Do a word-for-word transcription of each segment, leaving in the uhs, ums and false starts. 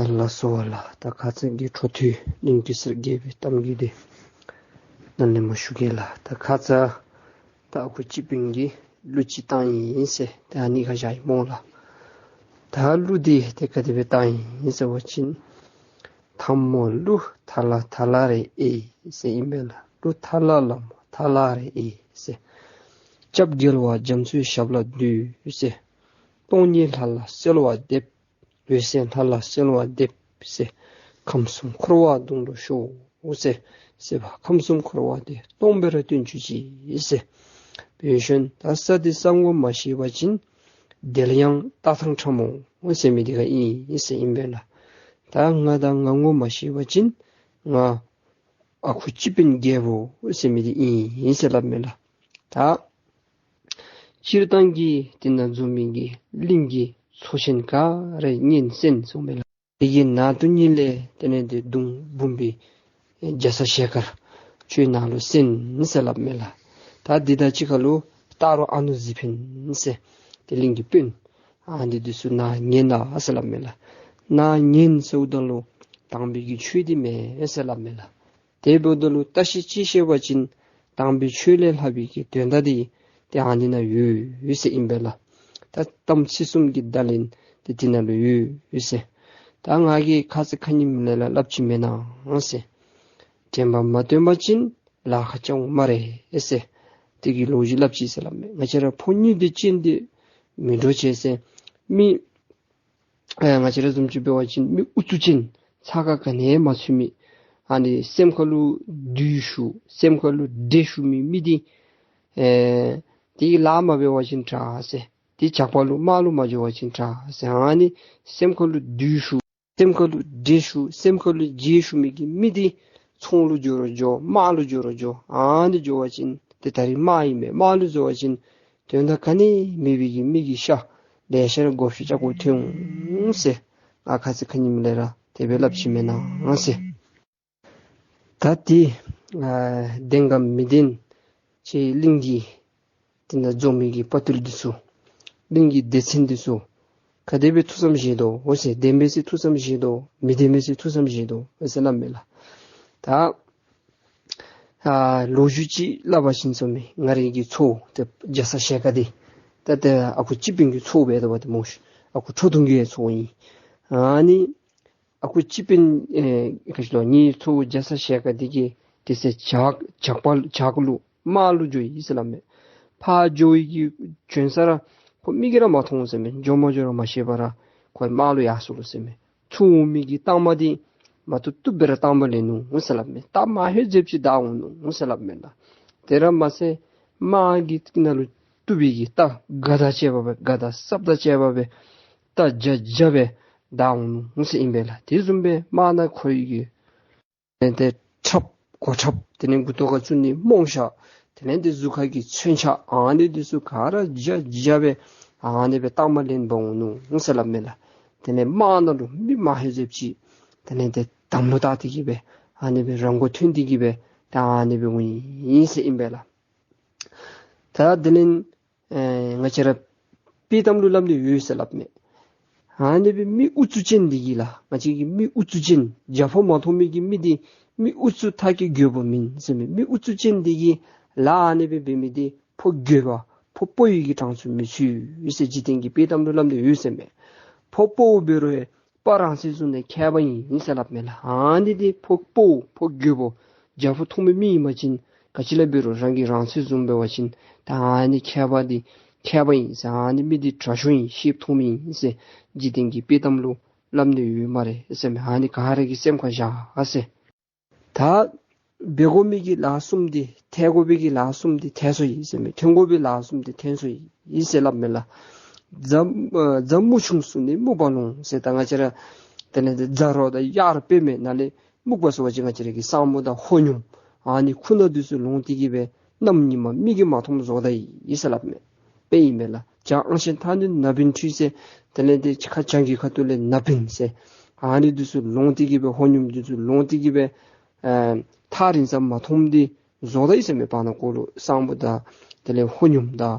ལགས་སོ་ལགས། ད་ཁ་ཙ་གི་འཕྲོ་མཐུད་གླིང་གེ་སར་རྒྱལ་པོའི་གཏམ་རྒྱུད་འདི་ནཱ་ལས་མར་ཞུ་གེ་ལགས། ད་ཁ་ཙ་ད་ཨ་ཁུ་སྤྱི་དཔོན་གྱིས་གླུ་ཅིག་བཏང་ཡི་ཟེར་ཏེ་ཨ་ནི་ཁར་བཞག་ཡི་སྨོ་ལགས། ད་གླུ་འདི་ཏེ་ག་དེ་སྦེ་བཏང་ཡི་ཟེར་བ་ཅིན། ཐ་མ་གླུ་ཐ་ལ་ཐ་ལ་རེ་ཨེ་ཟེར་ཨིན་པས་ལགས། གླུ་ཐ་ལ་ལ་མོ་ཐ་ལ་རེ་ཨེ་ཟེར། སྐྱབས་རྒྱལ་བ་རྒྱ་མཚོའི་ཞབས་ལ་འདུད་ཟེར། སྟོང་ཉིད་ལྷ་ལ་གསོལ་བ་འདེབས། འོད་གསལ་ལྷ་ལ་གསོལ་བ་འདེབས་ཟེར། ཁམས་གསུམ་འཁོར་བ་སྡུག་བསྔལ་ཤོག་ཟེར། སྲིད་པ་ཁམས་གསུམ་འཁོར་བ་འདི་སྟོང་པར་སྟོན་གྱུར་ཅིག་ཟེར། བའི་ཤོན་ད་ས་འདི་ས་ངོ་མ་ཤེས་པ་ཅིན། དེ་ལ་ཡང་རྟ་ཐང་ཁྲ་མོ་ཟེར་མི་འདི་ག་ཨིན་ཟེར་ཨིན་པས་ལགས། ད་ང་ད་ང་ངོ་མ་ཤེས་པ་ཅིན་ང་ཨ་ཁུ་སྤྱི་དཔོན་རྒྱལ་པོ་ཟེར་མི་འདི་ཨིན་ཟེར་སླབ་མས་ལགས། ད་སྤྱིར་བཏང་གི་དེ་ནང་འཛོམས་མི་གི་གླིང་གི་ཚོ་ཆེན་ག་ར་གཉན་གསན་སོང་མས་ལགས། དེ་གི་ནང་དོན་ཉིད་ལས་དེ་ནས་དེ་གདུང་འབུམ་པའི་རྒྱ་ཚ་ཞལ་དཀར་ཁྱོད་ནཱ་ལུ་གསན་ཟེར་སླབ་མས་ལགས། ད་འདི་དང་གཅིག་ཁར་ལུ་སྟག་རོང་ཨ་ནུ་གཟིག་འཕེན་ཟེར་ཏེ་གླིང་གི་དཔོན་ཨ་འདི་འདི་ཚུ་ནཱ་ཉན་ད་ཟེར་སླབ་མས་ལགས། ནཱ་ཉན་ཟེརཝ་ད་ལུ་དམ་པའི་གི་ཆོས་འདི་མེན་ཟེར་སླབ་མས་ལགས། དེ་འབདཝ་ད་ལུ་བཀྲ་ཤིས་ཅིག་བཤད་པ་ཅིན་དམ་པའི་ཆོས་ལས་ལྷག་པའི་གི་དོན་དག་འདི་ཏེ་ཨ་ནི་ནང་ཡོད་ཟེར་ཨིན་པས་ལགས། ད་དམ་ཚིག་གསུམ་གྱི་བརྡ་ལན་འདི་དེ་ནང་ལུ་ཡོད་ཟེར། ད་ང་གིས་ཁ་ཙ་ཁ་ཉིནམ་ལས་ར་སླབ་ཅི་མེན་ན་ཟེར། དྲན་པ་མ་བཏོན་པ་ཅིན་ལཱ་ཁག་རྐྱབ་འོང་སྨ་རེ་ཟེར། དེ་གི་ལོ་རྒྱུས་སླབ་ཅི་ཟེར་སླབ་མས། ང་བཅས་ར་ཕོ་གཉིས་འདི་ཅན་འདི་མི་འདྲཝ་ཅིག་ཟེར། མི་ཨེ་ང་བཅས་ར་བཟུམ་ཅིག་འབད་བ་ཅིན་མི་ཨུ་ཚུགས་ཅན་ཚ་ཁ་ག་ནི་ཡང་མ་ཚུད་མི། ཨ་ནི་སེམས་ཁ་ལུ་བདུད་ཞུགས་སེམས་ཁ་ལུ་འདྲེ་ཞུགས་མི་མི་འདི་ཨེ་དེ་གིས་ལཱ་མ་འབད་བ་ཅིན་དྲག་ཟེར། དེ་ཇག་པ་ལུ་དམག་ལུ་མ་འགྱོ་བ་ཅིན་དྲག་ཟེར། ཨ་ནི་སེམས་ཁ་ལུ་བདུད་ཞུགས་སེམས་ཁ་ལུ་འདྲེ་ཞུགས་སེམས་ཁ་ལུ་བདུད་ཞུགས་མི་གི་མི་འདི་ཚོང་ལུ་འགྱོ་རུང་འགྱོ་དམག་ལུ་འགྱོ་རུང་འགྱོ། ཨ་ནི་འགྱོ་བ་ཅིན་ཏེ་ད་རིས་དམག་ཨིན་མས། དམག་ལུ་འགྱོ་བ་ཅིན་དོན་དག་ག་ནི་མེད་པའི་གི་མི་གི་ཤ་ལེ་ཤ་ར་བགོ་བཤའ་རྐྱབ་དགོཔ་ཐོན་འོང་ཟེར། ང་ཁ་ཙ་ཁ་ཉིནམ་ལས་ར་དེ་སྦེ་སླབ་ཅི་མེན་ན་ཟེར། ད་དེ་ཨ་བདེན་ག་མི་བདེན་ཅིག་གླིང་གི་དེ་ནང་འཛོམས་མི་གི་དཔའ་རྟུལ་འདི་ཚུ་གླིང་གི་སྡེ་ཚན་འདི་ཚུ་ག་དེ་སྦེ་ཐུགས་བསམ་བཞེས་དོ་འོ་ཟེར། བདེན་པས་ཟེར་ཐུགས་བསམ་བཞེས་དོ་མི་བདེན་པས་ཟེར་ཐུགས་བསམ་བཞེས་དོ་འོ་ཟེར་སླབ་མས་ལགས། ད་ཨ་ལོ་རྒྱུས་ཅིག་སླབ་པ་ཅིན་ཟེར་མས། ང་རའི་གི་ཚའོ་ཏེ་རྒྱ་ཚ་ཞལ་དཀར་འདི་ད་ཏེ་ཨ་ཁུ་སྤྱི་དཔོན་གྱི་ཚའོ་འབད་དོ་བ་ཏེ་སྨོ་ཤིག། ཨ་ཁུ་ཁྲོ་ཐུང་གི་ཚའོ་ཨིན། ཨ་ནི་ཨ་ཁུ་སྤྱི་དཔོན་ཨེ་ག་ཅི་ལོ་ངེའི་ཚའོ་རྒྱ་ཚ་ཞལ་དཀར་འདི་གིས་དེ་ཚེ་ཇག་ཇག་པ་ཇག་ལུ་དམག་ལུ་འགྱོ་ཡི་ཟེར་སླབ་མས། ཕར་འགྱོ་ཡི་གི་བྱོན་ས་ར་ཁོ་མིག་གིས་ར་མ་མཐོང་ཟེར་མས། འགྱོ་མ་འགྱོ་ར་མ་ཤེས་པར་ཁོ་དམག་ལུ་ཡར་སོང་ལོ་ཟེར་མས། ཚུར་འོང་མི་གི་རྟགས་མ་འདི་མ་བཏུབ་བཏུབ་སྦེ་ར་རྟགས་མ་ལེན་ནུག་ཟེར་སླབ་མས། རྟགས་མ་ཧེ་ཟེབ་ཅིག་བདའ་འོང་ནུག་ཟེར་སླབ་མས་ལགས། དེ་ར་མ་ཚད་དམག་གི་ནང་ལུ་བཏུབ་པའི་གི་རྟ་ག་དང་བཅས་པ་སྦེ་ག་དང་སྲབ་དང་བཅས་པ་སྦེ་རྟ་རྒྱ་རྒྱ་སྦེ་བདའ་འོང་ནུག་ཟེར་ཨིན་པས་ལགས། དེ་བཟུམ་སྦེ་དམག་ནང་འཁོར་ཡི་གི་དེ་ནས་དེ་ཁྲབ་གོ་ཁྲབ་དེ་ནས་མགུ་ཏོ་ཁར་བཙུགས་ནི་རྨོངས་ཞྭ་དེ་ནས་དེ་གཟུགས་ཁ་གི་མཚོན་ཆ་ཨ་ནི་འདི་ཚུ་ག་ར་རྒྱ་རྒྱ་སྦེ་ཨ་ནི་སྦེ་རྟགས་མ་ལེན་འབག་འོང་ནུག་ཟེར་སླབ་མས་ལགས། དེ་ནས་དམག་ནང་ལུ་མི་མ་ཧེ་ཟེབ་ཅིག་དེ་ནས་དེ་དམ་ལུ་བཏགས་ཏེ་གི་སྦེ་ཨ་ནི་སྦེ་རང་མགོ་ཐོན་ཏེ་གི་སྦེ་ད་ཨ་ནི་སྦེ་འོང་ཡི་ཟེར་ཨིན་པས་ལགས། ད་དེ་ལས་ཨེ་ང་བཅས་ར་དཔྱེ་གཏམ་ལུ་སླབ་ནི་ཡོད་ཟེར་སླབ་མས། ཨ་ནི་སྦེ་མི་ཨུ་ཚུགས་ཅན་འདི་གིས་ལགས། ང་བཅས་ཀྱི་མི་ཨུ་ཚུགས་ཅན་རྒྱ་ཕོ་མ་མཐོང་མི་གི་མི་འདི་མི་ཨུ་ཚུགས་མཐའ་སྐྱེལ་རྒོད་པོ་མེན་ཟེར་མས། མི་ཨུ་ཚུགས་ཅན་འདི་གིས་ལཱ་ཨ་ནི་སྦེ་འབད་མི་འདི་ཕོ་རྒོད་པ་ཕོ་དཔའ་བོའི་གི་གྲངས་སུ་མི་ཚུད་ཟེར་འཇིག་རྟེན་གྱི་དཔྱེ་གཏམ་ལུ་སླབ་ནི་ཡོད་ཟེར་མས། ཕོ་དཔའ་བོ་འབད་རུང་དཔའ་རང་ཚད་བཟུང་ནི་མཁས་པ་ཨིན་ཟེར་སླབ་མས་ལགས། ཨ་ནི་འདི་ཕོ་དཔའ་བོ་ཕོ་རྒོད་པོ་རྒྱ་ཕོ་མཐོང་མི་མི་ཨིན་པ་ཅིན་ག་ཅི་ལས་འབད་རུང་རང་གི་རང་ཚད་བཟུང་འབད་བ་ཅིན་ད་ཨ་ནི་མཁས་པ་འདི་མཁས་པ་ཨིན་ཟེར། ཨ་ནི་མི་འདི་དྲག་ཤོས་ཨིན་ཤེསཔ་མཐོང་མི་ཨིན་ཟེར་འཇིག་རྟེན་གྱི་དཔྱེ་གཏམ་ལུ་སླབ་ནི་ཡོད་སྨ་རེ་ཟེར་མས། ཨ་ནི་ག་ར་གིས་སེམས་ཁར་བཞག་ཟེར། ད་འབད་དགོ་མི་གི་ལཱ་གསུམ་འདི་ཐལ་དགོ་པའི་གི་ལཱ་གསུམ་འདི་ཐལ་སོ་ཡི་ཟེར་མས། ཐོན་དགོ་པའི་ལཱ་གསུམ་འདི་ཐོན་སོ་ཡི་ཟེར་སླབ་མས་ལགས། རྫ་ཨ་རྫ་མུ་ཆུང་སུ་ནི་སྨུག་པ་ལོང་ཟེར། ད་ང་བཅས་ར་དེ་ལས་དེ་རྫ་རོ་དང་གཡག་ར་དཔེ་མེད་ན་ལས་སྨུག་པ་ཟེར་བ་ཅིན་ང་བཅས་ར་གི་སྲང་མོ་དང་ཧོ་སྙོམས་ཨ་ནི་ཁུ་ནག་འདི་ཚུ་ལོང་སྟེ་གི་སྦེ་གནམ་ཉིན་མ་མིག་གིས་མ་མཐོངམ་བཟོ་ད་ཡི་ཟེར་སླབ་མས། དཔེ་ཨིན་མས་ལགས། བྱང་ཨང་ཤན་ཐང་ནི་ན་བིན་ཁྲུས་ཟེར། དེ་ལས་དེ་ཁ་བྱང་གི་ཁ་ཐུག་ལས་ན་བིན་ཟེར། ཨ་ནི་འདི་ཚུ་ལོང་སྟེ་གི་སྦེ་ཧོ་སྙོམས་འདི་ཚུ་ལོང་སྟེ་གི་སྦེ་ཨེ་ཐག་རིང་ས་མ་མཐོངམ་འདི་བཟོ་ད་ཡི་ཟེར་མས། བར་ན་ཀོ་ལུ་སྲང་མོ་དང་དེ་ལས་ཧོ་སྙོམས་དང་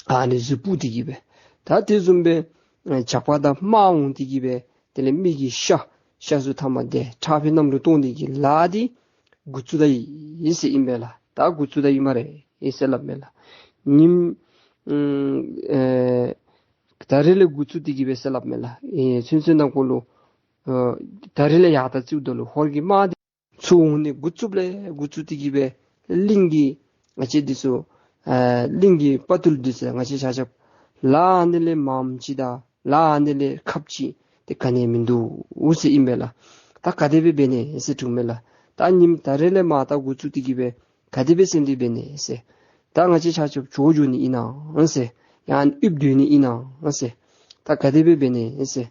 ཨ་ནི་ཚུ་སྤུབ་སྟེ་གི་སྦེ། ད་དེ་བཟུམ་སྦེ་ཨེ་ཇག་པ་དང་དམག་འོང་སྟེ་གི་སྦེ་ དེ་ལས་མི་གི་ཤ་ཤ་ཟུར་ཐ་མ་དེ་ཁྲག་ཕུད་གནམ་ལུ་གཏོང་ནི་གི་ལཱ་འདི་འགོ་བཙུགས་ད་ཡི་ཟེར་ཨིན་པས་ལགས། ད་འགོ་བཙུགས་ད་ཡི་སྨ་རེ་ཟེར་སླབ་མས་ལགས། ཉིནམ་ཨེ་ད་རིས་ལས་འགོ་བཙུགས་ཏེ་གི་སྦེ་ཟེར་སླབ་མས་ལགས། ཨེ་ཚུན་ཚོད་ནང་འཁོད་ལུ་ཨེ་ད་རིས་ལས་ཡར་ད་བརྩིཝ་ད་ལུ་ཧོར་གྱི་དམག་འདི་ཚུར་འོང་ནི་འགོ་བཙུགསཔ་ལས་འགོ་བཙུགས་ཏེ་གི་སྦེ་གླིང་གི་ང་བཅས་འདི་ཚུ་ཨ་གླིང་གི་དཔའ་རྟུལ་འདི་ཚུ་ང་བཅས་ཆ་ཁྱབ་ལཱ་ཨ་ནི་ལས་མངམ་ཅིག་དང་ལཱ་ཨ་ནི་ལས་ཁབ་ཅིག་དེ་ག་ནི་ཡང་མིན་འདུག་ཟེར་ཨིན་པས་ལགས། ད་ག་དེ་སྦེ་འབད་ནི་ཟེར་དྲིཝ་མས་ལགས། ད་ཉིནམ་ད་རིས་ལས་མར་ད་འགོ་བཙུགས་ཏེ་གི་སྦེ་ག་དེ་སྦེ་ཟེར་འདི་འབད་ནི་ཟེར། ད་ང་བཅས་ཆ་ཁྱབ་བྱོག་འགྱོ་ནི་ཨིན་ན་ཟེར། ཡང་ན་ཡུདཔ་སྡོད་ནི་ཨིན་ན་ཟེར། ད་ག་དེ་སྦེ་འབད་ནི་ཟེར།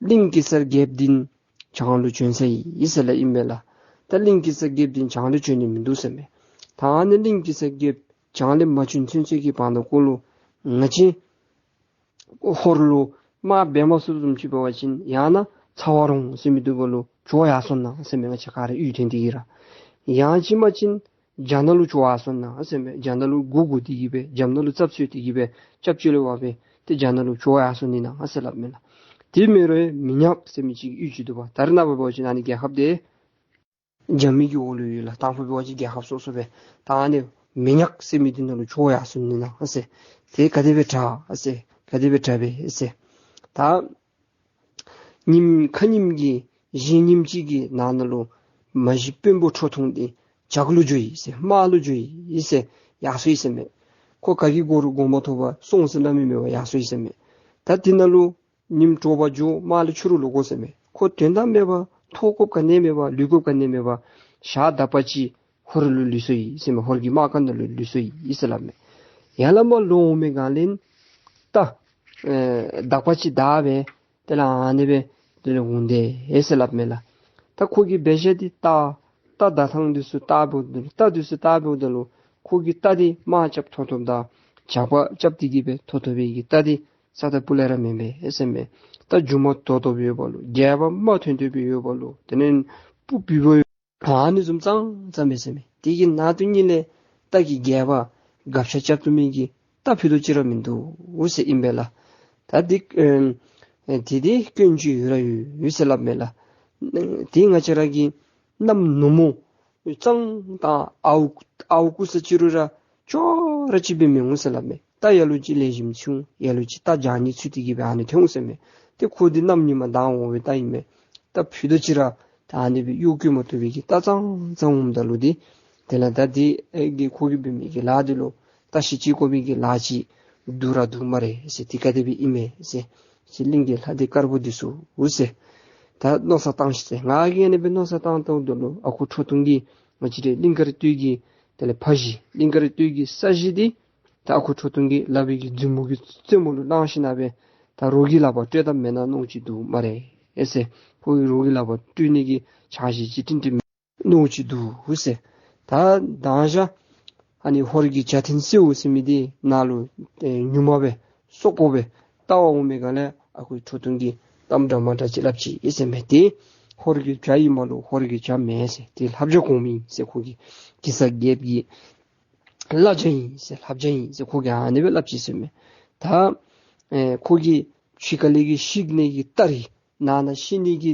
གླིང་གེ་སར་རྒྱལཔོ་འདི་བྱང་ལུ་བྱོན་སོ་ཡི་ཟེར་སླབ་ཨིན་པས་ལགས། ད་གླིང་གེ་སར་རྒྱལཔོ་འདི་བྱང་ལུ་བྱོན་ནི་མིན་འདུག་ཟེར་མས། ད་ཨ་ནི་གླིང་གེ་སར་རྒྱལཔོ་བྱང་ལས་མ་བྱོན་ཚུན་ཚོད་ཀྱི་བར་ན་འཁོད་ལུ་ང་བཅས་ཧོར་ལུ་དམག་འབད་མ་ཚུགསཔ་བཟུམ་ཅིག་འབད་བ་ཅིན་ཡང་ན་ཚ་བ་རོང་ཟེར་མི་འདི་གུ་ལུ་བྱོག་ཡར་སོང་ན་ཟེར་མས། ང་བཅས་ག་ར་གཡུས་ཐོན་ཏེ་གི་ར། ཡང་ཅིན་མ་ཅིན་རྒྱ་ནག་ལུ་བྱོག་ཡར་སོང་ན་ཟེར་མས། རྒྱ་ནག་ལུ་མགུ་སྒུར་ཏེ་གི་སྦེ་རྒྱ་ནག་ལུ་རྩབ་ཞུ་སྟེ་གི་སྦེ་སྐྱབས་བཅོལ་ལས་འབད་སྦེ་ཏེ་རྒྱ་ནག་ལུ་བྱོག་ཡར་སོང་ནི་ན་ཟེར་སླབ་མས་ལགས། དེ་མེན་རུང་མི་ཉག་ཟེར་མི་ཅིག་གཡུས་ཅིག་འདུག་པ། ད་རེས་ནངས་པ་འབད་བ་ཅིན་ཨ་ནི་རྒྱལ་ཁབ་འདི་རྒྱ་མི་གི་འོག་ལུ་ཡོད་ལགས། དང་ཕུ་འབད་བ་ཅིན་རྒྱལ་ཁབ་སོ་སོ་སྦེ། ད་ཨ་ནི་མི་ཉག་ཟེར་མི་འདི་ནང་ལུ་བྱོག་ཡར་སོང་ནི་ན་ཟེར། དེ་ག་དེ་སྦེ་དྲག་ཟེར། ག་དེ་སྦེ་དྲག་པས་ཟེར། ད་ཉིནམ་ཁ་ཉིནམ་གྱི་གཞེས་ཉིནམ་གཅིག་གི་ནང་ན་ལུ་མ་གཞི་དཔོན་པོ་ཁྲོ་ཐུང་འདི་ཇག་ལུ་འགྱོ་ཡི་ཟེར། དམག་ལུ་འགྱོ་ཡི་ཟེར། ཡར་སོ་ཡི་ཟེར་མས། ཁོ་ག་གི་མགུ་སྒུར་དགོངསམ་མ་ཐོབ་པར་སོང་ཟེར་སླབ་མི་མེད་པར་ཡར་སོ་ཡི་ཟེར་མས། ད་དེ་ནང་ལུ་ཉིནམ་དྲོ་པ་འགྱོ་དམག་ལས་ཕྱི་རུ་ལོག་དགོ་ཟེར་མས། ཁོ་དོན་དག་མེད་པར་ཐོབ་དགོཔ་ག་ནི་མེད་པར་ལུས་དགོཔ་ག་ནི་མེད་པར་ཞག་དག་པ་ཅིག་ཧོར་ལུ་ལུས་སོ་ཡི་ཟེར་མས། ཧོར་གྱི་དམག་ཁ་ནང་ལུ་ལུས་སོ་ཡི་ཟེར་སླབ་མས། ཡར་ལས་མར་ལོག་འོང་མི་སྒང་ལས་རྟ་ཨེ་དག་པ་ཅིག་བདའ་སྦེ་དེ་ལས་ཨ་ནི་སྦེ་དེ་ལས་འོང་དེས་ཟེར་སླབ་མས་ལགས། ད་ཁོ་གིས་འབད་བཞག་འདི་རྟ་རྟ་བདའ་ཐངས་འདི་ཚུ་བལྟ་འབདཝ་ད་ལུ་རྟ་འདི་ཚུ་བལྟ་འབདཝ་ད་ལུ་ཁོ་གིས་རྟ་འདི་དམག་རྐྱབ་ཐོབ་ཐོབ་དང་ཇག་པ་རྐྱབ་སྟེ་གི་སྦེ་ཐོབ་ཐོབ་པའི་གི་རྟ་འདི་ས་རྟ་སྤུ་ལས་ར་མེན་པས་ཟེར་མས། རྟ་རྒྱུ་མ་དོད་དོདཔ་ཡོདཔ་ལོ། རྒྱས་པ་མ་ཐོན་ཐོན་པའི་ཡོདཔ་ལོ། དེ་ལས་སྤུ་སྦུག་པ་ཡོད། ཨ་ནི་བཟུམ་ཙང་ཙང་མས་ཟེར་མས། དེ་གི་ནང་དོན་ཉིད་ལས་རྟ་གི་རྒྱས་པ་སྒ་ཆས་རྐྱབ་བཏུབ་མི་གི་རྟ་ཕུད་རྡོག་ཅིག་ར་མིན་འདུག་ཟེར་ཨིན་པས་ལགས། ད་འདི་ཨེམ་ཨེ་དེ་འདི་སྐྱོན་ཅིག་ཡོད་ར་ཡོད་ཟེར་སླབ་མས་ལགས། དེ་ང་བཅས་ར་གི་གནམ་ནུབ་མོ་གཙང་དང་ཨརཝ་ཨརཝ་བརྐུ་ས་ཅིག་རུང་ར་ཅོག་ར་གཅིག་སྦེ་མི་འོང་ཟེར་སླབ་མས། རྟ་ལ་ལུ་ཅིག་ལེགས་ཤོམ་ཅིག་འོང་། ལ་ལུ་ཅིག་རྟ་འཇག་ནི་ཚུད་དེ་གི་སྦེ་ཨ་ནི་ཐོན་འོང་ཟེར་མས། ཏེ་ཁོ་འདི་གནམ་ཉིན་མ་ལྡང་འོང་བའི་རྟ་ཨིན་མས། རྟ་ཕུད་རྡོག་ཅིག་ར་ད་ཨ་ནི་སྦེ་གཡོ་སྐྱོད་མ་ཐུབ་པའི་གི་རྟ་ཙང་ཙང་འོངམ་ད་ལུ་འདི་དེ་ལས་ད་འདི་ཨེ་གི་ཁོ་གིས་འབད་མི་གི་ལཱ་འདི་ལུ་བརྟག་ཞིབ་ཅིག་དགོ་པའི་གི་ལཱ་ཅིག་འདུག་ར་འདུག་སྨ་རེ་ཟེར། དེ་ག་དེ་སྦེ་ཨིན་མས་ཟེར། ཟེར་གླིང་གི་ལྷ་སྡེ་དཀར་པོ་འདི་ཚུ་འོང་ཟེར། ད་མནོ་བསམ་བཏང་ཤིག་ཟེར། ང་གིས་ཨ་ནི་སྦེ་མནོ་བསམ་བཏང་བཏངམ་ད་ལུ་ཨ་ཁུ་ཁྲོ་ཐུང་གིས་ང་བཅས་རའི་གླིང་དཀར་སྟོད་ཀྱི་དེ་ལས་ཕ་གཞིས་གླིང་དཀར་སྟོད་ཀྱི་ས་གཞི་འདི་ད་ཨ་ཁུ་ཁྲོ་ཐུང་གིས་ལག་པའི་གི་མཛུབ་མོ་གི་རྩེ་མོ་ལུ་བླངས་ཞིནམ་ལས་ད་རོགས་ཀྱི་ལག་པར་སྤྲོད་ད་མེན་ན་མནོཝ་ཅིག་འདུག་སྨ་རེ་ཨེ་ཟེར། ཁོ་གིས་རོགས་ཀྱི་ལག་པར་སྤྲོད་ནི་གི་འཆར་གཞི་ཅིག་བཏིང་སྟེ་མནོཝ་ཅིག་འདུག་ཟེར། ད་མདང་ཞག་ཨ་ནི་ཧོར་གྱི་བྱ་ཐེན་སེའུ་ཟེར་མི་འདི་ནཱ་ལུ་ཨེ་ཉུལ་མ་སྦེ་སོག་པོ་སྦེ་ལྟ་བར་འོང་མི་སྒང་ལས་ཨ་ཁུ་ཁྲོ་ཐུང་གིས་གཏམ་འདྲ་མ་འདྲ་ཅིག་སླབ་ཅི་ཨིན་ཟེར་མས། དེ་ཧོར་གྱི་བྱ་ཨིན་མ་ལོ། ཧོར་གྱི་བྱ་མེན་ཟེར། དེ་ལྷ་བྱ་གོངམ་ཨིན་ཟེར། ཁོ་གིས་གེ་སར་རྒྱལཔོ་གི་བླ་བྱ་ཨིན་ཟེར། ལྷ་བྱ་ཨིན་ཟེར་ཁོ་གིས་ཨ་ནི་སྦེ་སླབ་ཅི་ཟེར་མས། ད་ཨེ་ཁོ་གིས་ཕྱི་ཁ་ལས་ཀྱི་བཤིག་ནི་གི་སྟ་རེ་ནང་ན་བཤིག་ནི་གི་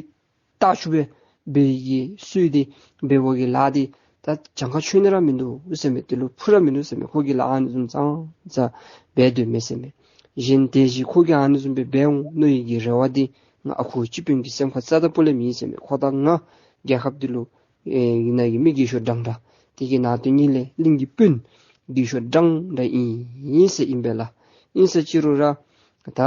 སྟ་ཆུ་སྦེ་འབད་བའི་གི་སྲོལ་འདི་འབད་བའི་གི་ལཱ་འདི་ད་གྱངས་ཁ་ཆོད་ནི་ར་མིན་འདུག་ཟེར་མས། དེ་ལུ་ཕུ་ར་མིན་འདུག་ཟེར་མས། ཁོ་གིས་ལཱ་ཨ་ནི་བཟུམ་ཙང་ཙང་འབད་སྡོད་མས་ཟེར་མས། གཞན་དེ་བཞིན་ཁོ་གིས་ཨ་ནི་བཟུམ་སྦེ་འབད་འོང་མནོ་བའི་གི་རེ་བ་འདི་ང་ཨ་ཁུ་སྤྱི་དཔོན་གྱི་སེམས་ཁར་རྩ་དང་སྤུ་ལས་མེད་ཟེར་མས། ཁོ་དང་ང་རྒྱལ་ཁབ་འདི་ལུ་ཨེ་ནཱ་གི་མི་རྒས་ཤོས་འདྲན་འདྲ། དེ་གི་ནང་དོན་ཉིད་ལས་གླིང་གི་དཔོན་རྒས་ཤོས་འདྲན་འདྲ་ཨིན་ཟེར་ཨིན་པས་ལགས། ཨིན་ས་ཅི་རུང་ར་ད་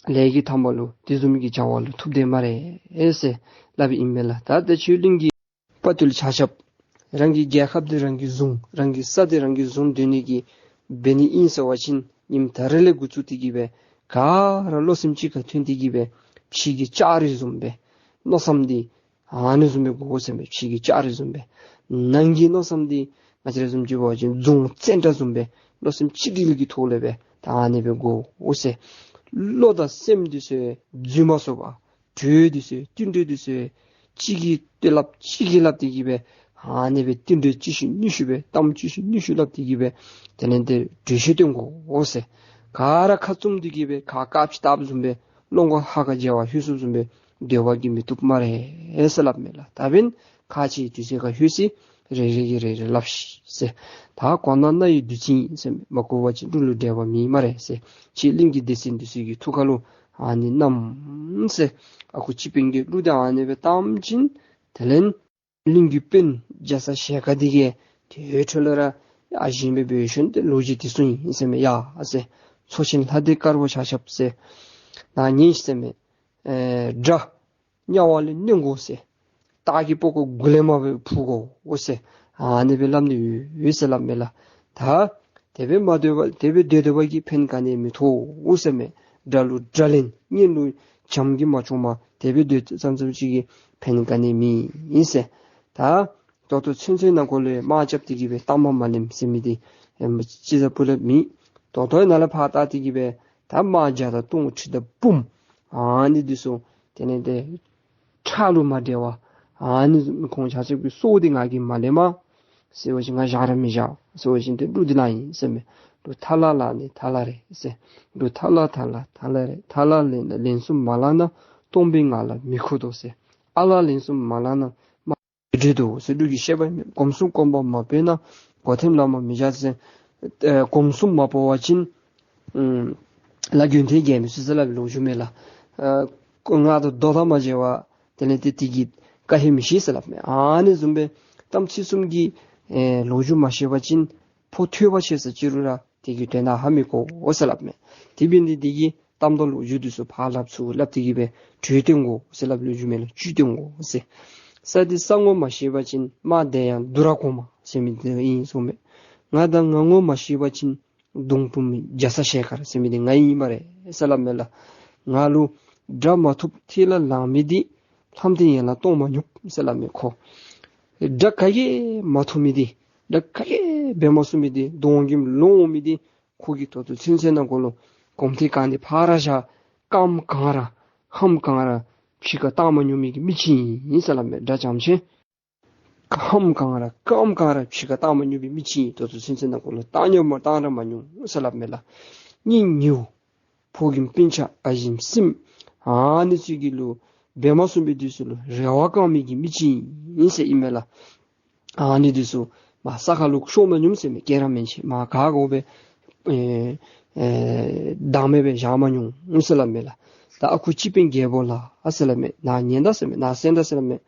ལས་ཀྱི་མཐའ་མ་ལུ་དེ་བཟུམ་གྱི་བྱ་བ་ལུ་ཐུགཔ་འདི་སྨ་རེ་ཨེ་ཟེར་སླབ་ཨིན་པས་ལགས། ད་ད་ཁྱོད་གླིང་གི་དཔའ་རྟུལ་ཆ་ཁྱབ་རང་གི་རྒྱལ་ཁབ་འདི་རང་གིས་བཟུང་རང་གི་ས་འདི་རང་གིས་བཟུང་སྡོད་ནི་གི་འབད་ནི་ཨིན་ཟེར་བ་ཅིན་ཉིནམ་ད་རིས་ལས་འགོ་བཙུགས་ཏེ་གི་སྦེ་ག་ར་བློ་སེམས་གཅིག་ཁར་ཐོན་ཏེ་གི་སྦེ་ཕྱི་གི་ལྕགས་རི་བཟུམ་སྦེ་མནོ་བསམ་འདི་ཨ་ནི་བཟུམ་སྦེ་དགོ་ཟེར་མས། ཕྱི་གི་ལྕགས་རི་བཟུམ་སྦེ། ནང་གི་མནོ་བསམ་འདི་ང་བཅས་ར་བཟུམ་ཅིག་འབད་བ་ཅིན་རྫོང་བཙན་དྲག་བཟུམ་སྦེ་བློ་སེམས་གཅིག་སྒྲིལ་གྱི་ཐོག་ལས་སྦེ་ད་ཨ་ནི་སྦེ་དགོ་ཟེར། བློ་དང་སེམས་འདི་ཚུ་རྫུས་མ་སོང་བར་གྲོས་འདི་ཚུ་བསྟུན་གྲོས་འདི་ཚུ་གཅིག་གིས་བསྟུན་སླབ་གཅིག་གིས་སླབ་སྟེ་གི་སྦེ་ཨ་ནི་སྦེ་བསྟུན་གྲོས་གཅིག་ཤུལ་གཉིས་ཤུལ་སྦེ་གཏམ་གཅིག་ཤུལ་གཉིས་ཤུལ་སླབ་སྟེ་གི་སྦེ་དེ་ལས་འདི་གྲོས་གཞི་བཏོན་དགོ་ཟེར། ག་ར་ཁ་བཙུམ་སྟེ་གི་སྦེ་ཁ་དཀརཔོ་ཅིག་བཏབ་བཟུམ་སྦེ་ སློང་གོ་ཧ་ག་མཇལ་བར་ལྷོད་སོངམ་བཟུམ་སྦེ་སྡོད་པ་གིས་མི་བཏུབ་སྨ་རེ་ཟེར་སླབ་མས་ལགས། ད་འབདན་ཁ་ཅིག་དུས་ཚོད་ཁར་ལྷོད་ཅི། རེ་རེ་གིས་རེ་རེ་སླབ་ཤིག་ཟེར། ད་གོ་ན་རྣ་ཡི་བདུད་རྩི་ཟེར་མས། མ་གོ་བ་ཅིན་གླུ་ལུ་འགྲེལ་བ་མེད་སྨ་རེ་ཟེར། ཁྱེད་གླིང་གི་སྡེ་སྲིད་འདི་ཚུ་གི་ཐུགས་ཁ་ལུ་ཨ་ནི་བསྣམས་ཟེར། ཨ་ཁུ་སྤྱི་དཔོན་གྱིས་གླུ་དེ་ཨ་ནི་སྦེ་བཏངམ་ཅིག་དེ་ལས་གླིང་གི་དཔོན་རྒྱ་ཚ་ཞལ་དཀར་འདི་གིས་དེ་འཕྲོ་ལས་ར་ཨ་ཞེ་ཨ་སྦེ་འབད་ཞིནམ་ཏེ་ལོ་རྒྱུས་འདི་ཚུ་ཨིན་ཟེར་མས། ཡ་ཟེར། ཚོ་ཆེན་ལྷ་སྡེ་དཀར་པོ་ཆ་ཁྱབ་ཟེར། ནཱ་ཉན་ཟེར་མས། ཨེ་དགྲ་དམྱལ་བ་ལས་གནོན་དགོ་ཟེར། སྟག་གི་པགས་ཀོ་མགུ་ལས་མར་སྦེ་འཕུར་དགོ་ཟེར། ཨ་ནི་སྦེ་སླབ་ནི་ཡོད་ཟེར་སླབ་མས་ལགས། ད་དེ་སྦེ་མ་སྡོད་པ་དེ་སྦེ་སྡོད་སྡོད་པ་གིས་ཕན་ག་ནི་མི་ཐོགས་ཟེར་མས། དགྲ་ལུ་དགྲ་ལན་གཉེན་ལུ་བྱམས་ཀྱིས་མ་བྱུང་མ་དེ་སྦེ་སྡོད་ཙམ་ཙམ་ཅིག་གིས་ཕན་ག་ནི་མེད་ཟེར། ད་ད་ལྟོ་ཚུན་ཚོད་ནང་འཁོད་ལུ་དམག་རྐྱབ་སྟེ་གིས་སྦེ་གཏའ་མ་མ་ལེན་ཟེར་མི་འདི་ཨེམ་ཅི་ཟེར་སྤུ་ལས་མེད། ད་ལྟོ་ནཱ་ལས་ཕར་བལྟ་སྟེ་གིས་སྦེ་ད་དམག་བརྒྱ་དང་སྟོང་ཁྲི་དང་འབུམ་ཨ་ནི་འདི་ཚུ་དེ་ལས་ཏེ་ཁྲག་ལུ་མ་འབྲལ་བར་ཨ་ནི་ཁོང་ཆ་ཁྱབ་ཀྱི་སྲོག་འདི་ང་གིས་མ་ལེན་པར་ཟེར་བ་ཅིན་ང་བཞག་ར་མི་བཞག་ཟེར་བ་ཅིན་ཏེ་གླུ་འདི་ལ་ཨིན་ཟེར་མས། གླུ་ཐ་ལ་ལ་ནི་ཐ་ལ་རེད་ཟེར། གླུ་ཐ་ལ་ཐ་ལ་ཐ་ལ་རེད། ཐ་ལ་ལེན་ལེན་གསུམ་མ་ལེན་ན་སྟོང་པའི་ང་ལ་མི་ཁུག་དོ་ཟེར། ཨ་ལ་ལེན་གསུམ་མ་ལེན་ན་མ་འདྲེ་དོ་ཟེར་གླུ་གི་བཤད་པ་ཨིན། སྒོམ་གསུམ་སྒོམ་པ་མ་སྤོ་ན་སྒོ་ཐེམ་ལ་མ་མི་བཞག་ཟེར། ཨེ་སྒོམ་གསུམ་མ་སྤོ་བ་ཅིན་ཨམ་ལ་དགོན་ཐེ་རྒྱལ་མི་ཚུགས་ཟེར་སླབ་པའི་ལོ་རྒྱུས་མས་ལགས། ཨེ་ང་དང་མདོ་དང་མ་མཇལ་བར་དེ་ལས་ཏེ་དེ་གི་བཀའ་ཧེ་མི་ཤེས་ཟེར་སླབ་མས། ཨ་ནི་བཟུམ་སྦེ་གཏམ་ཚིག་གསུམ་གྱི་ཨེ་ལོ་རྒྱུས་མ་ཤེས་པ་ཅིན་ཕོ་ཐོས་པ་ཆེ་ས་ཅི་རུང་ར་དེ་གི་དོན་དག་ཧ་མི་གོ་ཟེར་སླབ་མས། དེ་འབད་ནི་དེ་གིས་གཏམ་དང་ལོ་རྒྱུས་འདི་ཚུ་ཕར་སླབ་ཚུར་སླབ་སྟེ་གིས་སྦེ་བཅུད་བཏོན་དགོ་ཟེར་སླབ་ལོ་རྒྱུས་མས་ལགས། བཅུད་བཏོན་དགོ་ཟེར། ས་འདི་ས་ངོ་མ་ཤེས་པ་ཅིན་དམག་སྡེ་ཡང་འདུ་ར་གོང་མ་ཟེར་མི་འདི་ཨིན་གསུངས་མས། ང་དང་ང་ངོ་མ་ཤེས་པ་ཅིན་གདོང་བུ་མི་རྒྱ་ཚ་ཞལ་དཀར་ཟེར་མི་འདི་ང་ཨིན་སྨ་རེ་ཟེར་སླབ་མས་ལགས། ང་ལུ་དགྲ་མ་ཐུབ་ཐེ་ལ་ལང་མི་འདི་ལྷམ་སྟེང་ཡན་ལག་སྟོང་མ་ཉུབ་ཟེར་སླབ་མས། ཁོ་དགྲ་ག་གིས་མ་ཐུབ་མི་འདི་དགྲ་ག་གིས་འབད་མ་ཚུགས་མི་འདི་གདོང་གི་ལོང་མི་འདི་ཁོ་གིས་ད་ལྟོ་ཚུན་ཚོད་ནང་འཁོད་ལུ་གོམ་ཐེངས་གང་འདི་ཕར་ར་བཞག། རྐངམ་གང་ར་ལྷམ་གང་ར་ཕྱི་ཁར་བཏང་མ་མྱོང་མི་གི་མི་ཅིག་ཨིན་ཟེར་སླབ་མས། དགྲ་རྐྱངམ་ཅིག་ལྷམ་གང་ར་རྐངམ་གང་ར་ཕྱི་ཁར་བཏང་མ་མྱོང་བའི་མི་ཅིག་ཨིན། ད་ལྟོ་ཚུན་ཚོད་ནང་འཁོད་ལུ་བཏང་མྱོང་མ་བཏང་ར་མ་མྱོང་ཟེར་སླབ་མས་ལགས། གཉེན་ཉེཝ་ཕོ་རྒནམ་སྤུན་ཆ་ཨ་ཞེམོ་སྲིངམོ་ཨ་ནི་ཚུ་གི་ལུ་འབད་མ་ཚུགས་པའི་དུས་སུ་ལུ་རེ་བ་བསྐང་མི་གི་མི་ཅིག་ཨིན་ཟེར་ཨིན་མས་ལགས། ཨ་ནི་འདི་ཚུ་མར་ས་ཁ་ལུ་ཤོར་མ་མྱོང་ཟེར་མས། སྐྱེ་ར་མེན་ཆེ་མར་ག་གོ་སྦེ་ཨེ་ཨེ་བདག་མེད་སྦེ་བཞག་མ་མྱོང་ཟེར་སླབ་མས་ལགས། ད་ཨ་ཁུ་སྤྱི་དཔོན་རྒྱལ་པོ་ལགས་ཟེར་སླབ་མས། ནཱ་ཉན་ད་ཟེར་མས། ནཱ་གསན་ད་ཟེར་སླབ་མས།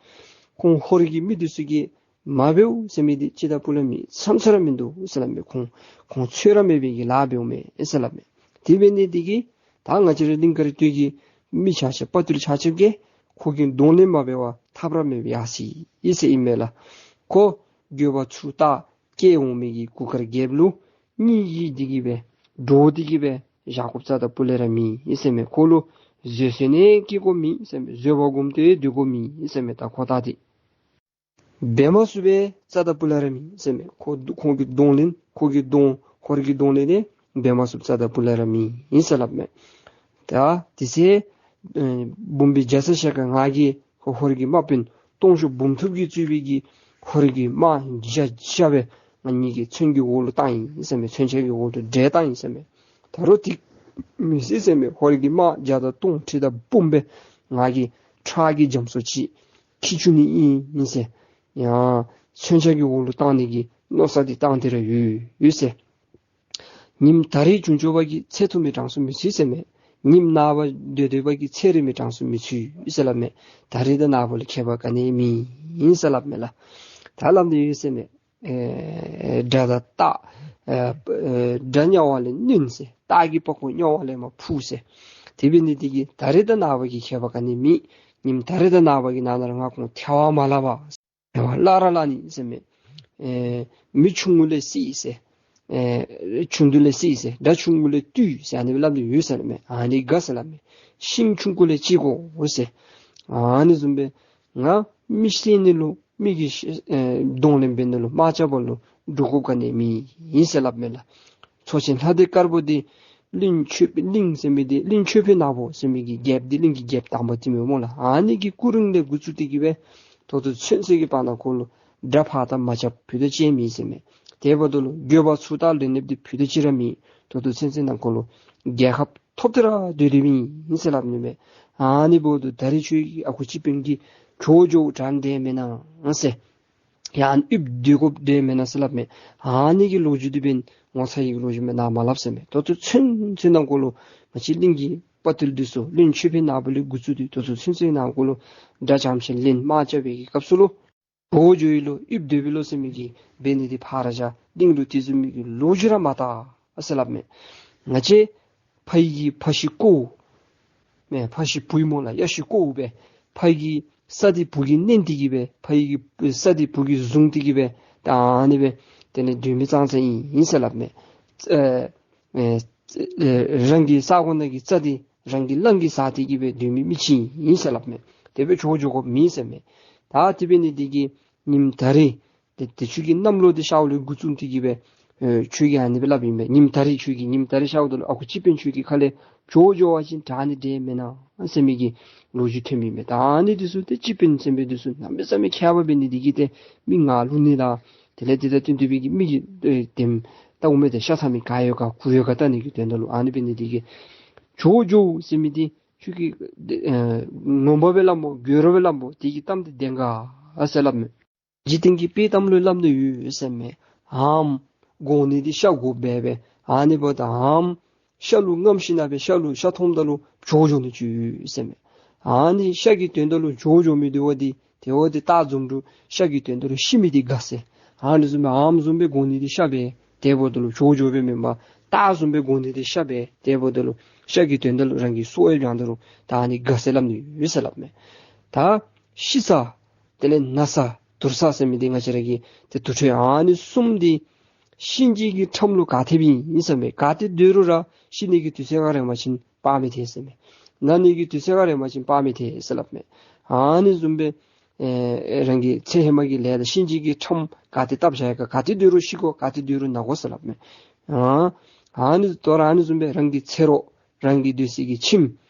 ཁོང་ཧོར་གྱི་མི་འདི་ཚུ་གིས་མ་འབདཝ་ཟེར་མི་འདི་ཅི་ད་སྤུ་ལས་མེད། མཚམས་ས་ར་མིན་འདུག་ཟེར་སླབ་མས། ཁོང་ཁོང་ཚོད་ར་མེད་པའི་གི་ལཱ་འབདཝ་མས་ཟེར་སླབ་མས། དེ་འབད་ནི་འདི་གིས་ད་ང་བཅས་ར་གླིང་དཀར་སྟོད་ཀྱི་མི་ཆ་ཁྱབ་དཔའ་ཐུལ་ཆ་ཁྱབ་ཀྱིས་ཁོ་གི་གདོང་ལེན་མ་འབད་བར་ཐབས་ར་མེད་པར་ཡར་སོ་ཡི་ཟེར་ཨིན་མས་ལགས། ཁོ་འགྱོད་པ་ཚུར་བལྟ་སྐྱེལ་འོང་མི་གི་གུར་དཀར་རྒྱལཔོ་ལུ་གཉིད་ཡེངས་ཏེ་གི་སྦེ་འདྲོག་སྟེ་གི་སྦེ་བཞག་དགོཔ་རྩ་དང་སྤུ་ལས་ར་མེད་ཟེར་མས། ཁོ་ལུ་བཟོད་གསོལ་ནི་སྐྱེ་དགོཔ་མེད་ཟེར་མས། བཟོད་པ་སྒོམ་སྟེ་སྡོད་དགོཔ་མེད་ཟེར་མས། ད་ཁོ་ད་འདི་འབད་མ་ཚུགས་པའི་རྩ་དང་སྤུ་ལས་ར་མེད་ཟེར་མས། ཁོ་ཁོང་གི་གདོང་ལེན་ཁོ་གི་གདོང་ཧོར་གྱི་གདོང་ལེན་འདི་འབད་མ་ཚུགས་རྩ་དང་སྤུ་ལས་ར་མེད་ཟེར་སླབ་མས། ད་དེ་ཚེ་ཨེ་འབུམ་པའི་རྒྱ་ཚ་ཞལ་དཀར་ང་གིས་ཧོར་གྱི་དམག་དཔོན་སྟོང་ཤུགས་འབུམ་ཐུབ་ཀྱིས་གཙོས་པའི་གི་ཧོར་གྱི་དམག་བརྒྱ་བརྒྱ་སྦེ་ང་གཉིས་ཀྱིས་མཚོན་གྱི་འོག་ལུ་བཏང་ཡི་ཟེར་མས། མཚོན་ཆ་གི་འོག་ལུ་བསྒྲིལ་བཏང་ཡི་ཟེར་མས། ད་རུང་འདི་མི་སྲིད་ཟེར་མས། ཧོར་གྱི་དམག་བརྒྱ་དང་སྟོང་ཁྲི་དང་འབུམ་སྦེ་ང་གིས་ཁྲག་གི་རྒྱ་མཚོ་ཅིག་འཁྱིད་བཅུག་ནི་ཨིན་ཟེར། ཡང་མཚོན་ཆ་གི་འོག་ལུ་བཏང་ནི་གི་མནོ་བསམ་འདི་བཏང་སྟེ་ར་ཡོད་ཡོད་ཟེར། ཉིནམ་ད་རེས་བྱུང་ཆོག་པ་གིས་ཚེ་ཐུང་མི་གྲངས་སུ་མི་ཚུད་ཟེར་མས། ཉིནམ་ནངས་པ་སྡོད་སྡོད་པ་གིས་ཚེ་རིང་མི་གྲངས་སུ་མི་ཚུད་ཟེར་སླབ་མས། ད་རེས་དང་ནངས་པ་ལུ་ཁྱད་པར་ག་ནི་མེད་ཟེར་སླབ་མས་ལགས། ད་སླབ་སྟེ་ཡོད་ཟེར་མས། ཨེ་དགྲ་དང་སྟག་ཨེ་ཨེ་དགྲ་དམྱལ་བ་ལས་གནོན་ཟེར། སྟག་གི་པགས་ཀོ་དམྱལ་བ་ལས་མར་འཕུར་ཟེར། དེ་འབད་ནི་འདི་གིས་ད་རེས་དང་ནངས་པ་གི་ཁྱད་པར་ག་ནི་མེད། ཉིནམ་ད་རེས་དང་ནངས་པ་གི་ནང་ན་ར་ང་ཁོང་ཐལ་བར་མ་བརླག་པར་ཐལ་བར་བརླག་ར་བརླག་ནི་ཟེར་མས། ཨེ་མི་ཆུང་ངུ་ལས་སྲིད་ཟེར། ཨེ་ཆུང་དུས་ལས་སྲིད་ཟེར། དགྲ་ཆུང་ངུ་ལས་བཏུལ་ཟེར་ཨ་ནི་སྦེ་སླབ་སྟེ་ཡོད་ཟེར་མས། ཨ་ནི་དགའ་ཟེར་སླབ་མས། ཤིང་ཆུང་ཀུ་ལས་གཅེས་དགོ་ཟེར། ཨ་ནི་བཟུམ་སྦེ་ང་མི་བསད་ནི་ལུ་མི་གི་ཤི་ཨེ་གདོང་ལེན་འབད་ནི་ལུ་དམག་རྐྱབ་པ་ལུ་འདྲོག་དགོཔ་ག་ནི་མེད་ཟེར་སླབ་མས་ལགས། ཚོ་ཆེན་ལྷ་སྡེ་དཀར་པོ་འདི་གླིང་ཆོས་གླིང་ཟེར་མི་འདི་གླིང་ཆོས་འཕེལ་ནག་པོ་ཟེར་མི་གི་རྒྱལཔོ་འདི་གླིང་གི་རྒྱལཔོ་དང་པ་འདི་མེན་སྨོ་ལགས། ཨ་ནི་གི་སྐུ་རིང་ལས་འགོ་བཙུགས་ཏེ་གི་སྦེ་ད་ལྟོ་ཚུན་ཚོད་ཀྱི་བར་ན་ཁོ་ལུ་དགྲ་ཕར་ད་མ་རྐྱབ་ཕུད་རྡོག་གཅིག་མེད་ཟེར་མས། དེ་འབདཝ་ད་ལུ་འགྱོད་པ་ཚུར་ད་ལེན་ནི་འདི་ཕུད་རྡོག་གཅིག་ར་མེད། ད་ལྟོ་ཚུན་ཚོད་ནང་ཁོ་ལུ་རྒྱལ་ཁབ་ ཐོབ་སྟེ་ར་སྡོད་དེ་མི་ཨིན་ཟེར་སླབ་ནི་མས། ཨ་ནི་འབདཝ་ད་ད་རིས་ཁྱོད་ཀྱིས་ཨ་ཁུ་སྤྱི་དཔོན་གྱི་བྱོག་འགྱོ་དྲག་ནི་དེ་མེན་ན་ཟེར། ཡང་ཨིབ་སྡོད་དགོཔ་དེ་མེན་ན་ཟེར་སླབ་མས། ཨ་ནི་གི་ལོ་རྒྱུས་འདི་འབདན་ངོ་ཚ་ཡི་གི་ལོ་རྒྱུས་མེན་ན་མ་སླབ་ཟེར་མས། ད་ལྟོ་ཚུན་ཚོད་ནང་འཁོད་ལུ་ང་བཅས་གླིང་གི་དཔའ་རྟུལ་འདི་ཚུ་གླིང་ཆོས་འཕེལ་ནཱ་བུ་ལས་འགོ་བཙུགས་ཏེ་ད་ལྟོ་ཚུན་ཚོད་ནང་འཁོད་ལུ་དགྲ་རྐྱངམ་ཅིག་ལེན་དམག་རྐྱབ་པའི་གི་སྐབས་སུ་ལུ་བྱོག་འགྱོ་ཡི་ལོ་ཨིབ་སྡོད་པའི་ལོ་ཟེར་མི་གི་འབད་ནི་འདི་ཕར་ར་བཞག། གླིང་ལུ་དེ་བཟུམ་མའི་གི་ལོ་རྒྱུས་ར་མ་བལྟ་ཟེར་སླབ་མས། ང་བཅས་ཕ་ཡི་གི་ཕ་ཤི་ཀོཝ་མས། ཕ་ཤི་བུ་ཡི་མོ་ལ་ཡ་ཤི་ཀོཝ་སྦེ་ཕ་ཡི་གི་ས་འདི་བུ་གིས་མནན་ཏེ་གི་སྦེ་ཕ་ཡི་གི་ས་འདི་བུ་གིས་བཟུང་སྟེ་གི་སྦེ་ད་ཨ་ནི་སྦེ་དེ་ལས་སྡོད་མི་ཙང་ཙང་ཨིན་ཟེར་སླབ་མས། ཨེ་ཨེ་ཨེ་རང་གི་ས་གོ་ནང་གི་རྩྭ་འདི་རང་གི་གླང་གིས་ཟ་སྟེ་གི་སྦེ་སྡོད་མི་མི་ཅིག་ཨིན་ཟེར་སླབ་མས། དེ་སྦེ་བྱོག་འགྱོ་དགོཔ་མེད་ཟེར་མས། ད་དེ་འབད་ནི་འདི་གིས་ཉིནམ་ད་རིས་ཏེ་ཏེ་ཁྱོད་ཀྱི་གནམ་ལོ་འདི་ཤརཝ་ལས་འགོ་བཙུགས་ཏེ་གི་སྦེ་ཨེ་ཁྱོད་ཀྱིས་ཨ་ནི་སྦེ་སླབ་ཨིན་པས། ཉིནམ་ད་རིས་ཁྱོད་ཀྱིས་ཉིནམ་ད་རིས་ཤརཝ་ད་ལུ་ཨ་ཁུ་སྤྱི་དཔོན་ཁྱོད་ཀྱི་ཁ་ལས་བྱོག་འགྱོ་བ་ཅིན་དྲག་ནི་དེ་མེན་ན་ཟེར་མི་གི་ལོ་རྒྱུས་ཐོན་མི་མས། ད་ཨ་ནི་འདི་ཚུ་ཏེ་སྤྱི་དཔོན་ཟེར་མི་འདི་ཚུ་གནམ་མེད་ས་མེད་མཁས་པ་འབད་ནི་འདི་གིས་ཏེ་མི་ངར་ལུ་ནི་དང་དེ་ལས་དེ་དང་བསྟུན་ཏེ་སྦེ་གི་མི་གི་ཨེ་དེམ་ལྟཝ་མས། ཏེ་ཤ་ཚ་མི་ག་ཡོད་ག་གུ་ཡོད་ག་བལྟ་ནི་གི་དོན་དག་ལུ་ཨ་ནི་འབད་ནི་འདི་གིས་བྱོག་འགྱོ་ཟེར་མི་འདི་ཁྱོད་ཀྱིས་ཨེ་ངོ་མ་སྦེ་སླབ་སྨོ་དགོད་བྲོ་སྦེ་སླབ་སྨོ་དེ་གི་གཏམ་འདི་བདེན་ག་ཟེར་སླབ་མས། འཇིག་རྟེན་གྱི་དཔྱེ་གཏམ་ལུ་སླབ་ནི་ཡོད་ཟེར་མས། འམ་དགོ་ནི་འདི་ཤ་དགོ་པས་སྦེ། ཨ་ནི་འབདཝ་ད་འམ་ཤ་ལུ་རྔམ་ཞིན་ན་སྦེ་ཤ་ལུ་ཤ་མཐོངམ་ད་ལུ་བྱོག་འགྱོ་ནི་ཅིག་ཡོད་ཟེར་མས། ཨ་ནི་ཤ་གི་དོན་དག་ལུ་བྱོག་འགྱོ་མི་འདི་བ་འདི་དེ་བ་འདི་ད་བཟུམ་རུང་ཤ་གི་དོན་དག་ལུ་ཤི་མི་འདི་དགའ་ཟེར། ཨ་ནི་བཟུམ་སྦེ་འམ་བཟུམ་སྦེ་དགོ་ནི་འདི་ཤ་སྦེ་དེ་འབདཝ་ད་ལུ་བྱོག་འགྱོ་བས་མེན་པར་ད་བཟུམ་སྦེ་དགོ་ནི་འདི་ཤ་སྦེ་དེ་འབདཝ་ད་ལུ་ཤ་གི་དོན་དག་ལུ་རང་གི་སྲོག་ཡང་བྱང་ད་རུང་ད་ཨ་ནི་དགའ་ཟེར་སླབ་ནི་ཡོད་ཟེར་སླབ་མས། ད་ཤི་ས་དེ་ལས་ན་ས་དུར་ས་ཟེར་མི་འདི་ང་བཅས་ར་གི་ཏེ་དུར་ཁྲོད་ཨ་ནི་གསུམ་འདི་གཤིན་རྗེ་གི་ཁྲམ་ལུ་ག་ཐེབ་ཨིན་ཟེར་མས། ག་ཏེ་སྡོད་རུང་ར་ཤི་ནི་གི་དུས་ཚོད་ག་རན་པ་ཅིན་དཔག་མི་ཐལ་ཟེར་མས། ན་ནི་གི་དུས་ཚོད་ག་རན་པ་ཅིན་དཔག་མི་ཐལ་ཟེར་སླབ་མས། ཨ་ནི་བཟུམ་སྦེ་ཨེ་རང་གི་ཚེ་ཧེ་མ་གི་ལས་དང་གཤིན་རྗེ་གི་ཁྲམ་ག་ཏེ་བཏབ་བཞག་ཡོད་ག་ག་ཏེ་སྡོད་རུང་ཤི་དགོ་ག་ཏེ་སྡོད་རུང་ན་དགོ་ཟེར་སླབ་མས། ཨ་ཨ་ནི་དོ་རུང་ཨ་ནི་བཟུམ་སྦེ་རང་གི་ཚེ་རོགས་རང་གི་སྡོད་ས་གི་ཁྱིམ་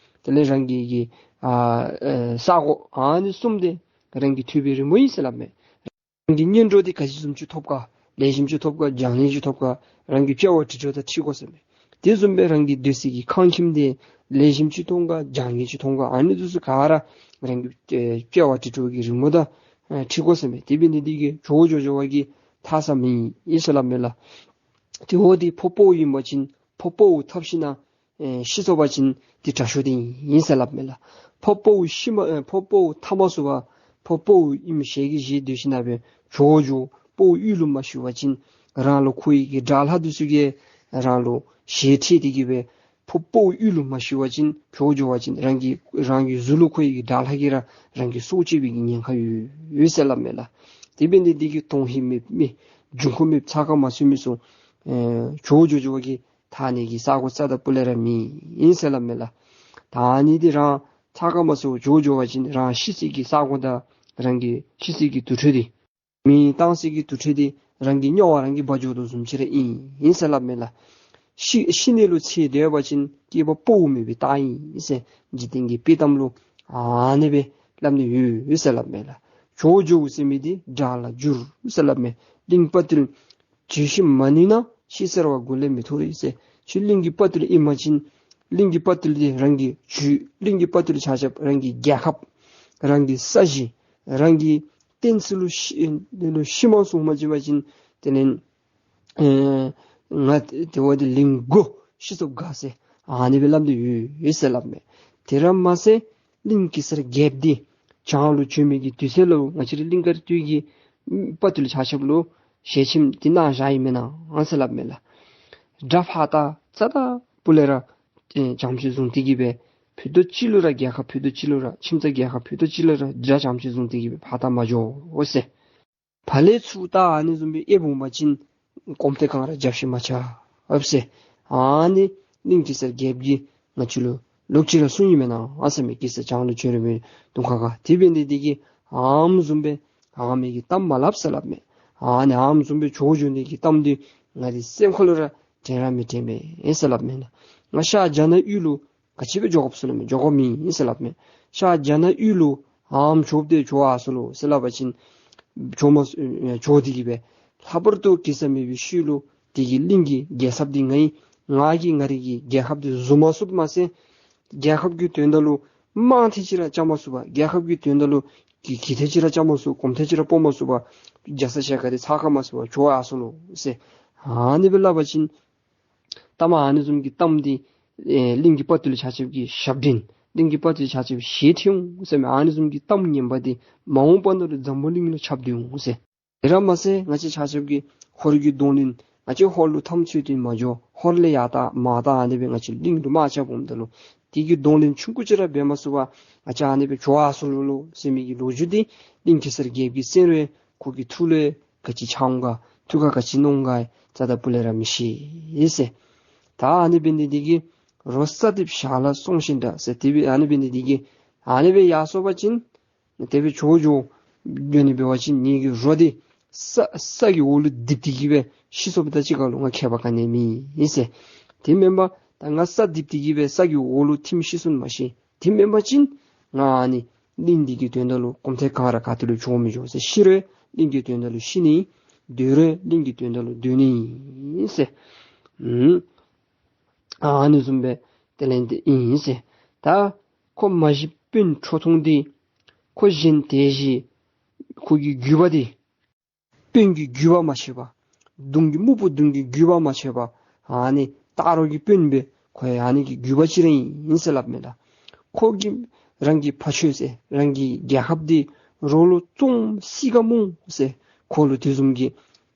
དེ་ལས་རང་གི་གི་ཨ་ཨེ་ས་གོ་ཨ་ནི་གསུམ་འདི་རང་གི་ཐོབ་པའི་རི་མོ་ཨིན་ཟེར་སླབ་མས། རང་གི་གཉེན་གྲོགས་འདི་ག་ཅི་བཟུམ་ཅིག་ཐོབ་ག་ལེགས་ཤོམ་ཅིག་ཐོབ་ག་བྱང་ཉེས་ཅིག་ཐོབ་ག་རང་གི་དཔྱལ་བ་དྲིལ་དྲོ་དང་འཁྲིལ་དགོ་ཟེར་མས། དེ་བཟུམ་སྦེ་རང་གི་སྡོད་ས་གི་ཁང་ཁྱིམ་འདི་ལེགས་ཤོམ་ཅིག་མཐོང་ག་བྱང་ཉེས་ཅིག་མཐོང་ག་ཨ་ནི་འདི་ཚུ་ག་ར་རང་གི་ཨེ་དཔྱལ་བ་དྲིལ་དྲོ་གི་རི་མོ་དང་ཨེ་འཁྲིལ་དགོ་ཟེར་མས། དེ་འབད་ནི་འདི་གིས་བྱོག་འགྱོ་འགྱོ་བ་གི་ཐར་ས་མེད་ཨིན་ཟེར་སླབ་མས་ལགས། དེ་འོ་འདི་ཕོ་དཔའ་བོ་ཨིན་པ་ཅིན་ཕོ་དཔའ་བོ་ཐར་ཞིན་ན་ཨེ་ཤི་སོང་པ་ཅིན་འདི་དྲག་ཤོས་འདི་ཨིན་ཟེར་སླབ་མས་ལགས། ཕོ་དཔའ་བོ་ཤི་མ་ཨེ་ཕོ་དཔའ་བོ་ཐར་མ་ཚུགས་པར་ཕོ་དཔའ་བོ་ཨིནམ་ཞལ་གྱིས་བཞེས་སྡོད་ཞིན་ན་སྦེ་བྱོག་འགྱོ་དཔའ་བོ་ཡུལ་ལུ་མ་ཞུ་བ་ཅིན་རང་ལུ་འཁོར་བའི་གི་དགྲ་ལྷ་འདི་ཚུ་གིས་རང་ལུ་ཞེ་ཁྲེལ་ཏེ་གི་སྦེ་ཕོ་དཔའ་བོ་ཡུལ་ལུ་མ་ཞུ་བ་ཅིན་བྱོག་འགྱོ་བ་ཅིན་རང་གི་རང་གི་གཟུགས་ལུ་འཁོར་བའི་གི་དགྲ་ལྷ་གིས་ར་རང་གི་སྲོག་བཅད་པའི་གི་ཉེན་ཁ་ཡོད་ཡོད་ཟེར་སླབ་མས་ལགས། དེ་འབད་ནི་འདི་གིས་དོན་ཧིང་མེད་མི་འབྱུང་ཁུངས་མེད་ཚ་ཁ་མ་ཚུད་མི་ཚུ་ཨེ་བྱོག་འགྱོ་འགྱོ་བ་གི་ཐར་ནི་གི་ས་གོ་རྩ་དང་སྤུ་ལས་ར་མེད་ཨིན་ཟེར་སླབ་མས་ལགས། ད་ཨ་ནི་འདི་རང་ཚ་ཁ་མ་ཚུད་བྱོག་འགྱོ་བ་ཅིན་རང་ཤི་ས་གི་ས་གོ་དང་རང་གི་ཤི་ས་གི་དུར་ཁྲོད་འདི་མེ་བཏང་ས་གི་དུར་ཁྲོད་འདི་རང་གི་སྨྱོ་བ་རང་གིས་འབག་འགྱོ་དོ་བཟུམ་ཅིག་ར་ཨིན་ཨིན་ཟེར་སླབ་མས་ལགས། ཤི་ཤི་ནི་ལུ་འཚེར་སྡོད་པ་ཅིན་སྐྱེས་པ་དཔའ་བོ་མེད་པའི་རྟགས་ཨིན་ཟེར་འཇིག་རྟེན་གྱི་དཔྱེ་གཏམ་ལུ་ཨ་ནི་སྦེ་སླབ་ནི་ཡོད་ཟེར་སླབ་མས་ལགས། བྱོག་འགྱོ་ཟེར་མི་འདི་དགྲ་ལ་འགྱུར་ཟེར་སླབ་མས། གླིང་དཔའ་རྟུལ་བྱོས་ཤིང་མ་ནུས་ན་ཤི་གསོལ་བ་མགུ་ལས་མི་ཐོབ་རེད་ཟེར། ཁྱོད་གླིང་གི་དཔའ་རྟུལ་ཨིན་པ་ཅིན་གླིང་གི་དཔའ་རྟུལ་འདི་རང་གི་རྒྱུད་གླིང་གི་དཔའ་རྟུལ་ཆ་ཁྱབ་རང་གི་རྒྱལ་ཁབ་རང་གི་ས་གཞི་རང་གི་བསྟན་སྲིད་ལུ་ཤི་ལུ་ཤི་མ་སོང་མ་བྱིན་པ་ཅིན་དེ་ལས་ཨེ་ང་དེ་བ་འདི་གླིང་མགོ་ཤི་སོངཔ་དགའ་ཟེར་ཨ་ནི་སྦེ་སླབ་ནི་ཡོད་ཟེར་སླབ་མས། དེ་ར་མ་ཚད་གླིང་གེ་སར་རྒྱལཔོ་འདི་བྱང་ལུ་བྱོན་མི་གི་དུས་ཚོད་ལུ་ང་བཅས་ར་གླིང་དཀར་སྟོད་ཀྱི་དཔའ་རྟུལ་ཆ་ཁྱབ་ལུ་ཞལ་ཆེམས་འདི་གནང་བཞག་ཡི་མེན་ན་ཟེར་སླབ་མས་ལགས། དགྲ་ཕར་ལྟ་ཚུར་ལྟ་སྤུ་ལས་ར་ཨེ་རྐྱངམ་ཅིག་བཟུང་སྟེ་གི་སྦེ་ཕུད་རྡོག་གཅིག་ལུ་ར་རྒྱལ་ཁ་ཕུད་རྡོག་གཅིག་ལུ་ར་ཁྱིམ་ཚང་རྒྱལ་ཁ་ཕུད་རྡོག་གཅིག་ལུ་ར་དགྲ་རྐྱངམ་ཅིག་བཟུང་སྟེ་གི་སྦེ་ཕར་ལྟ་མ་འགྱོ་ཟེར། ཕར་ལས་ཚུར་ལྟ་ཨ་ནི་བཟུམ་སྦེ་ཨེ་འབད་བ་ཅིན་གོམ་སྟེ་གང་ར་རྒྱབ་ཤིག་མ་ཆགས་ཟེར། ཨ་ནི་གླིང་གེ་སར་རྒྱལཔོ་གིས་ང་བཅས་ལུ་ལོག་ཅི་ར་གསུངས་ཡི་མེན་ན་ཟེར་མས། གེ་སར་བྱང་ལུ་བྱོན་རན་མི་དུང་ཁ་ཁ། དེ་འབད་ནི་འདི་གིས་ཨ་ནི་བཟུམ་སྦེ་ཨ་མི་གི་གཏམ་མ་སླབ་ཟེར་སླབ་མས། ཨ་ནི་ཨ་ནི་བཟུམ་སྦེ་བྱོག་འགྱོ་ནི་གི་གཏམ་འདི་ང་འདི་སེམས་ཁ་ལུ་ར་དྲན་ར་མི་དྲན་པས་ཟེར་སླབ་མས་ལགས། ང་ཤར་རྒྱ་ནག་ཡུལ་ལུ་ག་ཅི་སྦེ་འགྱོ་དགོཔ་ཟེར་སླབ་མས། འགྱོ་དགོཔ་མེད་ཟེར་སླབ་མས། ཤར་རྒྱ་ནག་ཡུལ་ལུ་ཨ་ནི་བྱོག་སྟེ་བྱོག་ཡར་སོ་ལོ་ཟེར་སླབ་པ་ཅིན་བྱོག་མ་བྱོག་སྟེ་གི་སྦེ་ལྷག་པར་དུ་གེ་སར་མེད་པའི་ཤུལ་ལུ་དེ་གི་གླིང་གི་རྒྱལ་ཚབ་འདི་ང་ཨིན། ང་གིས་ང་རའི་གི་རྒྱལ་ཁབ་འདི་བཟོ་མ་ཚུགསཔ་མ་ཚད་རྒྱལ་ཁབ་ཀྱི་དོན་དག་ལུ་དམག་ཐེངས་ཅིག་ར་རྐྱབ་མ་ཚུགས་པར་རྒྱལ་ཁབ་ཀྱི་དོན་དག་ལུ་གི་གི་ཐེངས་ཅིག་ར་རྐྱབ་མ་ཚུགས་གོམ་ཐེངས་ཅིག་ར་སྤོ་མ་ཚུགས་པར་རྒྱ་ཚ་ཞལ་དཀར་འདི་ཚགས་ཁར་མ་ཚུད་པར་བྱོག་ཡར་སོ་ལོ་ཟེར། ཨ་ནི་སྦེ་སླབ་པ་ཅིན་ལྟ་མ་ཨ་ནི་བཟུམ་གྱི་གཏམ་འདི་ཨེ་གླིང་གི་དཔའ་བརྟུལ་ཆ་ཁྱབ་ཀྱི་ཞབས་འདྲེན་གླིང་གི་དཔའ་བརྟུལ་ཆ་ཁྱབ་ཞལ་ཁྲིད་འོང་ཟེར་མས། ཨ་ནི་བཟུམ་གྱི་གཏམ་ངན་པ་འདི་མ་འོངས་པ་ནང་ལུ་འཛམ་བུ་གླིང་ལུ་ཁྱབ་སྟེ་འོང་ཟེར། དེ་ར་མ་ཚད་ང་བཅས་ཆ་ཁྱབ་ཀྱིས་ཧོར་གྱི་གདོང་ལེན་ང་བཅས་ཧོར་ལུ་འཐམ་ཚུད་དེ་མ་འགྱོ། ཧོར་ལས་ཡར་ལྟ་མར་ལྟ་ཨ་ནི་སྦེ་ང་བཅས་གླིང་ལུ་དམག་རྐྱབ་འོངམ་ད་ལུ་དེ་གི་གདོང་ལེན་ཆུང་ཀུ་ཅིག་ར་འབད་མ་ཚུགས་པར་ང་བཅས་ཨ་ནི་སྦེ་བྱོག་ཡར་སོ་ལོ་ལོ་ཟེར་མི་གི་ལོ་རྒྱུས་འདི་གླིང་གེ་སར་རྒྱལཔོ་གི་སེམས་ལུ་ཡང་ཁོ་གི་ཐུགས་ལུ་ཡང་ག་ཅི་འཆར་འོང་ག་ཐུགས་ཁར་ག་ཅི་མནོ་འོང་ག་རྩ་དང་སྤུ་ལས་ར་མི་ཤེས་ཟེར། ད་ཨ་ནི་འབད་ནི་འདི་གིས་རོ་ས་འདེབས་ཞག་ལ་སོང་ཞིནམ་ད་ཟེར། དེ་སྦེ་ཨ་ནི་འབད་ནི་འདི་གིས་ཨ་ནི་སྦེ་ཡར་སོང་པ་ཅིན་དེ་སྦེ་བྱོག་བྱོག་འགྱོ་ནི་འབད་བ་ཅིན་ངེ་གི་རོ་འདི་ས་ས་གི་འོག་ལུ་རྡིབ་སྟེ་གི་སྦེ་ཤི་སོངམ་དང་གཅིག་ཁར་ལུ་ང་ཁྱད་པར་ག་ནི་ཡང་མེད་ཟེར། དེ་མེན་པར་ད་ང་ས་རྡིབ་སྟེ་གི་སྦེ་ས་གི་འོག་ལུ་ཐིམ་ཤི་སོང་མ་ཤེས། དེ་མེན་པ་ཅིན་ང་ཨ་ནི་གླིང་འདི་གི་དོན་དག་ལུ་གོམ་ཐེངས་ག་ར་ག་ཏེ་ལུ་བྱོག་མི་བྱོག་ཟེར། ཤི་རུང་གླིང་གི་དོན་དག་ལུ་ཤི་ནི་སྡོད་རུང་གླིང་གི་དོན་དག་ལུ་སྡོད་ནི་ཨིན་ཟེར། ཨུམ། ཨ་ནི་བཟུམ་སྦེ་དེ་ལས་འདི་ཨིན་ཟེར། ད་ཁོ་མ་གཞི་དཔོན་ཁྲོ་ཐུང་འདི་ཁོ་གཞན་དེ་བཞིན་ཁོ་གི་རྒྱུད་པ་འདི་དཔོན་གྱི་རྒྱུད་པ་མ་ཆད་པར་གདུང་གི་སྨུག་པོ་གདུང་གི་རྒྱུད་པ་མ་ཆད་པར་ཨ་ནི་སྟག་རོང་གི་དཔོན་སྦེ་ཁོ་ཡང་ཨ་ནི་གི་རྒྱུད་པ་ཅིག་ར་ཨིན་ཟེར་སླབ་མས་ལགས། ཁོ་གིས་རང་གི་ཕ་ཆོས་ཟེར་རང་གི་རྒྱལ་ཁབ་འདི་རོགས་ལུ་བཙོང་སྲིད་ག་མནོ་ཟེར། ཁོ་ལུ་དེ་བཟུམ་གྱི་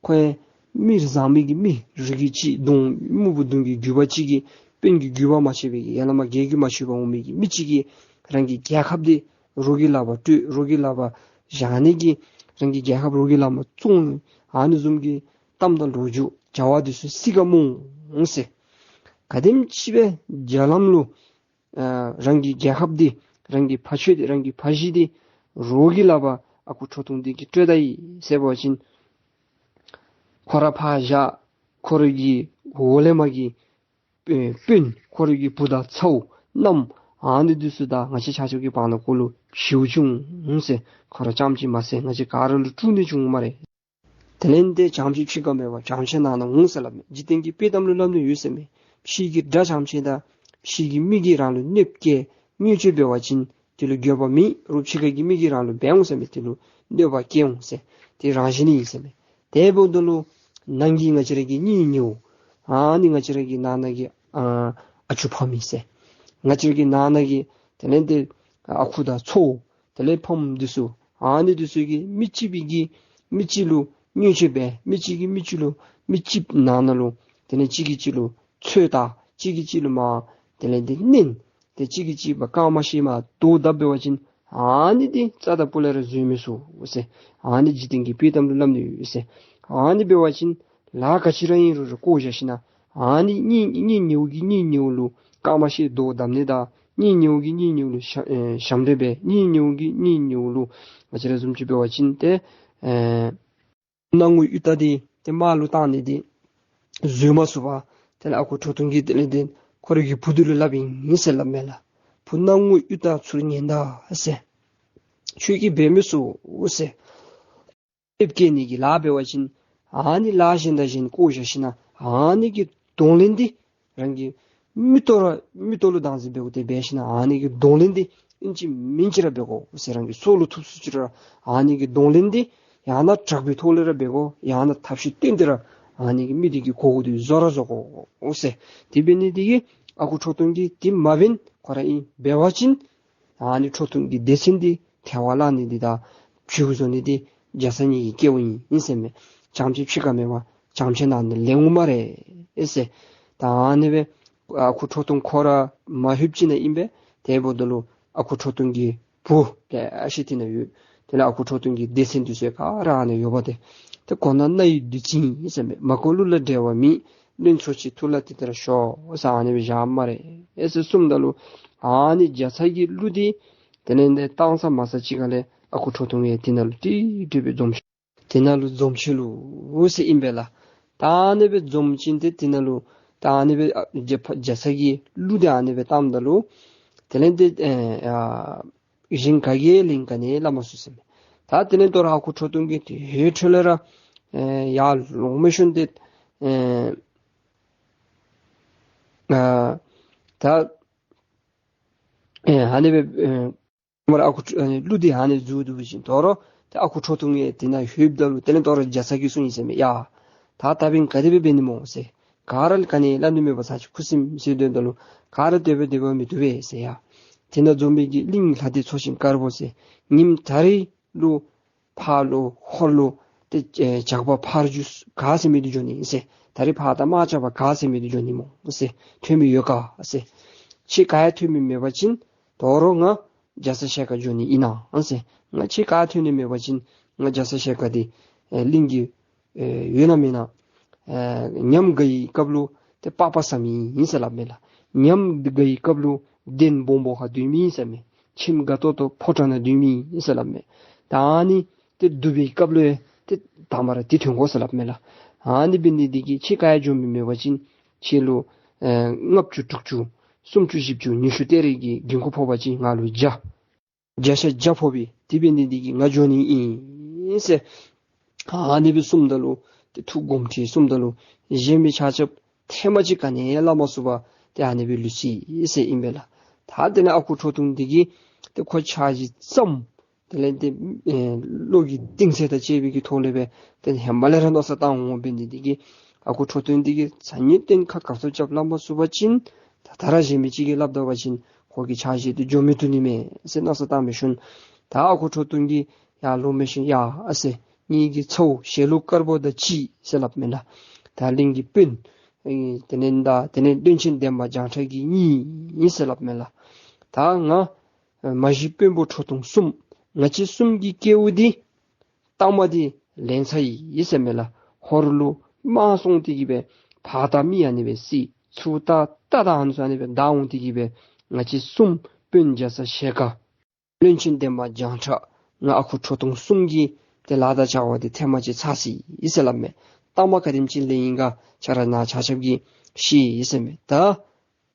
ཁོ་ཡང་མི་བཟང་མི་གི་མི་རིགས་ཅིག་གདུང་སྨུག་པོ་གདུང་གི་རྒྱུད་པ་ཅིག་གིས་དཔོན་གྱི་རྒྱུད་པ་མ་ཆད་པའི་གི་ཡང་ན་མ་རྒྱལ་རྒྱུད་མ་ཆད་པར་འོང་མི་གི་མི་ཅིག་གིས་རང་གི་རྒྱལ་ཁབ་འདི་རོགས་ཀྱི་ལག་པར་སྤྲོད་རོགས་ཀྱི་ལག་པར་བཞག་ནི་གི་རང་གི་རྒྱལ་ཁབ་རོགས་ཀྱི་ལག་མ་བཙོང་ཨ་ནི་བཟུམ་གྱི་གཏམ་དང་ལོ་རྒྱུས་བྱ་བ་འདི་ཚུ་སྲིད་ག་མནོ་ཟེར། ག་དེམ་ཅིག་སྦེ་རྒྱ་ལམ་ལུ་ཨ་རང་གི་རྒྱལ་ཁབ་འདི་རང་གི་ཕ་ཆོས་འདི་རང་གི་ཕ་གཞིས་འདི་རོགས་ཀྱི་ལག་པར་ཨ་ཁུ་ཁྲོ་ཐུང་འདི་གིས་སྤྲོད་ད་ཡི་ཟེར་བ་ཅིན་ཁོ་ར་ཕར་བཞག་ཁོ་ར་གི་འོག་ལས་མར་གྱི་ཨེ་དཔོན་ཁོ་ར་གི་བུ་དང་ཚའོ་མནའམ་ཨ་ནི་འདི་ཚུ་དང་ང་བཅས་ཆ་ཁྱབ་ཀྱི་བར་ན་ཁོ་ལུ་ཞེ་པོ་ཅིག་འོང་ཟེར། ཁོ་ར་རྐྱངམ་ཅིག་མ་ཟད་ང་བཅས་ག་ར་ལུ་དཀྲུག་ནི་ཅིག་འོང་སྨ་རེ། དེ་ལས་འདི་བྱང་ཆུབ་འཆི་ཁ་མེད་པ་བྱང་ཆུབ་ནང་ན་འོང་ཟེར་སླབ་མས། འཇིག་རྟེན་གྱི་དཔེ་གཏམ་ལུ་སླབ་ནི་ཡོད་ཟེར་མས། ཕྱི་གི་དགྲ་བྱམས་ཆེ་དང་ཕྱི་གི་མི་གིས་རང་ལུ་གནོདཔ་བཀལ་བརྙས་བཅོས་འབད་བ་ཅིན་དེ་ལུ་འགྱོད་པ་མེད། རོགས་ཕྱི་ཁ་གི་མི་གིས་རང་ལུ་འབད་འོང་ཟེར་མས། དེ་ལུ་གནོད་པ་བཀལ་འོང་ཟེར། དེ་རང་བཞིན་ཨིན་ཟེར་མས། དེ་འབདཝ་ད་ལུ་ནང་གི་ང་བཅས་ར་གི་གཉེན་ཉེཝ་ཨ་ནི་ང་བཅས་ར་གི་ནང་ན་གི་ཨ་ཨ་ཅུ་ཕ་མ་ཟེར་ང་བཅས་ར་གི་ནང་ན་གི་དེ་ལས་འདི་ཨ་ཁུ་དང་ཚའོ་དེ་ལས་ཕམ་འདི་ཚུ་ཨ་ནི་འདི་ཚུ་གིས་མི་གཅིག་པོ་གིས་མི་གཅིག་ལུ་བརྙས་བཅོས་འབད་མི་གཅིག་གིས་མི་གཅིག་ལུ་མི་གཅིག་ནང་ན་ལུ་དེ་ལས་གཅིག་གིས་གཅིག་ལུ་ཚོད་ལྟ་གཅིག་གིས་གཅིག་ལུ་མར་དེ་ལས་འདི་གནོན་ཏེ་གཅིག་གིས་གཅིག་འབག་རྐངམ་ཤེད་མར་རྡོ་བརྡབ་འབད་བ་ཅིན་ཨ་ནི་འདི་རྩ་དང་སྤུ་ལས་ར་བཟོད་མི་ཚུགས་ཟེར། ཨ་ནི་འཇིག་རྟེན་གྱི་དཔེ་གཏམ་ལུ་སླབ་ནི་ཡོད་ཟེར། ཨ་ནི་འབད་བ་ཅིན་ལཱ་ག་ཅི་ར་ཨིན་རུང་ར་བཀོ་བཞག་ཞིན་ན་ཨ་ནི་གཉེན་གཉེན་ཉེཝ་གིས་གཉེན་ཉེཝ་ལུ་རྐངམ་ཤེད་རྡོ་བརྡབ་ནི་དང་གཉེན་ཉེཝ་གིས་གཉེན་ཉེཝ་ལུ་ཞབས་ཨེ་ཞབས་འདྲེན་འབད་གཉེན་ཉེཝ་གིས་གཉེན་ཉེཝ་ལུ་ང་བཅས་ར་བཟུམ་ཅིག་འབད་བ་ཅིན་ཏེ་ཨེ་སྣང་ངུ་གཡུ་སྟག་འདི་ཏེ་དམག་ལུ་བཏང་ནི་འདི་བཟོད་མ་ཚུགས་པར་དེ་ལས་ཨ་ཁུ་ཁྲོ་ཐུང་གིས་དེ་ལས་འདི་ཁོ་རའི་གི་བུ་འདི་ལུ་སླབ་ཨིན་ཟེར་སླབ་མས་ལགས། བུ་སྣང་ངུ་གཡུ་སྟག་ཚུར་ཉན་ད་ཟེར། ཁྱོད་ཀྱིས་འབད་མི་ཚུགས་ཟེར། གནོདཔ་བཀལ་ནི་གི་ལཱ་འབད་བ་ཅིན་ཨ་ནི་ལཱ་གཞན་དང་གཞན་བཀོ་བཞག་ཞིན་ན་ཨ་ནི་གི་གདོང་ལེན་འདི་རང་གི་མིག་ཏོ་ར་མིག་ཏོ་ལུ་བདག་འཛིན་འབད་དགོ་སྟེ་འབད་ཞིན་ན་ཨ་ནི་གི་གདོང་ལེན་འདི་ཨིན་ཅི་མིན་ཅི་ར་འབད་དགོ་ཟེར། རང་གི་སྲོག་ལུ་ཐུག་སུ་ཅིག་ར་ཨ་ནི་གི་གདོང་ལེན་འདི་ཡང་ན་དྲག་པོའི་ཐོག་ལས་ར་འབད་དགོ། ཡང་ན་ཐབས་ཤེས་བཏོན་ཏེ་ར་ཨ་ནི་གི་མི་འདི་གི་མགུ་སྐོར་འདི་བཟོ་ར་བཟོ་དགོ་ཟེར། དེ་འབད་ནི་འདི་གིས་ཨ་ཁུ་ཁྲོ་ཐུང་གིས་དེ་མ་འབད་ཁོ་ར་ཨིན་འབད་བ་ཅིན་ཨ་ནི་ཁྲོ་ཐུང་གི་སྡེ་ཚན་འདི་ཐལ་བར་བརླག་ནི་འདི་དང་བྱུས་བཟོ་ནི་འདི་རྒྱ་ཚ་ངེ་གི་སྐལཝ་ཨིན་ཨིན་ཟེར་མས། བྱང་ཆུབ་འཆི་ཁ་མེད་པ་བྱང་ཆུབ་ནང་ན་ལེན་འོང་སྨ་རེ་ཨེ་ཟེར། ད་ཨ་ནི་སྦེ་ཨ་ཁུ་ཁྲོ་ཐུང་ཁོ་ར་མ་ལྷོདཔ་ཅིག་ནང་ཨིན་པས། དེ་འབདཝ་ད་ལུ་ཨ་ཁུ་ཁྲོ་ཐུང་གི་བུ་ལེ་ཤ་དེ་ནང་ཡོད། དེ་ལས་ཨ་ཁུ་ཁྲོ་ཐུང་གི་སྡེ་ཚན་འདི་ཚུ་ག་ར་ཨ་ནི་ཡོད་པ་དེ། ཏེ་གོ་ན་རྣ་ཡི་བདུད་རྩི་ཨིན་ཟེར་མས། མ་གོ་གླུ་ལ་འགྲེལ་བ་མེད། བློན་ཚོ་ཆེ་ཐུགས་ལ་དེ་ལྟར་ཞོག་ཟེར་ཨ་ནི་སྦེ་བཞག་སྨ་རེ་ཨེ་ཟེར་གསུངམ་ད་ལུ་ཨ་ནི་རྒྱ་ཚ་གི་གླུ་འདི་དེ་ལས་འདི་བཏང་ས་མ་ས་ཅིག་ཁ་ལས་ཨ་ཁུ་ཁྲོ་ཐུང་ཡང་དེ་ནང་ལུ་ཏིག་ཏིག་སྦེ་འཛོམས་ཤི། དེ་ནང་ལུ་འཛོམས་ཤི་ལོ་ཟེར་ཨིན་པས་ལགས། ད་ཨ་ནི་སྦེ་འཛོམས་ཞིན་ཏེ་དེ་ནང་ལུ་ད་ཨ་ནི་སྦེ་ཨ་རྒྱ་རྒྱ་ཚ་གི་གླུ་འདི་ཨ་ནི་སྦེ་བཏངམ་ད་ལུ་དེ་ལས་འདི་ཨེ་ཨ་གཞན་ག་གིས་ལན་ག་ནི་སླབ་མ་ཚུགས་ཟེར་མས། ད་དེ་ལས་དོ་རུང་ཨ་ཁུ་ཁྲོ་ཐུང་གིས་དེ་ཧེ་འཕྲོ་ལས་ར་ཨེ་ཡར་ལོང་མི་ཤུན་ཏེ་ཨེ་ ཨ་ད་ཨེ་ཨ་ནི་སྦེ་ཨེ་མར་ཨ་ཁུ་ཨ་ནི་གླུ་འདི་ཨ་ནི་བཙུགས་འདུག་པ་ཅིན་དོ་རུང་ཏེ་ཨ་ཁུ་ཁྲོ་ཐུང་ཡང་དེ་ནང་ལྷོདཔ་ད་ལུ་དེ་ལས་དོ་རུང་རྒྱ་ཚ་གིས་གསུངས་ཡི་ཟེར་མས། ཡ་ད་ད་འབདན་ག་དེ་སྦེ་འབད་ནི་སྨོ་ཟེར། ག་ར་ལུ་ག་ནི་སླབ་ནི་མེད་པར་ཚར་ཅིག་ཁུ་སིམ་སིམ་སྡོདཔ་ད་ལུ་ག་ར་དེ་སྦེ་དེ་སྦེ་མི་བཏུབ་པས་ཟེར། ཡ་དེ་ནང་འཛོམས་པའི་གི་གླིང་ལྷ་སྡེ་མཚོ་ཆེན་དཀར་པོ་ཟེར། ཉིནམ་ད་རིས་ལུ་ཕར་ལུ་ཧོར་ལུ་ཏེ་ཨེ་ཇག་པ་ཕར་རྒྱུག་ག་ཟེར་མི་འདི་འགྱོ་ནི་ཨིན་ཟེར། ད་རིས་ཕར་དང་དམག་རྐྱབ་པར་ག་ཟེར་མི་འདི་འགྱོ་ནི་སྨོ་ཟེར། ཐོན་མི་ཡོད་ག་ཟེར། ཁྱེད་ག་ཡང་ཐོན་མི་མེད་པ་ཅིན་དོ་རུང་ང་རྒྱ་ཚ་ཞལ་དཀར་འགྱོ་ནི་ཨིན་ན་ཟེར། ང་ཁྱེད་ག་ཡང་ཐོན་ནི་མེད་པ་ཅིན་ང་རྒྱ་ཚ་ཞལ་དཀར་འདི་ཨེ་གླིང་གི་ཨེ་ཡོད་ན་མེད་ན་ཨེ་ཉམས་དགའ་བའི་སྐབས་ལུ་ཏེ་པགས་པ་ཟ་མི་ཨིན་ཟེར་སླབ་མས་ལགས། ཉམས་དགའ་བའི་སྐབས་ལུ་གདན་སྦོམ་སྦོམ་ཁར་སྡོད་མི་ཨིན་ཟེར་མས། ཁྱིམ་དགའ་ཏོག་ཏོ་ཕོ་བྲང་ནང་སྡོད་མི་ཨིན་ཟེར་སླབ་མས། ད་ཨ་ནི་ཏེ་སྡུག་པའི་སྐབས་ལུ་ཡང་ཏེ་དང་པ་ར་འདི་ཐོན་དགོ་ཟེར་སླབ་མས་ལགས། ཨ་ནི་འབད་ནི་འདི་གིས་ཁྱེད་ག་ཡང་འགྱོ་མི་མེད་པ་ཅིན་ཁྱེད་ལུ་ཨེ་ལྔ་བཅུ་དྲུག་ཅུ་སུམ་ཅུ་བཞི་བཅུ་ཉི་ཤུ་སྟེར་རིགས་ཀྱི་འགན་ཁུར་ཕོག་པ་ཅིན་ང་ལུ་བརྒྱ་བརྒྱ་ཆ་བརྒྱ་ཕོག་པས། དེ་འབད་ནི་འདི་གིས་ང་འགྱོ་ནི་ཨིན་ཟེར། ཨ་ནི་སྦེ་གསུངམ་ད་ལུ་ཏེ་ཐུགས་དགོངས་ཁྲེལ་གསུངམ་ད་ལུ་གཞན་མི་ཆ་ཁྱབ་ཐེངས་མ་གཅིག་ག་ནི་ཡང་སླབ་མ་ཚུགས་པར་ཏེ་ཨ་ནི་སྦེ་ལུས་སོ་ཡི་ཟེར་ཨིན་པས་ལགས། ད་དེ་ལས་ཨ་ཁུ་ཁྲོ་ཐུང་འདི་གིས་ཏེ་ཁོ་ཆ་བཞག་ཙམ་དེ་ལས་ཏེ་ཨེ་བློ་གི་གཏིང་ཚད་དང་བཅས་པའི་གི་ཐོག་ལས་སྦེ་ཏེ་ཧེ་མ་ལས་ར་མནོ་བསམ་བཏང་འོང་། འབད་ནི་འདི་གིས་ཨ་ཁུ་ཁྲོ་ཐུང་འདི་གིས་ས་ཉིན་གཏན་ཁ་ག་ཚོད་རྐྱབ་སླབ་མ་ཚུགས་པ་ཅིན་ད་ད་ར་གཞན་མི་གཅིག་གིས་སླབ་ད་པ་ཅིན་ཁོ་གི་ཆ་བཞག་འདི་འགྱོ་མི་བཏུབ་ནི་མས་ཟེར་མནོ་བསམ་བཏང་བའི་ཤུལ་ད་ཨ་ཁུ་ཁྲོ་ཐུང་གིས་ཡར་ལོང་མི་ཤེས། ཡ་ཨ་ཟེར་ངེ་གི་ཚ་བོ་ཞལ་ལུ་དཀར་པོ་དང་གཅིག་ཟེར་སླབ་མས་ལགས། ད་གླིང་གི་དཔོན་ཨེ་དེ་ལས་ད་དེ་ལས་བློན་ཆེན་འདན་མ་བྱང་ཁྲ་གི་གཉིས་ཨིན་ཟེར་སླབ་མས་ལགས། ད་ང་མ་གཞི་དཔོན་པོ་ཁྲོ་ཐུང་གསུམ་ང་བཅས་གསུམ་གྱི་སྐལཝ་འདི་གཏའ་མ་འདི་ལེན་ཚར་ཡི་ཟེར་མས་ལགས། ཧོར་ལུ་དམག་སོང་སྟེ་གི་སྦེ་ཕར་དང་མི་ཨ་ནི་སྦེ་བསད། ཚུར་ད་ད་ད་ཨ་ནི་ཚུ་ཨ་ནི་སྦེ་བདའ་འོང་སྟེ་གི་སྦེ་ང་བཅས་གསུམ་དཔོན་རྒྱ་ཚ་ཞལ་དཀར་བློན་ཆེན་འདན་མ་བྱང་ཁྲ་ང་ཨ་ཁུ་ཁྲོ་ཐུང་གསུམ་གྱི་ཏེ་ལཱ་དང་བྱ་བ་འདི་ཐེངས་མ་གཅིག་ཚར་སོ་ཡི་ཟེར་སླབ་མས། གཏའ་མ་ག་དེམ་ཅིག་ལེན་ཡི་ག་ཁྱེད་ར་ནཱ་ཆ་ཁྱབ་ཀྱིས་ཤེས་ཡི་ཟེར་མས། ད་ཨེ་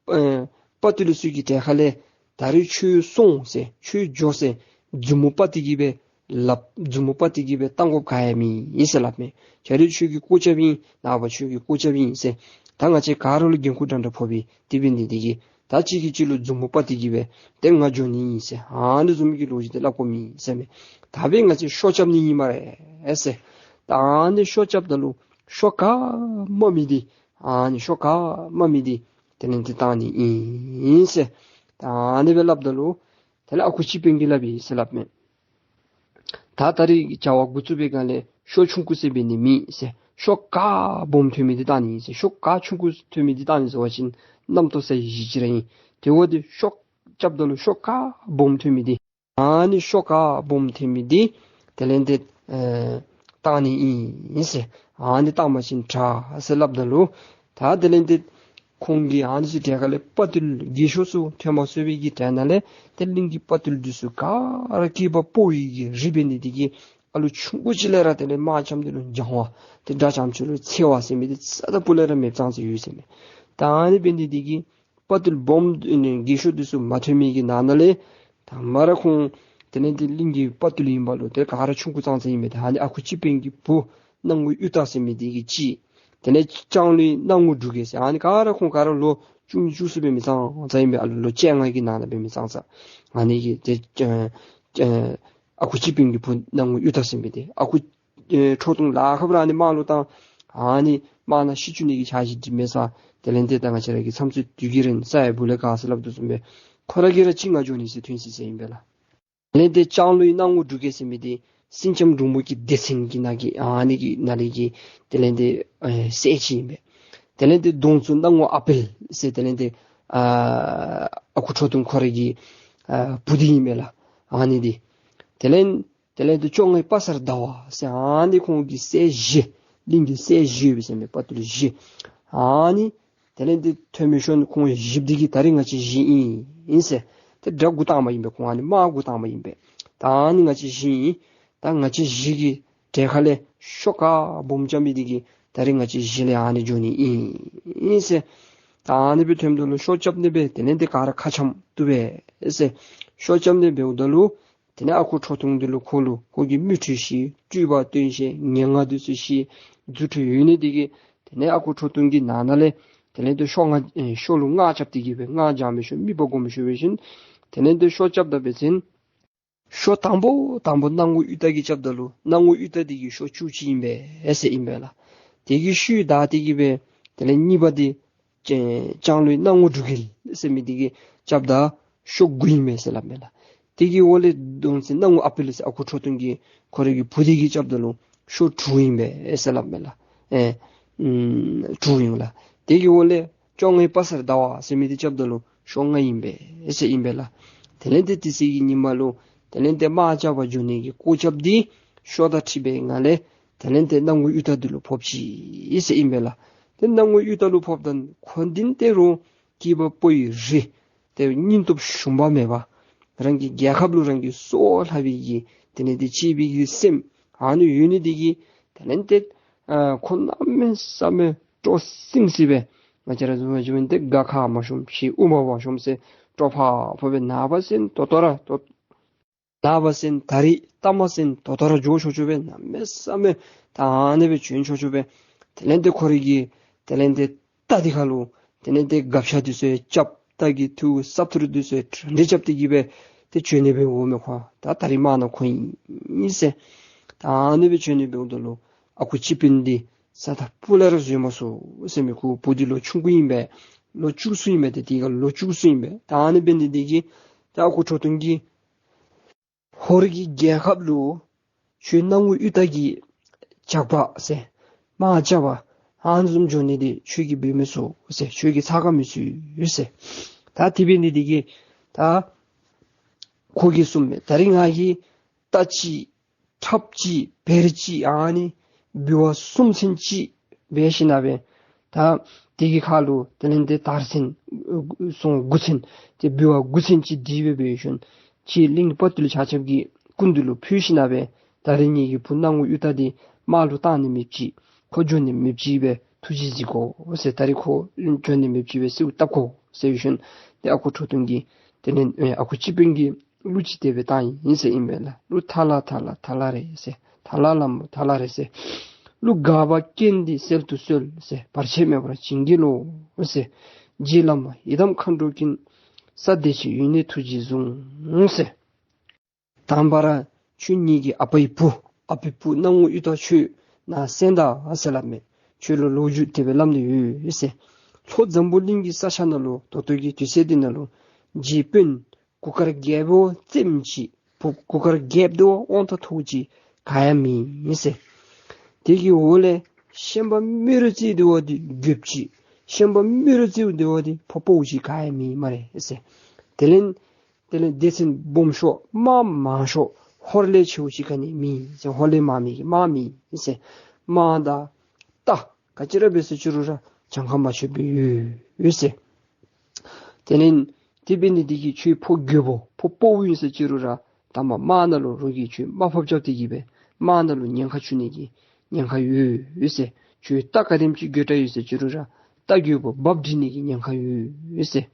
དཔའ་བརྟུལ་ཚུ་གི་གྲལ་ཁ་ལས་ད་རིས་ཁྱོད་སོང་ཟེར་ཁྱོད་འགྱོ་ཟེར་མཛུབ་མོ་དཔའ་སྟེ་གི་སྦེ་སླབ། མཛུབ་མོ་དཔའ་སྟེ་གི་སྦེ་བཏང་དགོཔ་ག་ཡང་མེད་ཟེར་སླབ་མས། ད་རིས་ཁྱོད་ཀྱི་སྐུ་ཚབ་ཨིན། ནངས་པ་ཁྱོད་ཀྱི་སྐུ་ཚབ་ཨིན་ཟེར། ད་ང་བཅས་ག་ར་ལུ་འགན་ཁུར་འདྲ་འདྲ་ཕོག་པས། དེ་འབད་ནི་འདི་གིས་ད་གཅིག་གིས་གཅིག་ལུ་མཛུབ་མོ་དཔའ་སྟེ་གི་སྦེ་ཏེ་ང་འགྱོ་ནི་ཨིན་ཟེར་ཨ་ནི་བཟུམ་གྱི་ལོ་རྒྱུས་འདི་སླབ་དགོཔ་མེད་ཟེར་མས། ད་འབདན་ང་བཅས་ཤོ་རྐྱབ་ནི་ཨིན་སྨ་རེ་ཟེར། ད་ཨ་ནི་ཤོ་རྐྱབ་ད་ལུ་ཤོ་ག་མ་མི་འདི་ཨ་ནི་ཤོ་ག་མ་མི་འདི་དེ་ལས་ཏེ་བཏང་ནི་ཨིན་ཟེར། ད་ཨ་ནི་སྦེ་སླབ་ད་ལུ་དེ་ལས་ཨ་ཁུ་སྤྱི་དཔོན་གྱིས་སླབ་ཡི་ཟེར་སླབ་མས། ད་ད་རིས་བྱ་བ་འགོ་བཙུགས་པའི་སྒང་ལས་ཤོ་ཆུང་ཀུ་ཟེར་འབད་ནི་མེད་ཟེར། ཤོ་ག་སྦོམ་ཐོན་མི་འདི་བཏང་ནི་ཨིན་ཟེར། ཤོ་ག་ཆུང་ཀུ་ཐོན་མི་འདི་བཏང་ནི་ཟེར་བ་ཅིན་རྣམ་རྟོག་ཟེར་བཞི་ཅིག་ར་ཨིན། དེ་འབདཝ་ད་ཤོ་རྐྱབ་ད་ལུ་ཤོ་ག་སྦོམ་ཐོན་མི་འདི་ཨ་ནི་ཤོ་ག་སྦོམ་ཐོན་མི་འདི་དེ་ལས་ཏེ་ཨེ་བཏང་ནི་ཨིན་ཟེར། ཨ་ནི་བཏང་པ་ཅིན་དྲག་ཟེར་སླབ་ད་ལུ་ད་དེ་ལས་ཏེ་ཁོང་གི་ཨ་ནི་ཚུ་གྲལ་ཁ་ལས་དཔའ་བརྟུལ་རྒས་ཤོས་ཚུ་ཐོན་མ་ཚུགས་པའི་གི་གྲལ་ནང་ལས་ཏེ་གླིང་གི་དཔའ་བརྟུལ་འདི་ཚུ་ག་ར་སྐྱེས་པ་ཕོ་ཡི་གི་རིགས་འབད་ནི་འདི་གིས་ཨ་ལུ་ཆུང་ཀུ་ཅིག་ལས་ར་དེ་ལས་དམག་རྐྱབ་ནི་ལུ་འཇང་བ་ཏེ་དགྲ་རྐྱངམ་ཅིག་ལུ་འཚེར་བ་ཟེར་མི་འདི་རྩ་དང་སྤུ་ལས་ར་མེདཔ་ཙང་ཙ་ཡོད་ཟེར་མས། ད་ཨ་ནི་འབད་ནི་འདི་གིས་དཔའ་བརྟུལ་སྦོམ་ཨེ་ནི་རྒས་ཤོས་འདི་ཚུ་མ་ཐོན་མི་གི་ནང་ན་ལས་དང་པ་ར་ཁོང་དེ་ལས་ཏེ་གླིང་གི་དཔའ་བརྟུལ་ཨིན་པ་ལུ་ཏེ་ག་ར་ཆུང་ཀུ་ཙང་ཙ་ཨིན་མས། ད་ཨ་ནི་ཨ་ཁུ་སྤྱི་དཔོན་གྱི་བུ་སྣང་ངུ་གཡུ་སྟག་ཟེར་མི་འདི་གིས་གཅིག། དེ་ལས་ལྕང་ལོའི་སྣང་ངུ་འབྲུག་རྒྱས་ཟེར་ཨ་ནི་ག་ར་ཁོང་ག་ར་ལོ་བཅུ་གཉིས་བཅུ་གསུམ་འབད་མི་ཙང་ཙ་ཨིན་མས། ཨ་ལོ་ལོ་བཅོ་ལྔ་གི་ནང་ན་འབད་མི་ཙང་ཙ། ཨ་ནི་གིས་ཏེ་ཨ་ཨ་ཁུ་སྤྱི་དཔོན་གྱི་བུ་སྣང་ངུ་གཡུ་སྟག་ཟེར་མི་འདི་ཨ་ཁུ་ཨེ་ཁྲོ་ཐུང་ལཱ་ཁག་ར་ཨ་ནི་དམག་ལུ་བཏང་། ཨ་ནི་དམག་ནང་ཤི་བཅུག་ནི་གི་འཆར་གཞི་སྒྲིག་མི་ས་དེ་ལས་ཏེ་ད་ང་བཅས་ར་གི་མཚམས་ཚོད་དུས་ཀྱི་རིང་ས་ཡི་བུ་ལས་ག་ཟེར་སླབ་དོ་བཟུམ་སྦེ་ཁོ་ར་གིས་ར་གཅིག་ང་འགྱོ་ནི་ཟེར་ཐོན་ཅི་ཟེར་ཨིན་པས་ལགས། དེ་ལས་ཏེ་ལྕང་ལོའི་སྣང་ངུ་འབྲུག་རྒྱས་ཟེར་མི་འདི་སེང་ལྕམ་འབྲུག་མོ་གི་སྡེ་ཚན་གྱི་ནང་གི་ཨ་ནི་གི་ནང་ལས་ཀྱི་དེ་ལས་ཏེ་ཨེ་སྲས་ཅིག་ཨིན་པས། དེ་ལས་ཏེ་གདོང་བཙུགས་སྣང་ངུ་ཨ་དཔལ་ཟེར་དེ་ལས་ཏེ་ཨ་ཨ་ཁུ་ཁྲོ་ཐུང་ཁོ་ར་གི་ཨ་བུ་འདི་ཨིན་མས་ལགས། ཨ་ནི་འདི་དེ་ལས་དེ་ལས་ཏེ་བཅོ་ལྔའི་དཔའ་གསར་ཟླ་བ་ཟེར་ཨ་ནི་ཁོང་གི་སྲས་བཞི་གླིང་གི་སྲས་བཞི་ཡོད་པས་ཟེར་མས། དཔའ་བརྟུལ་བཞི། ཨ་ནི་དེ་ལས་ཏེ་ཐོན་མི་ཤོ་ཁོང་བཞི་འདི་གིས་ད་རིས་ང་བཅས་བཞི་ཨིན་ཨིན་ཟེར་ཏེ་དགྲ་འགོ་དང་པ་ཨིན་པས། ཁོང་ཨ་ནི་དམག་འགོ་དང་པ་ཨིན་པས། ད་ཨ་ནི་ང་བཅས་བཞི་ཨིན། ད་ང་བཅས་བཞི་གི་གྲལ་ཁ་ལས་ཤོ་ག་སྦོམ་རྐྱབ་མི་འདི་གིས་ད་རིས་ང་བཅས་བཞི་ལས་ཨ་ནི་འགྱོ་ནི་ཨིན་ཨིན་ཟེར། ད་ཨ་ནི་སྦེ་ཐོནམ་ད་ལུ་ཤོ་རྐྱབ་ནི་སྦེ་དེ་ལས་ཏེ་ག་ར་ཁ་འཆམ་བཏུབ་པས་ཟེར། ཤོ་རྐྱབ་ནི་འབདཝ་ད་ལུ་དེ་ལས་ཨ་ཁུ་ཁྲོ་ཐུང་འདི་ལུ་ཁོ་ལུ་ཁོ་གི་མིག་འཕྲུལ་ཤེས་སྤྲུལ་པ་སྟོན་ཤེས་ངན་སྔགས་འདི་ཚུ་ཤེས་རྫུ་འཕྲུལ་ཡོད་ནི་འདི་གིས་དེ་ལས་ཨ་ཁུ་ཁྲོ་ཐུང་གི་ནང་ན་ལས་ དེ་ལས་ཏེ་ཤོ་ལྔ་ཨེ་ཤོ་ལུ་སྔགས་རྐྱབ་སྟེ་གི་སྦེ་སྔགས་བགྱང་མི་ཤོ་དམིགས་པ་སྒོམ་མི་ཤོ་འབད་ཞིནམ་དེ་ལས་ཏེ་ཤོ་རྐྱབ་ད་འབད་ཞིནམ་ཤོ་དང་པོ་དང་པོ་སྣང་ངུ་གཡུ་སྟག་གི་རྐྱབ་ད་ལུ་སྣང་ངུ་གཡུ་སྟག་འདི་གིས་ཤོ་བཅུ་གཅིག་ཨིན་པས་ཟེར་ཨིན་པས་ལགས། དེ་གི་ཤུལ་བདའ་སྟེ་གི་སྦེ་དེ་ལས་གཉིས་པ་འདི་ལྕང་ལོའི་སྣང་ངུ་འབྲུག་རྒྱལ་ཟེར་མི་འདི་གིས་རྐྱབ་ད་ཤོ་དགུ་ཨིན་པས་ཟེར་སླབ་མས་ལགས། དེ་གི་འོག་ལས་གདོང་ཅན་སྣང་ངུ་ཨ་པི་ལི་ཟེར་ཨ་ཁུ་ཁྲོ་ཐུང་གི་ཁོ་རའི་གི་བུ་འདི་གིས་རྐྱབ་ད་ལུ་ཤོ་དྲུག་ཨིན་པས་ཟེར་སླབ་མས་ལགས། ཨེ་ཨམ་དྲུག་ཨིན་ལགས། དེ་གི་འོག་ལས་བཅོ་ལྔའི་དཔལ་གསར་ཟླ་བ་ཟེར་མི་འདི་རྐྱབ་ད་ལུ་ཤོ་ལྔ་ཨིན་པས་ཟེར་ཨིན་པས་ལགས། དེ་ལས་ཏེ་དེ་ཚེ་གི་ཉིནམ་ལུ་དེ་ལས་ཏེ་དམག་རྐྱབ་པར་འགྱོ་ནི་གི་གོ་རྐྱབ་འདི་ཤོ་དང་འཁྲིལ་བའི་ངང་ལས་དེ་ལས་ཏེ་སྣང་ངུ་གཡུ་སྟག་འདི་ལུ་ཕོག་ཅི་ཟེར་ཨིན་པས་ལགས། ཏེ་སྣང་ངུ་གཡུ་སྟག་ལུ་ཕོགཔ་ད་ཁོ་འདི་ཏེ་རུང་སྐྱེས་པ་ཕོ་ཡི་རིགས་ཏེ་སྙིང་སྟོབས་ཞུམ་པ་མེད་པ་རང་གི་རྒྱལ་ཁབ་ལུ་རང་གི་སྲོག་ལྷག་པའི་གི་དེ་ལས་ཏེ་གཅེས་པའི་གི་སེམས་ཨ་ནི་ཡོད་ནི་འདི་གིས་དེ་ལས་ཏེ་ཨ་ཁོ་གནམ་མེད་ས་མེད་སྤྲོ་སིམ་སི་སྦེ་ང་བཅས་ར་བཟུམ་ཅིག་འབད་ན་ཏེ་དགའ་ཁ་མ་ཤོམ་ཤི་དབུ་མ་མ་ཤོམ་ཟེར་སྤྲོ་ཕ་ཕོ་སྦེ་ནངས་པ་ཟེར་ན་ད་ལྟོ་ར་ད་ལྟོ་ནངས་པ་ཟེར་ན་ད་རིས་ལྟ་མ་ཟེར་ན་ད་ལྟོ་ར་འགྱོ་ཆོག་ཆོག་སྦེ་གནམ་མེད་ས་མེད་ད་ཨ་ནི་སྦེ་བྱོན་ཆོག་ཆོག་སྦེ་དེ་ལས་ཏེ་ཁོ་རའི་གི་དེ་ལས་ཏེ་རྟ་འདི་ཁར་ལུ་དེ་ལས་ཏེ་སྒ་ཆས་འདི་ཚུ་རྐྱབ་རྟ་གི་ཐུ་སྲབ་ཐུར་འདི་ཚུ་གྲ་སྒྲིག་རྐྱབ་སྟེ་གི་སྦེ་ཏེ་བྱོན་ནི་སྦེ་འོང་མས། ཁོ་ད་ད་རིས་དམག་ནང་འཁོད་ཨིན་ཟེར་ད་ཨ་ནི་སྦེ་བྱོན་ནི་སྦེ་འོངམ་ད་ལུ་ཨ་ཁུ་སྤྱི་དཔོན་འདི་རྩ་དང་སྤུ་ལས་ར་བཟོད་མ་ཚུགས་ཟེར་མས། ཁོ་བུ་འདི་ལོ་ཆུང་ཀུ་ཨིན་པས། ལོ་བཅུ་གསུམ་ཨིན་པས། ཏེ་དེ་ཁར་ལོ་བཅུ་གསུམ་ཨིན་པས། ད་ཨ་ནི་འབད་ནི་འདི་གིས་ད་ཨ་ཁུ་ཁྲོ་ཐུང་གིས་ཧོར་གྱི་རྒྱལ་ཁབ་ལུ་ཁྱོད་སྣང་ངུ་གཡུ་སྟག་གི་ཇག་པ་ཟེར་དམག་རྐྱབ་པར་ཨ་ནི་བཟུམ་འགྱོ་ནི་འདི་ཁྱོད་ཀྱིས་འབད་མི་ཚུགས་ཟེར། ཁྱོད་ཀྱིས་ཚ་ཁ་མི་ཚུད་ཟེར། ད་དེ་འབད་ནི་འདི་གིས་ད་ཁོ་གིས་གསུངམ་མས། ད་རིས་ང་གིས་རྟ་གཅིག་ཁྲབ་གཅིག་བེར་གཅིག་ཨ་ནི་འབུལ་བ་གསུམ་ཚན་གཅིག་འབད་ཞིནམ་ལས་ད་དེ་གི་ཁར་ལུ་དེ་ལས་ཏེ་དར་ཚོན་སོང་དགུ་ཚན་ཏེ་འབུལ་བ་དགུ་ཚན་གཅིག་འདི་སྦེ་འབད་ཞིནམ་ཁྱེད་གླིང་དཔའ་བརྟུལ་ཆ་ཁྱབ་ཀྱི་སྐུ་མདུན་ལུ་ཕུལ་ཞིནམ་ལས་ད་རིས་ངེ་གི་བུ་སྣང་ངུ་གཡུ་སྟག་འདི་དམག་ལུ་བཏང་ནི་མེདཔ་ཅིག་ཁོ་འགྱོ་ནི་མེདཔ་ཅིག་སྦེ་ཐུགས་རྗེ་གཟིགས་དགོ་ཟེར། ད་རིས་ཁོ་འགྱོ་ནི་མེདཔ་ཅིག་སྦེ་གསོལཝ་བཏབ་དགོ་ཟེར་ཞིནམ་ཏེ་ཨ་ཁུ་ཁྲོ་ཐུང་གིས་དེ་ལས་ཨེ་ཨ་ཁུ་སྤྱི་དཔོན་གྱིས་གླུ་ཅིག་དེ་སྦེ་བཏང་ཡི་ཟེར་ཨིན་པས་ལགས། གླུ་ཐ་ལ་ཐ་ལ་ཐ་ལ་རེད་ཟེར། ཐ་ལ་ལ་མོ་ཐ་ལ་རེད་ཟེར། གླུ་དགའ་བ་སྐྱེན་འདི་གསལ་དུ་གསོལ་ཟེར། བར་ཆད་མེད་པར་བྱིན་གྱིས་རློབས་ཟེར། རྗེ་བླ་མ་ཡི་དམ་མཁའ་འགྲོ་ཀུན། ས་བདེ་ཆེན་ཡུན་གནས་ཐུགས་རྗེས་བཟུང་ཟེར། དང་པ་ར་ཁྱོད་ངེ་གི་ཨ་པའི་བུ་ཨ་པའི་བུ་སྣང་ངུ་གཡུ་སྟག་ཁྱོད་ནཱ་གསན་ད་ཟེར་སླབ་མས། ཁྱོད་ལུ་ལོ་རྒྱུས་དེ་སྦེ་སླབ་ནི་ཡོད་ཟེར། ལྷོ་འཛམ་བུ་གླིང་གི་ས་ཆ་ནང་ལུ་ད་ལྟོ་གི་དུས་ཚོད་འདི་ནང་ལུ་རྗེ་དཔོན་གུར་དཀར་རྒྱལ་པོ་རྩེདམོ་ཅིག་བུ་གུར་དཀར་རྒྱལཔོ་འདི་བ་དབང་ཐང་ཐོབ་ཅིག་ག་ཡང་མེད་ཟེར། དེ་གི་འོག་ལས་ཤན་པ་རྨེ་རུ་རྩེ་འདི་བ་འདི་རྒྱལཔོ་ཅིག་ཤན་པ་རྨེ་རུ་རྩེ་འདི་བ་འདི་ཕོ་དཔའ་བོ་ཅིག་ག་ཡང་མེད་སྨ་རེ་ཟེར། དེ་ལས་དེ་ལས་སྡེ་ཚན་སྦོམ་ཤོས་དམག་མང་ཤོས་ཧོར་ལས་ཆེཝ་ཅིག་ག་ནི་མེད་ཟེར། ཧོར་ལས་དམག་མི་གི་དམག་མེད་ཟེར། དམག་དང་རྟ་ག་ཅི་ར་འབད་ཟེར་ཅི་རུང་ར་གྱངས་ཁ་མ་ཆོདཔ་སྦེ་ཡོད་ཟེར། དེ་ལས་དེ་འབད་ནི་འདི་གིས་ཁྱོད་ཕོ་རྒོད་པོ་ཕོ་དཔའ་བོ་ཨིན་ཟེར་ཅི་རུང་ར་ད་མ་དམག་ནང་ལུ་རོགས་ཀྱིས་ཁྱོད་དམའ་ཕབ་རྐྱབ་སྟེ་གི་སྦེ་དམག་ནང་ལུ་ཉེན་ཁ་བྱུང་ནི་གི་ཉེན་ཁ་ཡོད་ཟེར། ཁྱོད་རྟ་ག་དེམ་ཅིག་རྒོད་དྲགས་ཡོད་ཟེར་ཅི་རུང་ར་རྟ་རྒོད་པོ་འབབ་སྒྲིལ་ནི་གི་ཉེན་ཁ་ཡོད་ཟེར།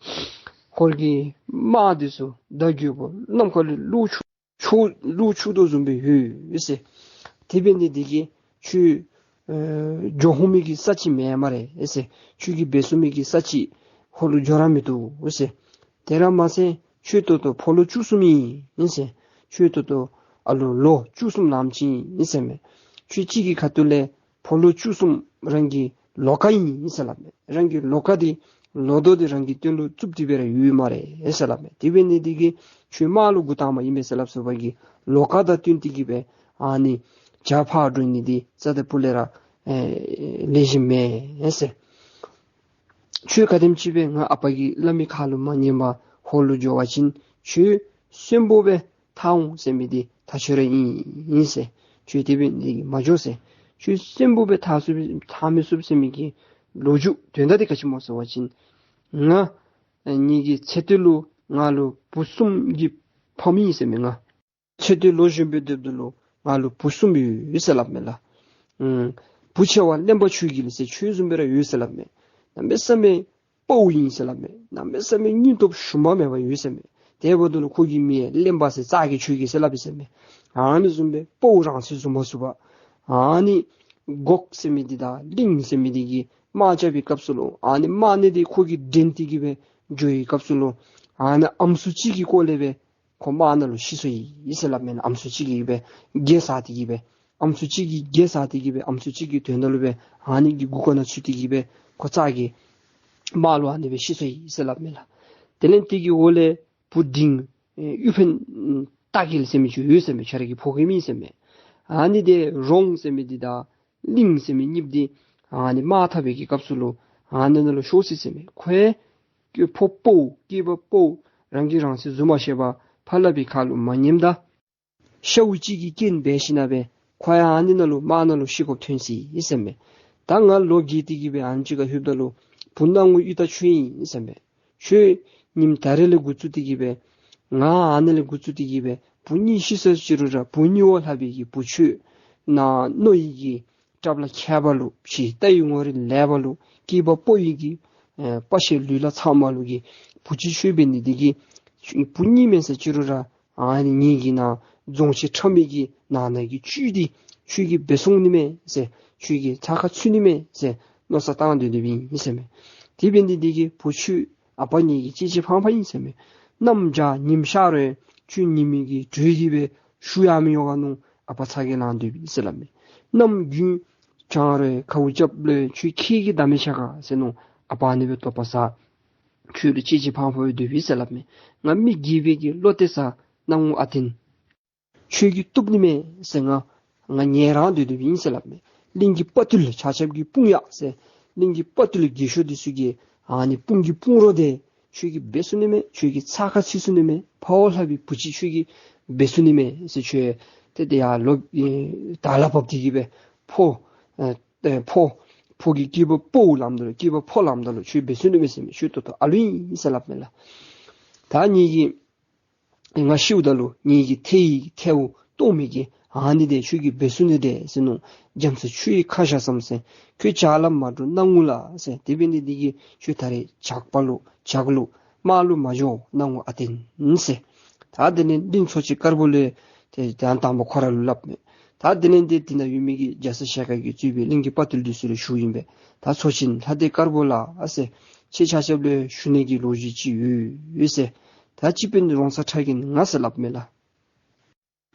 ཧོར་གྱི་དམག་འདི་ཚུ་རྟ་རྒོད་པོ་ནམ་མཁའ་ལུ་ལུ་ཆུ་ཆུ་ལུ་ཆུ་དོ་བཟུམ་སྦེ་ཡོད་ཟེར། དེ་འབད་ནི་འདི་གིས་ཁྱོད་ཨེ་འགྱོ་ཧུ་མི་གི་ས་ཅིག་མེད་སྨ་རེ་ཟེར། ཁྱོད་ཀྱིས་འབད་ཚུགས་མི་གི་ས་ཅིག་ཧོར་ལུ་འགྱོ་ར་མིན་འདུག་ཟེར། དེ་ར་མ་ཚད་ཁྱོད་ད་ལྟོ་ཕོ་ལོ་བཅུ་གསུམ་ཨིན་ཟེར། ཁྱོད་ད་ལྟོ་ཨ་ལོ་ལོ་བཅུ་གསུམ་ལངམ་ཅིག་ཨིན་ཟེར་མས། ཁྱོད་གཅིག་གི་ཁ་ཐུག་ལས་ཕོ་ལོ་བཅུ་གསུམ་རང་གི་ལོ་ཀ་ཨིན་ཟེར་སླབ་མས། རང་གི་ལོ་ཀ་འདི་ལོ་ཐོག་འདི་རང་གི་དོན་ལུ་བཙུགས་ཏེ་སྦེ་ར་ཡོད་སྨ་རེ་ཟེར་སླབ་མས། དེ་འབད་ནི་འདི་གིས་ཁྱོད་དམག་ལུ་འགོ་དང་པ་ཨིན་པས་ཟེར་སླབ་སོང་བ་གི་ལོ་ཀ་དང་བསྟུན་ཏེ་གི་སྦེ་ཨ་ནི་ཇག་ཕར་འགྲོ་ནི་འདི་རྩ་དང་སྤུ་ལས་ར་ཨེ་ལེགས་ཤོམ་མེན་ཟེར། ཁྱོད་ག་དེམ་ཅིག་སྦེ་ང་ཨ་པ་གི་བླ་མའི་ཁ་ལུ་མ་ཉན་པར་ཧོར་ལུ་འགྱོ་བ་ཅིན་ཁྱོད་གསོན་པོ་སྦེ་ཐར་འོང་ཟེར་མི་འདི་ཐག་ཆོད་ར་ཨིན་ཟེར། ཁྱོད་དེ་སྦེ་འདི་གིས་མ་འགྱོ་ཟེར། ཁྱོད་གསོན་པོ་སྦེ་ཐར་ཚུགས་ཐར་མི་ཚུགས་ཟེར་མི་གི་ལོ་རྒྱུས་དོན་དག་འདི་ག་ཅི་སྨོ་ཟེར་བ་ཅིན་ང་ངེ་གི་ཚེ་སྟོད་ལུ་ང་ལུ་བུ་གསུམ་གྱི་ཕམ་ཨིན་ཟེར་མས། ང་ཚེ་སྟོད་ལོ་གཞོན་པའི་སྟབས་ལུ་ང་ལུ་བུ་གསུམ་ཡོད་ཟེར་སླབ་མས་ལགས། ཨམ་བུ་ཆེ་བ་གླེན་པ་ཆོས་རྒྱལ་ཟེར་ཁྱོད་བཟུམ་སྦེ་ར་ཡོད་ཟེར་སླབ་མས། གནམ་མེད་ས་མེད་དཔའ་བོ་ཨིན་ཟེར་སླབ་མས། གནམ་མེད་ས་མེད་སྙིང་སྟོབས་ཞུམ་པ་མེད་པར་ཡོད་ཟེར་མས། དེ་འབདཝ་ད་ལུ་ཁོ་གི་མིང་ཡང་གླེན་པ་ཟེར་རྩ་གི་ཆོས་རྒྱལ་ཟེར་སླབ་ཨིན་ཟེར་མས། ཨ་ནི་བཟུམ་སྦེ་དཔའ་བོ་རང་སྲིད་བཟུང་མ་ཚུགས་པར་ཨ་ནི་འགོག་ཟེར་མི་འདི་དང་གླིང་ཟེར་མི་འདི་གི་ དམག་རྐྱབ་པའི་སྐབས་སུ་ལུ་ཨ་ནི་དམག་སྣེ་འདི་ཁོ་གིས་འདྲེན་ཏེ་གི་སྦེ་འགྱོ་བའི་སྐབས་སུ་ལུ་ཨ་ནི་ཨམ་སྲུ་ཅིག་གི་སྐོར་ལས་སྦེ་ཁོ་དམག་ནང་ལུ་ཤི་སོ་ཡི་ཟེར་སླབ་མས་ལགས། ཨམ་སྲུ་ཅིག་གིས་སྦེ་བགེགས་བསགས་ཏེ་གི་སྦེ་ཨམ་སྲུ་ཅིག་གིས་བགེགས་བསགས་ཏེ་གི་སྦེ་ཨམ་སྲུ་ཅིག་གི་དོན་དག་ལུ་སྦེ་ཨ་ནི་གི་མགུ་སྐོར་ནང་ཚུད་དེ་གི་སྦེ་ཁོ་རྩ་གི་དམག་ལུ་ཨ་ནི་སྦེ་ཤི་སོ་ཡི་ཟེར་སླབ་མས་ལགས། དེ་ལས་དེ་གི་འོག་ལས་བུ་འབྲིང་ཨེ་གཡུ་འཕེན་ཨམ་རྟ་རྒྱལ་ཟེར་མི་ཅིག་ཡོད་ཟེར་མས། ཁྱོད་ར་གི་ཕོ་རྒནམ་ཨིན་ཟེར་མས། ཨ་ནི་འདི་རོང་ཟེར་མི་འདི་དང་གླིང་ཟེར་མི་གཉིས་འདི་ཨ་ནི་དམག་འཐབ་པའི་གི་སྐབས་སུ་ལུ་ཨ་ནི་ནང་ལུ་ཤོར་སོ་ཡི་ཟེར་མས། ཁོ་ཡང་ཕོ་དཔའ་བོ་སྐྱེས་པ་དཔའ་བོ་རང་གིས་རང་སྲིད་བཟུང་མ་ཤེས་པར་ཕར་ལུ་སྦེ་ཁ་ལུ་མ་ཉནམ་ད་ཤཝ་ཅིག་གི་རྐྱེན་འབད་ཞིན་ན་སྦེ་ཁོ་ཡང་ཨ་ནི་ནང་ལུ་དམག་ནང་ལུ་ཤི་དགོཔ་ཐོན་སོ་ཡི་ཟེར་མས། ད་ང་ལོ་རྒས་ཏེ་གི་སྦེ་ཨ་ནི་ཅིག་ཁར་ལྷོདཔ་ད་ལུ་བུ་སྣང་ངུ་གཡུ་སྟག་ཁྱོད་ཨིན་ཟེར་མས། ཁྱོད་ཉིནམ་ད་རེས་ལས་འགོ་བཙུགས་ཏེ་གི་སྦེ་ང་ཨ་ནི་ལས་འགོ་བཙུགས་ཏེ་གི་སྦེ་བུ་གཉིས་ཤི་སོ་ཅི་རུང་ར་བུ་གཉིས་པོ་ལྷག་པའི་གི་བུ་ཁྱོད་ནང་རྣོ་ཡི་གི་སྐྲ་ལ་ཁྱད་པར་ལུ་ཕྱི་རྟ་ཡི་ངོ་རིས་ལེགས་པ་ལུ་སྐྱེས་པ་དཔའ་བོའི་གི་ཨེ་དཔའ་ཤེད་ལུས་ལ་ཚང་བ་ལུ་གི་བུ་ཅིག་ཁྱོད་འབད་ནི་འདི་གིས་བུ་གཉིས་མེན་ཟེར་ཅི་རུང་ར་ཨ་ནི་ངེ་གི་ནང་རྫོང་ཆེན་ཁྲ་མོའི་གི་ནང་ན་གི་བཅུད་འདི་ཁྱོད་ཀྱིས་འབག་ཚུགས་ནི་མས་ཟེར་ཁྱོད་ཀྱི་ཚ་ཁ་ཚུད་ནི་མས་ཟེར་མནོ་བསམ་བཏང་སྡོད་སྡོདཔ་ཨིན་ཟེར་མས། དེ་འབད་ནི་འདི་གིས་བུ་ཁྱོད་ཨ་པ་ངེ་གི་གཅེས་གཅེས་ཕངས་ཕངས་ཨིན་ཟེར་མས། གནམ་བྱཱར་ཉིམ་ཤར་རུང་ཁྱོད་ཉི་མའི་གི་དྲོད་འདི་སྦེ་ཞུ་ཡང་མི་གཡོ་ག་མནོ་ཨ་པ་ཚ་གྱང་ལང་སྡོདཔ་ཨིན་ཟེར་སླབ་མས། གནམ་དགུན་གྱང་རུང་ཁཝ་རྐྱབ་ལོ་ཁྱོད་ཁྱེད་ཀྱིས་བདག་མེད་བྱ་ག་ཟེར་མནོ་ཨ་པ་ཨ་ནི་སྦེ་དོགས་པ་ཟ། ཁྱོད་ལུ་གཅེས་གཅེས་ཕངས་ཕངས་སྦེ་སྡོདཔ་ཨིན་ཟེར་སླབ་མས། ང་མི་རྒས་པའི་གི་བློ་གཏད་ས་སྣང་ངུ་ཨ་བརྟན་ཁྱོད་ཀྱིས་བཏུབ་ནི་མས་ཟེར་ང་ང་ཉལ་རང་སྡོད་སྡོདཔ་ཨིན་ཟེར་སླབ་མས། གླིང་གི་དཔའ་ཐུལ་ཆ་ཁྱབ་ཀྱི་དཔུང་ཡག་ཟེར་གླིང་གི་དཔའ་ཐུལ་རྒས་ཤོས་འདི་ཚུ་གི་ཨ་ནི་དཔུང་གི་དཔུང་རོགས་འདི་ཁྱོད་ཀྱིས་འབག་ཚུགས་ནི་མས། ཁྱོད་ཀྱི་ཚ་ཁ་ཚུད་ཚུགས་ནི་མས། ཕ་བོ་ལྷག་པའི་བུ་ཅིག་ཁྱོད་ཀྱིས་འབག་ཚུགས་ནི་མས་ཟེར། ཁྱོད་ཏེ་ཏེ་ཡར་ལོ་ཨེ་དར་ལ་བབས་ཏེ་གི་སྦེ་ཕོ་ཨེ་ཨེ་ཕོ་ཕོ་གི་སྐྱེས་པ་དཔའ་བོ་ལངམ་ད་ལུ་སྐྱེས་པ་ཕོ་ལངམ་ད་ལུ་ཁྱོད་འབག་ཚུགས་ནི་མས་ཟེར་མས། ཁྱོད་ཏོག་ཏོ་ཨ་ལུ་ཨིན་ཟེར་སླབ་མས་ལགས། ད་ངེ་གི་ང་ཤིཝ་ད་ལུ་ངེ་གི་ཐལ་ཡི་ཐལཝ་སྟོངམ་གི་ཨ་ནི་འདི་ཁྱོད་ཀྱིས་འབག་ཚུགས་ནི་འདི་ཟེར་མནོ། རྒྱ་མཚོ་ཆུ་ཡི་ཁ་བཞག་བསམ་ཟེར། ཁྱོད་བྱཱར་ལ་མ་འགྲོ་སྣང་ངུ་ལ་ཟེར། དེ་འབད་ནི་འདི་གིས་ཁྱོད་ད་རེས་ཇག་པ་ལུ་ཇག་ལུ་དམག་ལུ་མ་འགྱོ་སྣང་ངུ་ཨ་བརྟན་ཟེར། ད་དེ་ལས་གླིང་ཚོ་ཆེན་དཀར་པོ་ལས་ཏེ་ད་དང་པ་ཁོ་ར་ལུ་སླབ་མས། ད་དེ་ལས་ཏེ་དེ་ནང་ཡོད་མི་གི་རྒྱ་ཚ་ཞལ་དཀར་གྱིས་གཙོས་པའི་གླིང་གི་དཔའ་ཐུལ་འདི་ཚུ་ལུ་ཞུཝ་ཨིན་པས། ད་ཚོ་ཆེན་ལྷ་སྡེ་དཀར་པོ་ལ་ཨ་ཟེར། ཁྱེད་ཆ་ཁྱབ་ལུ་ཞུ་ནི་གི་ལོ་རྒྱུས་ཅིག་ཡོད་ཡོད་ཟེར། ད་སྤྱི་དཔོན་རོང་ཚ་ཁྲ་རྒན་ང་ཟེར་སླབ་མས་ལགས།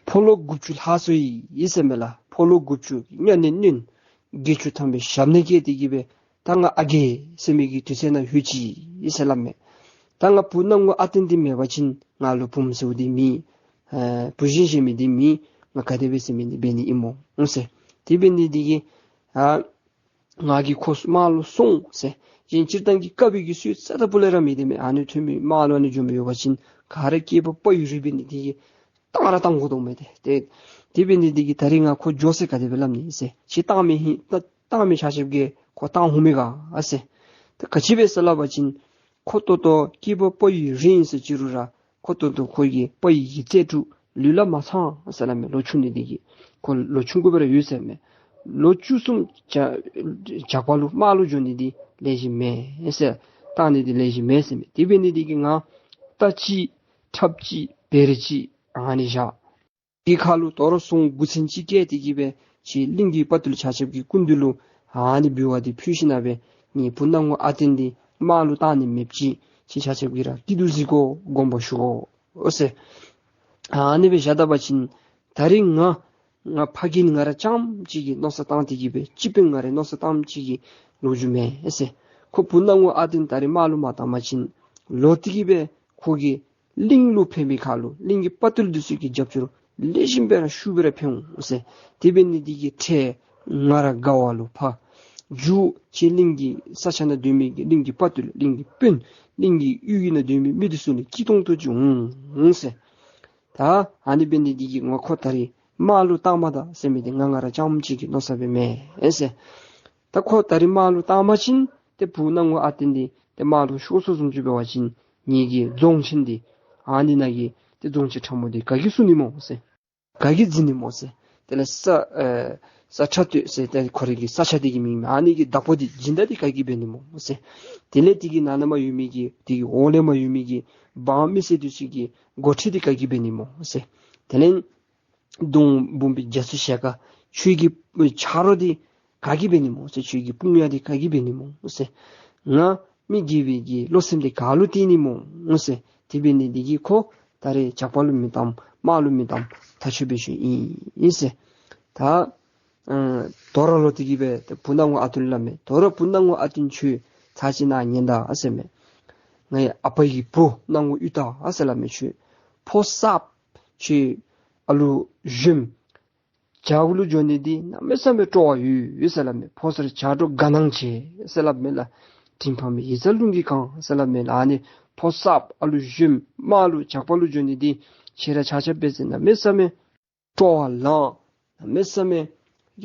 ཕོ་ལོ་དགུ་བཅུ་ལྷག་སོ་ཡི་ཟེར་མས་ལགས། ཕོ་ལོ་དགུ་བཅུ་གཉའ་ནས་གནོན་བརྒྱད་ཅུ་ཐམ་པའི་ཞབས་ནས་བཀལ་ཏེ་གི་སྦེ་ད་ང་ཨ་རྒས་ཟེར་མི་གི་དུས་ཚོད་ནང་ལྷོད་ཅི་ཟེར་སླབ་མས། ད་ང་བུ་སྣང་ངུ་ཨ་བརྟན་འདི་མེད་པ་ཅིན་ང་ལུ་བུམོ་ཟེརཝ་འདི་མེད། ཨ་བུ་གཞན་གཞན་མི་འདི་མེད། ང་ག་དེ་སྦེ་ཟེར་མི་འདི་འབད་ནི་ཨིན་མོ་ཟེར། དེ་འབད་ནི་འདི་གིས་ཨ་ང་གིས་ཁོ་དམག་ལུ་སོང་ཟེར། གཞན་སྤྱིར་བཏང་གི་བཀའ་བབས་ཀྱི་སྲོལ་རྩ་ད་པོ་ལས་ར་མེད་དེ་མས། ཨ་ནི་ཐོན་མི་དམག་ལུ་ཨ་ནི་འགྱོ་མི་ཡོད་པ་ཅིན་ག་ར་སྐྱེས་པ་དཔའ་བོའི་རིགས་འབད་ནི་འདི་གིས་བཏང་ར་བཏང་དགོ་དོ་མས་ཏེ། ཏེ་དེ་འབད་ནི་འདི་གིས་ད་རིས་ང་ཁོ་འགྱོ་ཟེར་ག་དེ་སྦེ་སླབ་ནི་ཟེར། ཁྱེད་བཏང་མི་ཧིང་བཏང་མི་ཆ་ཁྱབ་ཀྱིས་ཁོ་བཏང་འོང་མས་ག་ཨ་ཟེར། ད་ག་ཅི་སྦེ་ཟེར་སླབ་པ་ཅིན་ཁོ་ཏོག་ཏོ་སྐྱེས་པ་དཔའ་བོའི་རིགས་ཨིན་ཟེར་ཅི་རུང་ར་ཁོ་ཏོག་ཏོ་ཁོ་གི་དཔའ་ཡི་གི་རྩལ་སྤྲུགས་ལུས་ལ་མ་ཚང་ཟེར་སླབ་མས། ལོ་ཆུང་ནི་འདི་གིས་ཁོ་ལོ་ཆུང་ཀུ་སྦེ་ར་ཡོད་ཟེར་མས། ལོ་བཅུ་གསུམ་ཇ་ཇག་པ་ལུ་དམག་ལུ་འགྱོ་ནི་འདི་ལེགས་ཤོམ་མེན་ཟེར། བཏང་ནི་འདི་ལེགས་ཤོམ་མེན་ཟེར་མས། དེ་འབད་ནི་འདི་གིས་ང་རྟ་ཅིག་ཁྲབ་ཅིག་བེ་རི་ཅིག་ཨ་ནི་བཞག་གི་ཁར་ལུ་དོ་རུང་ཟོང་དགུ་ཚན་ཅིག་བཀལ་ཏེ་གི་སྦེ་ཁྱེད་གླིང་གི་དཔའ་ཐུལ་ཆ་ཁྱབ་ཀྱི་སྐུ་མདུན་ལུ་ཨ་ནི་འབུལ་བ་འདི་ཕུལ་ཞིན་ན་སྦེ་ངེའི་བུ་སྣང་ངུ་ཨ་བརྟན་འདི་དམག་ལུ་བཏང་ནི་མེདཔ་ཅིག་ཁྱེད་ཆ་ཁྱབ་ཀྱིས་ར་སྐྱིད་སྡུག་གཟིགས་དགོ་དགོངས་པ་ཞུ་དགོ་ཟེར། ཨ་ནི་སྦེ་བཞག་ད་པ་ཅིན་ད་རིས་ང་ང་ཕ་རྒན་ང་ར་རྐྱངམ་གཅིག་གིས་མནོ་བསམ་བཏང་སྟེ་གི་སྦེ་སྤྱི་དཔོན་ང་རའི་མནོ་བསམ་བཏངམ་གཅིག་གི་ལོ་རྒྱུས་མེན་ཟེར། ཁོ་བུ་སྣང་ངུ་ཨ་བརྟན་ད་རིས་དམག་ལུ་མ་བཏང་པ་ཅིན་ལོག་སྟེ་གི་སྦེ་ཁོ་གིས་གླིང་ལུ་ཕན་པའི་ཁར་ལུ་གླིང་གི་དཔའ་ཐུལ་འདི་ཚུ་གི་རྒྱབ་སྐྱོར་ལེགས་ཤོམ་སྦེ་ར་ཤུགས་སྦེ་ར་ཕན་འོང་ཟེར། དེ་འབད་ནི་འདི་གིས་ཁྱེད་ང་ར་དགའ་བ་ལུ་ཕར་མཇུག་ཁྱེད་གླིང་གི་ས་ཆ་ནང་སྡོད་མི་གི་གླིང་གི་དཔའ་ཐུལ་གླིང་གི་དཔོན་གླིང་གི་གཡུས་ཀྱི་ནང་སྡོད་མི་མི་འདི་ཚུ་ནི་སྐྱིད་ཏོང་ཏོ་ཅིག་འོང་འོང་ཟེར། ད་ཨ་ནི་འབད་ནི་འདི་གིས་ང་ཁོ་ད་རིས་དམག་ལུ་བཏང་མ་ད་ཟེར་མི་འདི་ང་ང་ར་རྐྱངམ་གཅིག་གི་མནོ་བསམ་སྦེ་མེན་ཟེར། ད་ཁོ་ད་རིས་དམག་ལུ་བཏང་པ་ཅིན་ཏེ་བུ་སྣང་ངུ་ཨ་བརྟན་འདི་ཏེ་དམག་ལུ་ཤོར་སོ་བཟུམ་ཅིག་འབད་བ་ཅིན་ངེ་གི་རྫོང་ཆེན་འདི་ཨ་ནི་ནང་གི་ཏེ་རྫོང་ཆེན་ཁྲ་མོ་འདི་ག་གིས་བསུ་ནི་སྨོ་ཟེར། ག་གིས་འཛིན་ནི་སྨོ་ཟེར། དེ་ལས་ས་ཨེ་ས་ཁྲ་སྟོད་ཟེར་ཏེ་ཁོ་རའི་གི་ས་ཆ་འདི་གི་མིང་མས། ཨ་ནི་གི་བདག་པོ་འདི་སྦྱིན་བདག་འདི་ག་གིས་འབད་ནི་སྨོ་ཟེར། དེ་ལས་འདི་གི་ནང་ན་མར་ཡོད་མི་གི་འདི་གི་འོག་ལས་མར་ཡོད་མི་གི་འབངས་མི་སེར་འདི་ཚུ་གི་འགོ་ཁྲིད་འདི་ག་གིས་འབད་ནི་སྨོ་ཟེར། དེ་ལས་གདོང་འབུམ་པའི་རྒྱ་མཚོ་ཞལ་དཀར་ཁྱོད་ཀྱི་ཆ་རོགས་འདི་ ག་གིས་འབད་ནི་སྨོ་ཟེར། ཁྱོད་ཀྱི་དཔུང་ཡ་འདི་ག་གིས་འབད་ནི་སྨོ་ཟེར། ང་མི་དགེ་བའི་གི་བློ་སེམས་འདི་ག་ལུ་བརྟེན་ནི་སྨོ་ཟེར། དེ་འབད་ནི་འདི་གིས་ཁོ་ད་རེས་ཇག་པ་ལུ་མི་གཏམ་དམག་ལུ་མི་གཏམ་ཐག་ཆོད་སྦེ་ཞུཝ་ཨིན་ཟེར། ད་ཨ་དོ་རུང་ལོག་སྟེ་གི་སྦེ་བུ་སྣང་ངུ་ཨ་བཏུན་ལུ་སླབ་མས། དོ་རུང་བུ་སྣང་ངུ་ཨ་བཏུན་ཁྱོད་ཚར་གཅིག་ནཱ་ཉན་ད་ཟེར་མས། ངེའི་ཨ་པ་གི་བུ་སྣང་ངུ་གཡུ་སྟག་ཟེར་སླབ་མས། ཁྱོད་ཕོ་གསརཔ་ཁྱོད་ཨ་ལུ་གཞོནམ་ཇག་ལུ་འགྱོ་ནི་འདི་གནམ་མེད་ས་མེད་སྤྲོ་བ་ཡོད་ཡོད་ཟེར་སླབ་མས། ཕོ་གསར་ཇག་འདྲོག་དགའ་སྣང་ཆེ་ཟེར་སླབ་མས་ལགས། དྲིན་ཕམ་ཡིད་གཙང་རླུང་གིས་གང་ཟེར་སླབ་མས་ལགས། ཨ་ནི་ཕོ་གསརཔ་ཨ་ལུ་གཞོནམ་དམག་ལུ་ཇག་པ་ལུ་འགྱོ་ནི་འདི་ཁྱེད་ར་ཆ་ཁྱབ་འབད་ཟེར་གནམ་མེད་ས་མེད་སྤྲོ་བ་ལང་། གནམ་མེད་ས་མེད་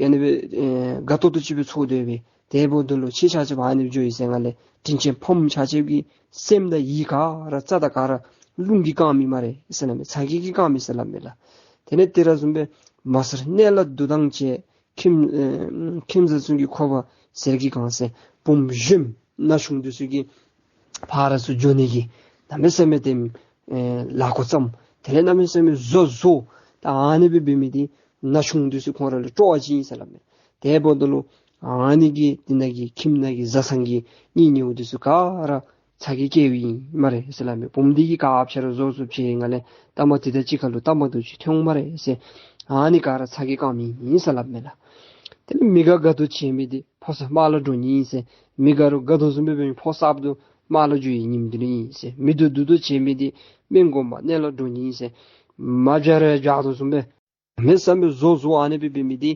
ཨ་ནི་སྦེ་ཨེ་དགའ་ཏོག་ཏོ་ཅིག་སྦེ་ཚོར་དོ་སྦེ། དེ་འབདཝ་ད་ལུ་ཁྱེད་ཆ་ཁྱབ་ཨ་ནི་སྦེ་འགྱོ་ཡི་ཟེར་ང་ལས་དྲིན་ཅན་ཕམ་ཆ་ཁྱབ་ཀྱི་སེམས་དང་ཡིད་ག་ར་རྩ་དང་ག་ར་རླུང་གིས་གང་མི་སྨ་རེ་ཟེར་སླབ་མས། ཚ་གྱང་གིས་གང་མི་ཟེར་སླབ་མས་ལགས། དེ་ལས་དེ་ར་བཟུམ་སྦེ་མ་གསར་གནས་ལ་འདུག་དང་བཅས་ཁྱིམ་ཨེ་ཁྱིམ་བཟའ་ཚུ་གི་ཁོག་པ་གཟེར་གྱིས་གང་ཟེར། བུམོ་གཞོནམ་ན་ཆུང་འདི་ཚུ་གིས་ཕར་ཚུར་འགྱོ་ནི་གི་གནམ་མེད་ས་མེད་དེ་ཨེ་ལ་ཁོ་ཙམ། དེ་ལས་གནམ་མེད་ས་མེད་བཟོ་བཟོཝ་ད་ཨ་ནི་སྦེ་འབད་མི་འདི་ན་ཆུང་འདི་ཚུ་ཁོང་ར་ལུ་སྤྲོ་བ་ཅིག་ཨིན་ཟེར་སླབ་མས། དེ་འབདཝ་ད་ལུ་ཨ་ནི་གིས་འདི་ནང་གི་ཁྱིམ་ནང་གི་བཟའ་ཚང་གི་གཉེན་ཉེཝ་འདི་ཚུ་ག་ར་ཚ་གྱང་སྐྱེཝ་ཨིན་སྨ་རེ་ཟེར་སླབ་མས། བུམོ་འདི་གིས་ག་ཕྱིར་ར་བཟོ་བཟོཝ་ཅིག་ང་ལས་ལྟ་མ་འདི་དང་གཅིག་ཁར་ལུ་ལྟ་མ་འདི་ཅིག་ཐོན་འོང་སྨ་རེ་ཟེར། ཨ་ནི་ག་ར་ཚ་གྱང་གང་མི་ཨིན་ཟེར་སླབ་མས་ལགས། དེ་ལས་མི་དགའ་དགའ་ཏོ་བྱེད་མི་འདི་ཕོ་གསར་དམག་ལུ་འགྱོ་ནི་ཨིན་ཟེར། མི་དགའ་རུང་དགའ་དོ་བཟུམ་སྦེ་འབད་མི་ཕོ་གསརཔ་འདི་དམག་ལུ་འགྱོ་ནི་ཨིནམ་འདི་ཨིན་ཟེར། མི་སྡུག་སྡུག་ཏོ་བྱེད་མི་འདི་སྨན་གོང་མ་གནས་ལུ་འགྱོ་ནི་ཨིན་ཟེར། མ་བྱ་རུང་བྱ་དོ་བཟུམ་སྦེ་གནམ་མེད་ས་མེད་བཟོ་བཟོཝ་ཨ་ནི་སྦེ་འབད་མི་འདི་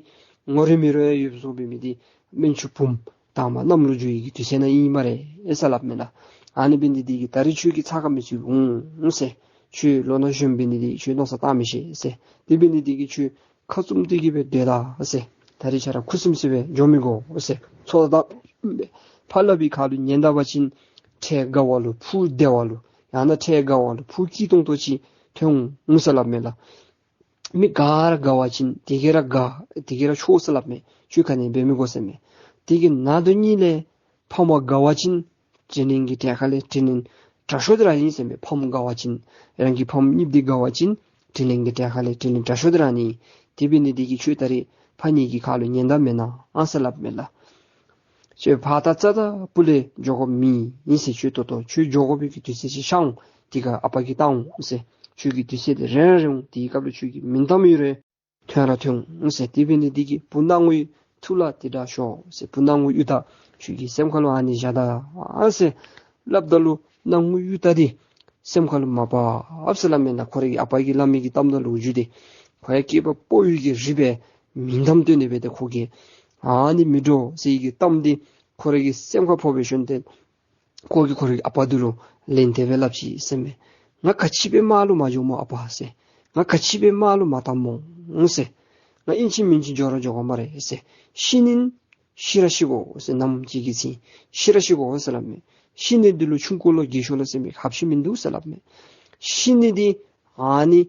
ངོ་རིས་མི་རིས་ཡོདཔ་བཟོ་འབད་མི་འདི་སྨན་ཆུང་བུམོ་དང་པ་གནམ་ལོ་འགྱོ་ནི་གི་དུས་ཚོད་ནང་ཨིན་སྨ་རེ་ཟེར་སླབ་མས་ལགས། ཨ་ནི་འབད་ནི་འདི་གིས་ད་རིས་ཁྱོད་ཀྱིས་ཚ་ཁ་མི་ཚུད་འོང་ཟེར། ཁྱོད་ལོ་ན་གཞོནམ་འབད་ནི་འདི་ཁྱོད་མནོ་བསམ་བཏང་མི་ཤེས་ཟེར། དེ་འབད་ནི་འདི་གིས་ཁྱོད་ཁ་བཙུམ་སྟེ་གི་སྦེ་སྡོད་ད་ཟེར། ད་རིས་ཁྱོད་ར་ཁུ་སིམ་སི་སྦེ་འགྱོ་མི་དགོ་ཟེར། ཚོད་ད་ཕར་སླབ་པའི་ཁ་ལུ་ཉན་ད་པ་ཅིན་འཕྲལ་དགའ་བ་ལུ་ཕུགས་བདེ་བ་ལུ་ཡང་ན་འཕྲལ་དགའ་བ་ལུ་ཕུགས་སྐྱིད་ཏོང་ཏོ་ཅིག་ཐོན་འོང་ཟེར་སླབ་མས་ལགས། མི་ག་ར་དགའ་བ་ཅིན་དེ་གིས་ར་དགའ་དེ་གིས་ར་ཆོག་ཟེར་སླབ་མས། ཁྱོད་ག་ནི་འབད་མི་དགོ་ཟེར་མས། དེ་གི་ནང་དོན་གཉིས་ལས་ཕམ་དགའ་བ་ཅིན་དྲིན་ལན་གྱི་གྲལ་ཁ་ལས་དྲིན་ལན་དྲག་ཤོས་འདི་ར་ཨིན་ཟེར་མས། ཕམ་དགའ་བ་ཅིན་རང་གི་ཕམ་གཉིསཔོ་འདི་དགའ་བ་ཅིན་དྲིན་ལན་གྱི་གྲལ་ཁ་ལས་དྲིན་ལན་དྲག་ཤོས་འདི་ར་ཨིན། དེ་འབད་ནི་འདི་གིས་ཁྱོད་ད་རིས་ཕ་གཉིས་ཀྱི་ཁ་ལུ་ཉན་ད་མེན་ན་ཟེར་སླབ་མས་ལགས། ཁྱོད་ཕར་ད་རྩ་དང་སྤུ་ལས་འགྱོ་དགོཔ་མེད་ཨིན་ཟེར། ཁྱོད་ཏོག་ཏོ་ཁྱོད་འགྱོ་དགོ་པའི་གི་དུས་ཚོད་ཅིག་ཤར་འོང་། དེ་ཁར་ཨ་པ་གིས་བལྟ་འོང་ཟེར། ཁྱོད་ཀྱི་དུས་ཚོད་འདི་རན་རན་འོང་། དེའི་སྐབས་ལུ་ཁྱོད་ཀྱིས་མིང་གཏམ་ཡོད་རུང་ཐོན་ར་ཐོན་འོང་ཟེར། དེ་འབད་ནི་འདི་གིས་བུ་སྣང་ངུའི་ཐུགས་ལ་དེ་དྲག་ཤོར་ཟེར། བུ་སྣང་ངུ་གཡུ་སྟག་ཁྱོད་ཀྱི་སེམས་ཁ་ལུ་ཨ་ནི་བཞག་ད་ཟེར་སླབ་ད་ལུ་སྣང་ངུ་གཡུ་སྟག་འདི་སེམས་ཁ་ལུ་མ་བབ་ཟེར་སླབ་མས་ན། ཁོ་རའི་གི་ཨ་པ་གིས་སླབ་མི་གི་གཏམ་དང་ལོ་རྒྱུས་འདི་ཁོ་ཡང་སྐྱེས་པ་ཕོ་ཡི་གི་རིགས་སྦེ་མིང་གཏམ་བཏོན་ནི་སྦེ་ཏེ་ཁོ་གིས་ཨ་ནི་མི་འགྲོ་ཟེར་གྱི་གཏམ་འདི་ཁོ་རའི་གི་སེམས་ཁར་ཕོག་པའི་ཤུལ་ཏེ་ཁོ་གིས་ཁོ་རའི་ཨ་པ་འདི་ལུ་ལན་དེ་སྦེ་སླབ་ཅི་ཟེར་མས། ང་ག་ཅི་སྦེ་དམག་ལུ་མ་འགྱོཝ་སྨོ་ཨ་པ་ཟེར། ང་ག་ཅི་སྦེ་དམག་ལུ་མ་བཏངམ་སྨོ་ཟེར། ང་ཨིན་ཅི་མིན་ཅི་འགྱོ་ར་འགྱོ་དགོ་སྨ་རེ་ཟེར། ཤི་ནི་ཤི་ར་ཤི་དགོ་ཟེར། ནམ་ཅིག་གི་ཚེ་ཤི་ར་ཤི་དགོ་ཟེར་སླབ་མས། ཤི་ནི་འདི་ལུ་ཆུང་ཀུ་ལོ་རྒས་ཤོས་ལོ་ཟེར་མི་ཧབ་ཤིག་མིན་འདུག་ཟེར་སླབ་མས། ཤི་ནི་འདི་ཨ་ནི་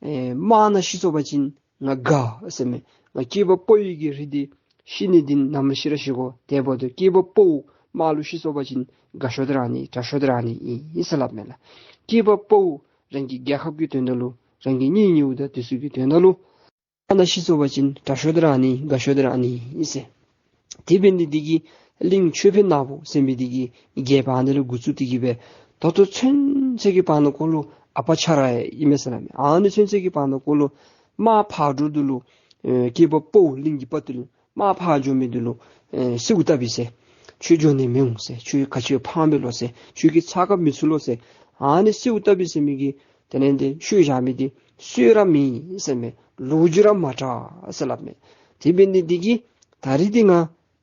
ཨེ་དམག་ནང་ཤི་སོང་པ་ཅིན་ང་དགའ་ཟེར་མས། ང་སྐྱེས་པ་ཕོ་ཡི་གི་རིགས་འདི་ཤི་ནི་འདི་ནམ་ཤི་ར་ཤི་དགོ། དེ་འབདཝ་ད་སྐྱེས་པ་ཕོ་དམག་ལུ་ཤི་སོང་པ་ཅིན་དགའ་ཤོས་འདི་ར་ཨ་ནི་དྲག་ཤོས་འདི་ར་ཨ་ནི་ཨིན་ཟེར་སླབ་མས་ལགས། སྐྱེས་པ་ཕོ་རང་གི་རྒྱལ་ཁབ་ཀྱི་དོན་དག་ལུ་རང་གི་གཉེན་ཉེཝ་དང་དེ་ཚུ་གི་དོན་དག་ལུ་ཨ་ནཱ་ཤི་སོང་པ་ཅིན་དྲག་ཤོས་འདི་ར་ཨ་ནི་དགའ་ཤོས་འདི་ར་ཨ་ནི་ཨིན་ཟེར། དེ་འབད་ནི་འདི་གིས་གླིང་ཆོས་འཕེལ་ནག་པོ་ཟེར་མི་འདི་གིས་རྒྱལཔོ་ཨ་ནི་ལུ་འགོ་བཙུགས་ཏེ་གི་སྦེ་ད་ལྟོ་ཚུན་ཚོད་ཀྱི་བར་ན་ཁོ་ལུ་ཨ་པ་ཆ་ར་ཨིན་མས་ཟེར་སླབ་མས། ཨ་ནི་ཚུན་ཚོད་ཀྱི་བར་ན་ཁོ་ལུ་དམག་ཕར་འགྱོ་འདི་ལུ་ཨེ་སྐྱེས་པ་ཕོ་གླིང་གི་དཔའ་བརྟུལ་དམག་ཕར་འགྱོ་མི་འདི་ལུ་ཨེ་གསོལཝ་བཏབ་པས་ཟེར། ཁྱོད་འགྱོ་ནི་མི་འོང་ཟེར། ཁྱོད་ག་ཅི་ཕངས་པས་ལོ་ཟེར། ཁྱོད་ཀྱིས་ཚ་ཁ་མི་ཚུད་ལོ་ཟེར། ཨ་ནི་གསོལཝ་བཏབ་པས་ཟེར་མི་གི་དེ་ལས་འདི་ཤུལ་བཞག་མི་འདི་གསོལ་ར་མེད་ཟེར་མས། ལོ་རྒྱུས་ར་མ་གྲགས་ཟེར་སླབ་མས། དེ་འབད་ནི་འདི་གིས་ད་རིས་འདི་ང་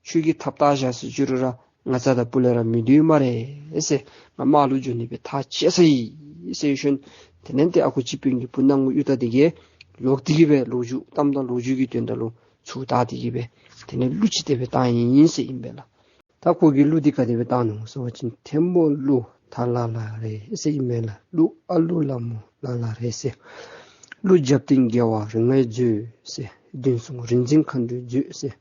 ཁྱོད་ཀྱིས་ཐབས་ལྟ་བཞག་ཟེར་བཅུག་རུང་ར་ང་རྩ་དང་སྤུ་ལས་ར་མི་སྡོད་སྨ་རེ་ཟེར། ང་དམག་ལུ་འགྱོ་ནི་སྦེ་ཐག་བཅད་ཚར་ཡི་ཟེར་ཞིནམ་དེ་ལས་འདི་ཨ་ཁུ་སྤྱི་དཔོན་གྱི་བུ་སྣང་ངུ་གཡུ་སྟག་འདི་གིས་ལོག་སྟེ་གི་སྦེ་ལོ་རྒྱུས་གཏམ་དང་ལོ་རྒྱུས་ཀྱི་དོན་དག་ལུ་ཚུར་བལྟ་སྟེ་གི་སྦེ་དེ་ལས་གླུ་ཅིག་དེ་སྦེ་བཏང་ཡི་ཟེར་ཨིན་པས་ལགས། ད་ཁོ་གིས་གླུ་འདི་ག་དེ་སྦེ་བཏང་ནུག་ཟེར་བ་ཅིན་ཐེམ་པོ་གླུ་ད་ལ་ལ་རེད་ཟེར་ཨིན་མས་ལགས། གླུ་ཨ་གླུ་ལ་མོ་ལ་ལ་རེད་ཟེར། གླུ་རྒྱབ་རྟེན་རྒྱལ་བ་རིགས་ལྔའི་མཛོད་ཟེར། བདུན་གསུམ་རིག་འཛིན་མཁའ་འགྲོའི་མཛོད་ཟེར།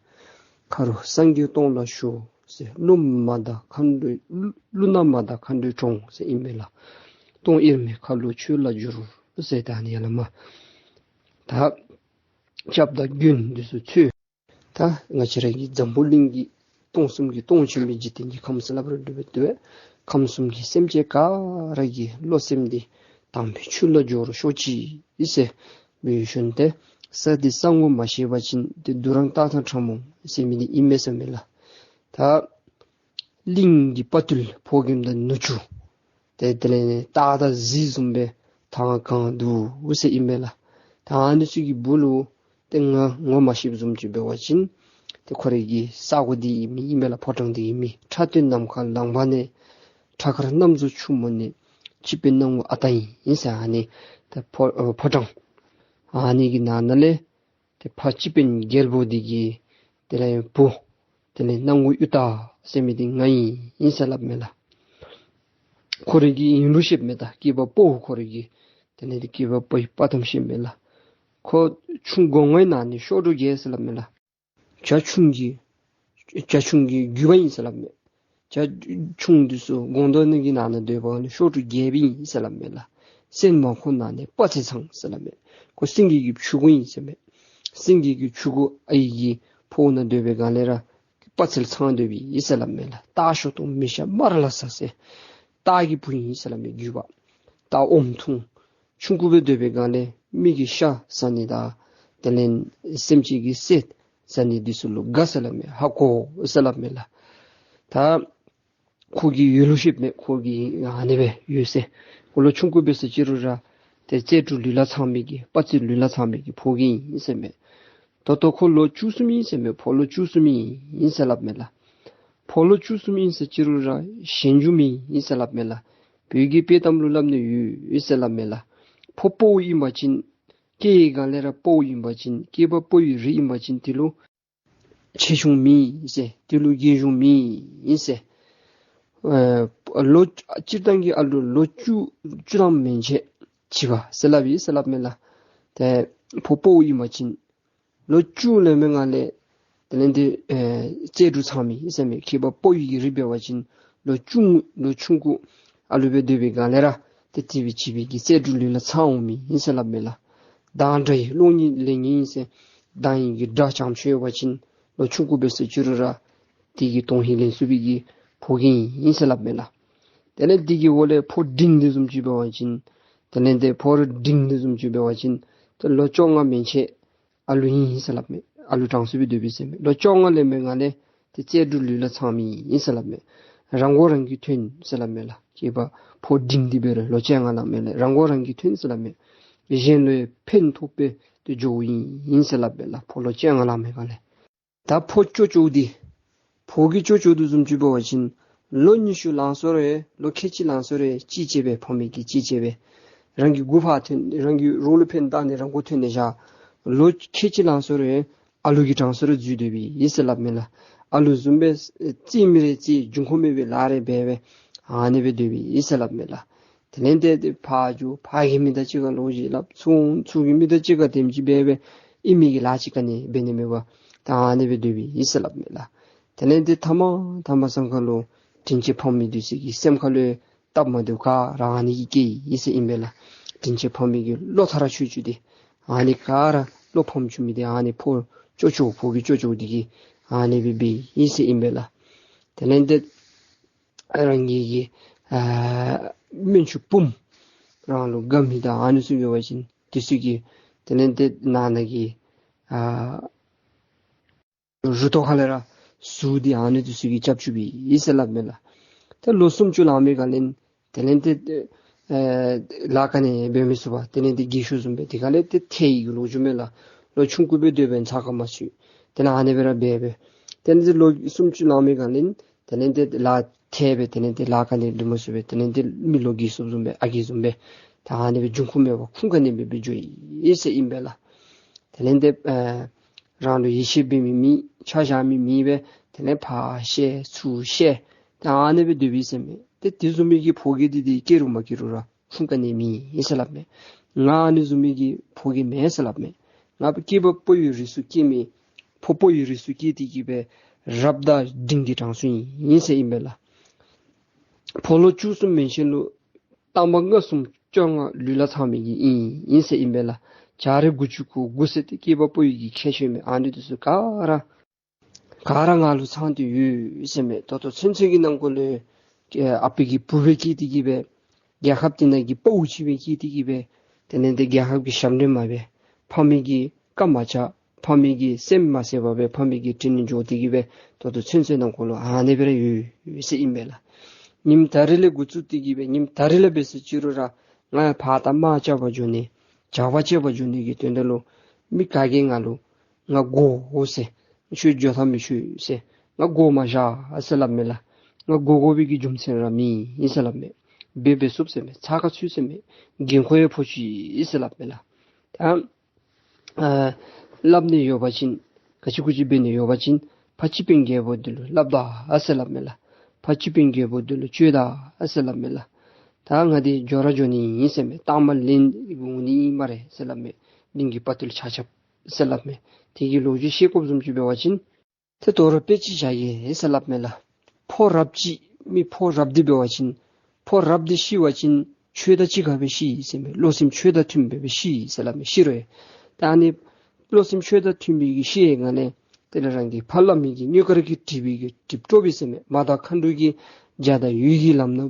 ཁ་རོག་སངས་རྒྱས་སྟོང་ལ་ཞུ་ཟེར། གླུ་མ་དང་མཁའ་འགྲོའི་གླུ་གླུ་ན་མ་དང་མཁའ་འགྲོའི་གྲོང་ཟེར་ཨིན་མས་ལགས། སྟོང་དབྱེར་མེད་ཁ་ལོ་ཆོས་ལ་བསྒྱུར་ཟེར། ད་ནི་ཡ་ལ་མ་ད་སྐྱབས་དང་མགོན་འདི་ཚུ་ཚུད། ད་ང་བཅས་ར་གི་འཛམ་བུ་གླིང་གི་སྟོང་གསུམ་གྱི་སྟོང་ཆེན་པོའི་འཇིག་རྟེན་གྱི་ཁམས་སུ་སླབ་རུང་འགྲིག་པས། དེ་བས་ཁམས་གསུམ་གྱི་སེམས་ཅན་ག་ར་གི་བློ་སེམས་འདི་དམ་པའི་ཆོས་ལུ་སྦྱོར་ཤོག་ཅིག་ཟེར་འབད་ཞིནམ་ཏེ་ས་འདི་ས་ངོ་མ་ཤེས་པ་ཅིན་ཏེ་དུར་རང་རྟགས་དང་ཕྲ་མོ་ཟེར་མི་འདི་ཨིན་མས་ཟེར་མས་ལགས། ད་གླིང་གི་དཔའ་བརྟུལ་ཕོ་རྒནམ་དང་ནུ་གཅུང་ཏེ་དེ་ལས་ནི་སྟག་དང་གཟིག་བཟུམ་སྦེ་ཐང་གང་འདུག་ཟེར་ཨིན་མས་ལགས། ད་ཨ་ནི་ཚུ་གི་སྦུག་ལུ་ཏེ་ང་ངོ་མ་ཤེསཔ་བཟུམ་ཅིག་འབད་བ་ཅིན་ཏེ་ཁོ་རའི་གི་ས་གོ་འདི་གི་མིང་ཨིན་མས་ལགས། ཕོ་བྲང་འདི་གི་མིང་། ཁྲ་སྟོད་ནམ་མཁའ་ལང་པ་ནས། ཁྲ་མཁར་གནམ་རྫོང་ཕྱུག་མོ་ནས། སྤྱི་དཔོན་སྣང་ངུ་ཨ་སྟག་ཨིན་ཟེར། ཨ་ནི་ཏེ་ཕོ་ཨ་ཕོ་བྲང་ཨ་ནི་གི་ནང་ན་ལས་ཏེ་ཕ་སྤྱི་དཔོན་རྒྱལ་པོ་འདི་གི་དེ་ལས་བུ་དེ་ལས་སྣང་ངུ་གཡུ་སྟག་ཟེར་མི་འདི་ང་ཨིན་ཟེར་སླབ་མས་ལགས། ཁོ་རའི་གི་ཨིན་རུང་ཤེསཔ་མས། ད་སྐྱེས་པ་ཕོ་ཁོ་རའི་གི་དེ་ལས་ཏེ་སྐྱེས་པ་ཕོ་ཨིནམ་ཤེསཔ་མས་ལགས། ཁོ་ཆུང་སྒོ་ང་ནང་ནི་གཤོག་སྒྲོ་རྒྱས་ཟེར་སླབ་མས་ལགས། བྱ་ཁྱུང་གི་བྱ་ཁྱུང་གི་རྒྱུད་པ་ཨིན་ཟེར་སླབ་མས། བྱ་ཁྱུང་འདི་ཚུ་སྒོང་རྡོག་ནང་གི་ནང་ན་སྡོད་པ་ནི་གཤོག་སྒྲོ་རྒྱས་པའི་ཨིན་ཟེར་སླབ་མས་ལགས། སེམས་མ་ཁོ་ནང་ནི་དཔའ་རྩལ་ཚང་ཟེར་སླབ་མས། ཁོ་སེང་གེ་གི་ཕྲུ་གུ་ཨིན་ཟེར་མས། སེང་གེ་གི་ཕྲུ་གུ་ཨའི་གི་ཕོཝ་ནང་སྡོད་པའི་སྒང་ལས་ར་དཔའ་རྩལ་ཚང་སྡོད་པའི་ཨིན་ཟེར་སླབ་མས་ལགས། སྟག་ཞོ་དང་མི་ཤ་མར་ལ་ཟ་ཟེར། སྟག་གི་བུ་ཨིན་ཟེར་སླབ་མས་རྒྱུད་པ། སྟག་ཨོམ་འཐུང་། ཆུང་ཀུ་སྦེ་སྡོད་པའི་སྒང་ལས་མི་གི་ཤ་ཟ་ནི་དང་དེ་ལས་སེམས་ཅན་གྱི་བསད་ཟ་ནི་འདི་ཚུ་ལུ་དགའ་ཟེར་སླབ་མས། ཧ་གོ་ཟེར་སླབ་མས་ལགས། ད་ཁོ་གི་ཡུལ་ལུ་ཤེསཔ་མས། ཁོ་གི་ཨ་ནི་སྦེ་ཡོད་ཟེར། ཁོ་ལོ་ཆུང་ཀུ་འབད་ཟེར་ཅི་རུང་ར་ཏེ་རྩལ་སྤྲུགས་ལུས་ལ་ཚང་མི་གི་དཔའ་རྩལ་ལུས་ལ་ཚང་མི་གི་ཕོ་རྒནམ་ཨིན་ཟེར་མས། ད་ལྟོ་ཁོ་ལོ་བཅུ་གསུམ་ཨིན་ཟེར་མས། ཕོ་ལོ་བཅུ་གསུམ་ཨིན་ཟེར་སླབ་མས་ལགས། ཕོ་ལོ་བཅུ་གསུམ་ཨིན་ཟེར་ཅི་རུང་ར་གཞན་འགྱུར་མེད་ཨིན་ཟེར་སླབ་མས་ལགས། བོད་ཀྱི་དཔྱེ་གཏམ་ལུ་སླབ་ནི་ཡོད་ཟེར་སླབ་མས་ལགས། ཕོ་དཔའ་བོ་ཨིན་པ་ཅིན་སྐྱེས་སྒང་ལས་ར་དཔའ་བོ་ཨིན་པ་ཅིན་སྐྱེས་པ་དཔའ་བོའི་རིགས་ཨིན་པ་ཅིན་དེ་ལུ་ཆེ་ཆུང་མེད་ཟེར། དེ་ལུ་རྒྱས་ཆུང་མེད་ཟེར། ཨེ་ལོ་སྤྱིར་བཏང་གི་ཨ་ལུ་ལོ་བཅུ་བཅུ་ཐམ་མན་ཆད་འཆི་བ་ཟེར་སླབ་ཨིན་ཟེར་སླབ་མས་ལགས། ཏེ་ཕོ་དཔའ་བོ་ཨིན་པ་ཅིན་ལོ་བཅུ་ལོན་མི་སྒང་ལས་དེ་ལས་ཏེ་ཨེ་རྩལ་སྤྲུགས་ཚང་མི་ཨིན་ཟེར་མས། སྐྱེས་པ་དཔའ་བོའི་རིགས་འབད་བ་ཅིན་ལོ་ཆུང་ལོ་ཆུང་ཀུ་ཨ་ལུ་སྦེ་སྡོད་པའི་སྒང་ལས་ར་ཏེ་དེ་སྦེ་འཆི་བའི་གི་རྩལ་སྤྲུགས་ལུས་ལ་ཚང་འོང་མི་ཨིན་ཟེར་སླབ་མས་ལགས། མདངས་དགྲ་ཡི་གློག་བརྙན་ལེན་མི་ཨིན་ཟེར། མདངས་ཡི་གི་དགྲ་བྱམས་ཆོས་ཡོད་པ་ཅིན་ལོ་ཆུང་ཀུ་འབད་ཟེར་ཅི་རུང་ར་དེ་གི་དོན་ཧིང་ལེན་ཚུགས་པའི་གི་ཕོ་རྒནམ་ཨིན་ཟེར་སླབ་མས་ལགས། དེ་ལས་དེ་གི་འོག་ལས་ཕོ་འབྲིང་འདི་བཟུམ་ཅིག་འབད་བ་ཅིན་དེ་ལས་ཏེ་ཕོ་ར་འབྲིང་འདི་བཟུམ་ཅིག་འབད་བ་ཅིན་ཏེ་ལོ་བཅོ་ལྔ་མན་ཆད་ཨ་ལུ་ཨིན་ཟེར་སླབ་མས། ཨ་ལུ་གྲངས་སུ་སྦེ་སྡོད་པས་ཟེར་མས། ལོ་བཅོ་ལྔ་ལོན་མི་སྒང་ལས་ཏེ་རྩལ་སྤྲུགས་ལུས་ལ་ཚང་མི་ཨིན་ཟེར་སླབ་མས། རང་མགོ་རང་གིས་ཐོན་ཟེར་སླབ་མས་ལགས། སྐྱེས་པ་ཕོ་འབྲིང་འདི་འབད་རུང་ལོ་བཅོ་ལྔ་ལང་མི་ལས་རང་མགོ་རང་གིས་ཐོན་ཟེར་སླབ་མས། གཞན་ལུ་ཡང་ཕན་ཐོགས་པའི་ཏེ་འགྱོཝ་ཨིན་ཟེར་སླབ་མས་ལགས། ཕོ་ལོ་བཅོ་ལྔ་ལང་མི་སྒང་ལས། ད་ཕོ་ཅོ་ཅོ་འདི་ཕོ་གི་ཅོ་ཅོ་འདི་བཟུམ་ཅིག་འབད་བ་ཅིན་ལོ་ཉི་ཤུ་ལང་སོང་རུང་ལོ་ཁལ་གཅིག་ལང་སོང་རུང་གཅེས་གཅེས་སྦེ་ཕམ་གི་གཅེས་གཅེས་སྦེ་རང་གི་མགུ་ཕར་ཐོན་རང་གི་རོགས་ལུ་ཕན་བཏགས་ནི་རང་མགོ་ཐོན་ནི་བཞག། ལོ་ཁལ་གཅིག་ལང་སོང་རུང་ཨ་ལུ་གི་གྲངས་སུ་ར་འཛུལ་སྡོད་པའི་ཨིན་ཟེར་སླབ་མས་ལགས། ཨ་ལུ་བཟུམ་སྦེ་རྩེད་མི་རེ་རྩེད་འབྱུང་ཁུངས་མེད་པའི་ལཱ་རེ་འབད་སྦེ་ཨ་ནི་སྦེ་སྡོད་པའི་ཨིན་ཟེར་སླབ་མས་ལགས། དེ་ལས་ཏེ་ཏེ་ཕར་འགྱོ་ཕར་གྱི་མི་དང་གཅིག་ཁར་ལོག་ཅིག་སླབ་ཚུར་འོང་ཚུར་གྱི་མི་དང་གཅིག་ཁར་དེམ་ཅིག་འབད་སྦེ་ཨིན་མི་གི་ལཱ་ཅིག་ག་ནི་འབད་ནི་མེད་པར་ད་ཨ་ནི་སྦེ་སྡོད་པའི་ཨིན་ཟེར་སླབ་མས་ལགས། དེ་ལས་ཏེ་མཐའ་མ་མཐའ་མ་སང་ཁ་ལུ་དྲིན་ཅན་ཕམ་མི་འདི་ཚུ་གི་སེམས་ཁ་ལུ་སྟབས་མ་བདེཝ་ག་ར་ཨ་ནི་གིས་སྐྱེ་ཡི་ཟེར་ཨིན་པས་ལགས། དྲིན་ཅན་ཕམ་མི་གི་བློ་ཐ་ར་ཆོད་བཅུག་སྟེ་ཨ་ནི་ག་ར་བློ་ཕམ་བཅུག་མི་འདི་ཨ་ནི་ཕོ་ཅོ་ཅོ་ཕོ་གི་ཅོ་ཅོ་འདི་གིས་ཨ་ནི་སྦེ་འབད་ཡི་ཟེར་ཨིན་པས་ལགས། དེ་ལས་ཏེ་རང་གི་གི་ཨ་སྨན་ཆུང་བུམོ་རང་ལུ་དགའ་མི་དང་ཨ་ནི་ཚུ་ཡོད་པ་ཅིན་དེ་ཚུ་གིས་དེ་ལས་ཏེ་ནང་ན་གི་ཨ་རུ་ཏོ་ཁ་ལས་ར་ཟུག་སྟེ་ཨ་ནི་དེ་ཚུ་གིས་རྐྱབ་བཅུག་པའི་ཨིན་ཟེར་སླབ་མས་ལགས། ད་ལོ་སུམ་ཅུ་ལང་མི་སྒང་ལས་དེ་ལས་ཏེ་ཨེ་ལཱ་ག་ནི་འབད་མི་ཚུགས་པར་དེ་ལས་ཏེ་རྒས་ཤོས་བཟུམ་སྦེ་དེ་ཁ་ལས་ཏེ་ཐལ་ཡི་གི་ལོ་རྒྱུས་མས་ལགས། ལོ་ཆུང་ཀུ་སྦེ་སྡོད་པའི་ཚ་ཁ་མ་ཚུད། དེ་ལས་ཨ་ནི་སྦེ་ར་འབད་སྦེ་དེ་ལས་ཏེ་ལོ་སུམ་ཅུ་ལང་མི་སྒང་ལས་དེ་ལས་ཏེ་ལཱ་ཐལ་སྦེ་དེ་ལས་ཏེ་ལཱ་ག་ནི་འབད་མི་ཚུགས་པས། དེ་ལས་ཏེ་མི་ལོ་རྒས་སོངམ་བཟུམ་སྦེ་ཨ་རྒས་བཟུམ་སྦེ་ད་ཨ་ནི་སྦེ་འབྱུང་ཁུངས་མེད་པར་ཁུངས་ག་ནི་མེདཔ་སྦེ་འགྱོ་ཡི་ཟེར་ཨིན་པས་ལགས། དེ་ལས་ཏེ་ཨེ་རང་ལུ་ཡིད་ཆེས་འབད་མི་མེད་ཆ་བཞག་མི་མེད་པས། དེ་ལས་ཕར་བཤལ་ཚུར་བཤལ་ད་ཨ་ནི་སྦེ་སྡོད་པའི་ཟེར་མས། ཏེ་དེ་བཟུམ་མའི་གི་ཕོ་རྒས་འདི་ཏེ་སྐྱེ་རུང་མ་སྐྱེ་རུང་ར་ཁུངས་ག་ནི་མེད་ཨིན་ཟེར་སླབ་མས། ང་ཨ་ནི་བཟུམ་མའི་གི་ཕོ་རྒས་མེན་ཟེར་སླབ་མས། ང་སྐྱེས་པ་དཔའ་བོའི་རིགས་སུ་སྐྱེས་མི་ཕོ་དཔའ་བོའི་རིགས་སུ་སྐྱེས་ཏེ་གི་སྦེ་རབ་དང་འབྲིང་གི་གྲངས་སུ་ཨིན་ཨིན་ཟེར་ཨིན་པས་ལགས། ཕོ་ལོ་བཅུ་གསུམ་མན་ཆད་ལུ་རྟག་མ་ལྔ་གསུམ་བཅོ་ལྔ་ལུས་ལ་ཚང་མི་གི་ཨིན་ཨིན་ཟེར་ཨིན་པས་ལགས། བྱ་རི་དགུ་བཅུ་གོ་དགུ་ཟེར་ཏེ་སྐྱེས་པ་དཔའ་བོའི་གི་ཁྱད་ཆོས་མས། ཨ་ནི་དེ་ཚུ་ག་ར་ ག་ར་ང་ལུ་ཚང་སྟེ་ཡོད་ཟེར་མས། ད་ལྟོ་ཚུན་ཚོད་ཀྱི་ནང་འཁོད་ལུ་ཨ་པའི་གི་བུ་སྦེ་སྐྱེས་ཏེ་གི་སྦེ་རྒྱལ་ཁབ་འདི་ནང་གི་དཔའ་བོ་ཅིག་སྦེ་སྐྱེས་ཏེ་གི་སྦེ་དེ་ལས་འདི་རྒྱལ་ཁབ་ཀྱི་ཞབས་འདྲེན་མ་འབད། ཕ་མའི་གི་བཀའ་མ་བཅག། ཕ་མའི་གི་སེམས་མ་གསལ་བར་སྦེ་ཕ་མའི་གི་དྲིན་ལུ་འཇོག་སྟེ་གི་སྦེ་ད་ལྟོ་ཚུན་ཚོད་ནང་འཁོད་ལུ་ཨ་ནི་སྦེ་ར་ཡོད་ཟེར་ཨིན་པས་ལགས། ཉིནམ་ད་རིས་ལས་འགོ་བཙུགས་ཏེ་གི་སྦེ་ཉིནམ་ད་རིས་ལས་འབད་ཟེར་ཅི་རུང་ར་ང་ཕར་ད་དམག་རྐྱབ་པར་འགྱོ་ནི་ཇག་པ་རྐྱབ་པར་འགྱོ་ནི་གི་དོན་དག་ལུ་མི་ག་གིས་ང་ལུ་ང་དགོ་ཟེར། ཁྱོད་འགྱོ་ཐབས་མི་ཆོག་ཟེར། ང་དགོ་མ་བཞག་ཟེར་སླབ་མས་ལགས། ང་དགོ་དགོ་པའི་གི་རྒྱུ་མཚན་ར་མེད་ཟེར་སླབ་མས། འབད་འབད་ཚུགས་ཟེར་མས། ཚ་ཁ་ཚུད་ཟེར་མས། འགན་ཁུར་ཡང་ཕོག་ཅི་ཟེར་སླབ་མས་ལགས། ད་ཨ་སླབ་ནི་ཡོད་པ་ཅིན་ག་ཅི་གུ་ཅི་འབད་ནི་ཡོད་པ་ཅིན་ཕར་སྤྱི་དཔོན་རྒྱལ་པོ་འདི་ལུ་སླབ་ད་ཟེར་སླབ་མས་ལགས། ཕར་སྤྱི་དཔོན་རྒྱལ་པོ་འདི་ལུ་བཅོལ་ད་ཟེར་སླབ་མས་ལགས། ད་ང་འདི་འགྱོ་ར་འགྱོ་ནི་ཨིན་ཟེར་མས། རྟགས་མ་ལེན་འོང་ནི་སྨ་རེ་ཟེར་སླབ་མས། གླིང་གི་དཔའ་རྟུལ་ཆ་ཁྱབ་ཟེར་སླབ་མས། དེ་གི་ལོ་རྒྱུས་བཤད་དགོཔ་བཟུམ་ཅིག་འབད་བ་ཅིན་ཏེ་དོ་རུང་དཔེ་ཅིག་བཞག་གེ་ཟེར་སླབ་མས་ལགས། ཕོ་རབ་ཅིག་མི་ཕོ་རབ་འདི་འབད་བ་ཅིན་ཕོ་རབ་འདི་ཤི་བ་ཅིན་ཆོས་དང་གཅིག་ཁར་སྦེ་ཤི་ཟེར་མས། བློ་སེམས་ཆོས་དང་མཐུནམ་སྦེ་སྦེ་ཤི་ཟེར་སླབ་མས། ཤི་རུང་ད་ཨ་ནི་བློ་སེམས་ཆོས་དང་མཐུན་པའི་གི་ཤི་ཡི་ག་ལས་དེ་ལས་རང་གི་ཕ་བླ་མའི་གི་གཉོས་མགར་གྱིས་བྲིས་པའི་གི་གྲིབ་བྲོ་སྦེ་ཟེར་མས། མ་དག་མཁའ་འགྲོ་གི་འཇའ་དང་འོད་ཀྱི་ལམ་སྣ་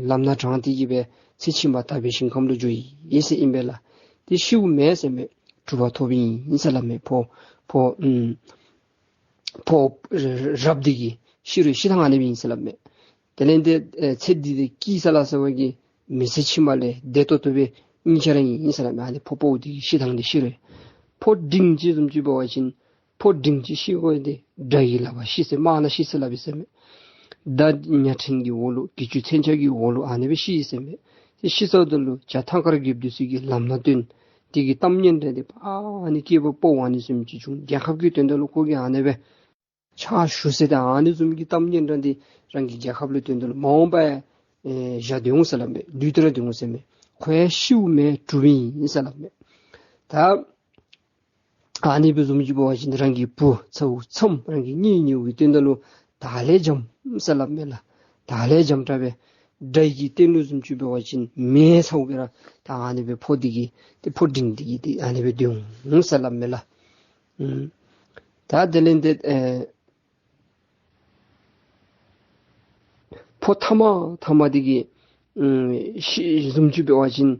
ལམ་སྣ་དྲངས་ཏེ་གི་སྦེ་ཚེ་ཕྱི་མ་དག་པའི་ཞིང་ཁམས་ལུ་འགྱོ་ཡི་ཟེར་ཨིན་པས་ལགས། དེ་ཤིཝ་མེན་ཟེར་མས། གྲུབ་པ་ཐོབ་ཨིན་ཟེར་སླབ་མས། ཕོ་ཕོ་ཨུམ་ཕོ་རབ་འདི་གི་ཤི་རུང་ཤི་ཐངས་ཨ་ནི་སྦེ་ཨིན་ཟེར་སླབ་མས། དེ་ལས་འདི་ཨེ་ཚེ་འདི་འདི་སྐྱིད་ས་ལ་ཟེར་བ་གི་མི་ཚེ་ཕྱི་མ་ལས་བདེ་ཏོག་ཏོ་སྦེ་ཨིན་ཅི་ར་ཨིན་ཟེར་སླབ་མས། ཨ་ནི་ཕོ་དཔའ་བོ་འདི་གི་ཤི་ཐངས་འདི་ཤི་རུང་ཕོ་འབྲིང་ཅིག་བཟུམ་ཅིག་འབད་བ་ཅིན་ཕོ་འབྲིང་ཅིག་ཤི་དགོ་འདི་དགྲ་ཡི་ལག་པར་ཤི་ཟེར་དམག་ནང་ཤི་ཟེར་སླབ་ཨིན་ཟེར་མས། མདའ་ཉ་ཕྲན་གྱི་འོག་ལུ་གྱི་ཅུ་མཚོན་ཆ་གི་འོག་ལུ་ཨ་ནི་སྦེ་ཤི་ཟེར་མས། དེ་ཤི་ཚརཝ་ད་ལུ་བྱ་ཐང་དཀར་རྒོདཔོ་འདི་ཚུ་གིས་ལམ་སྣ་སྟོན། དེ་གི་གཏམ་སྙན་གྲགས་འདི་ཕར་ཨ་ནི་སྐྱེས་བུ་དཔའ་བོ་ཨ་ནི་བཟུམ་ཅིག་བྱུང་། རྒྱལ་ཁབ་ཀྱི་དོན་དག་ལུ་ཁོ་གིས་ཨ་ནི་སྦེ་ཕྱག་ཞུ་ཟེར། ད་ཨ་ནི་བཟུམ་གྱི་གཏམ་སྙན་གྲགས་འདི་རང་གི་རྒྱལ་ཁབ་ལུ་དོན་དག་ལུ་མ་འོངས་པ་ཡང་ཨེ་བཞག་སྡོད་འོང་ཟེར་སླབ་མས། ལུས་ཏེ་ར་སྡོད་འོང་ཟེར་མས། ཁོ་ཡང་ཤིཝ་མེན་གྲུབ་ཨིན་ཟེར་སླབ་མས། ད་ཨ་ནི་སྦེ་བཟུམ་ཅིག་འབད་བ་ཅིན་རང་གི་བུ་ཚ་བོ་ཚམོ་རང་གི་གཉེན་ཉེཝ་གི་དོན་དག་ལུ་དག་ལས་འཇམ་ཟེར་སླབ་མས་ལགས། དག་ལས་འཇམ་དྲགས་སྦེ་དགྲ་ཡི་གི་སྟེང་ལུ་བཟུམ་ཅིག་འབད་བ་ཅིན་མེ་ཚ་བོ་སྦེ་ར་ད་ཨ་ནི་སྦེ་ཕོ་འདི་གིས་ཏེ་ཕོ་འབྲིང་འདི་གིས་ཏེ་ཨ་ནི་སྦེ་སྡོད་འོང་ཟེར་སླབ་མས་ལགས། ཨུམ། ད་དེ་ལས་འདི་ཨེ་ཕོ་ཐ་མ་ཐ་མ་འདི་གིས་ཨུམ་ཤི་བཟུམ་ཅིག་འབད་བ་ཅིན་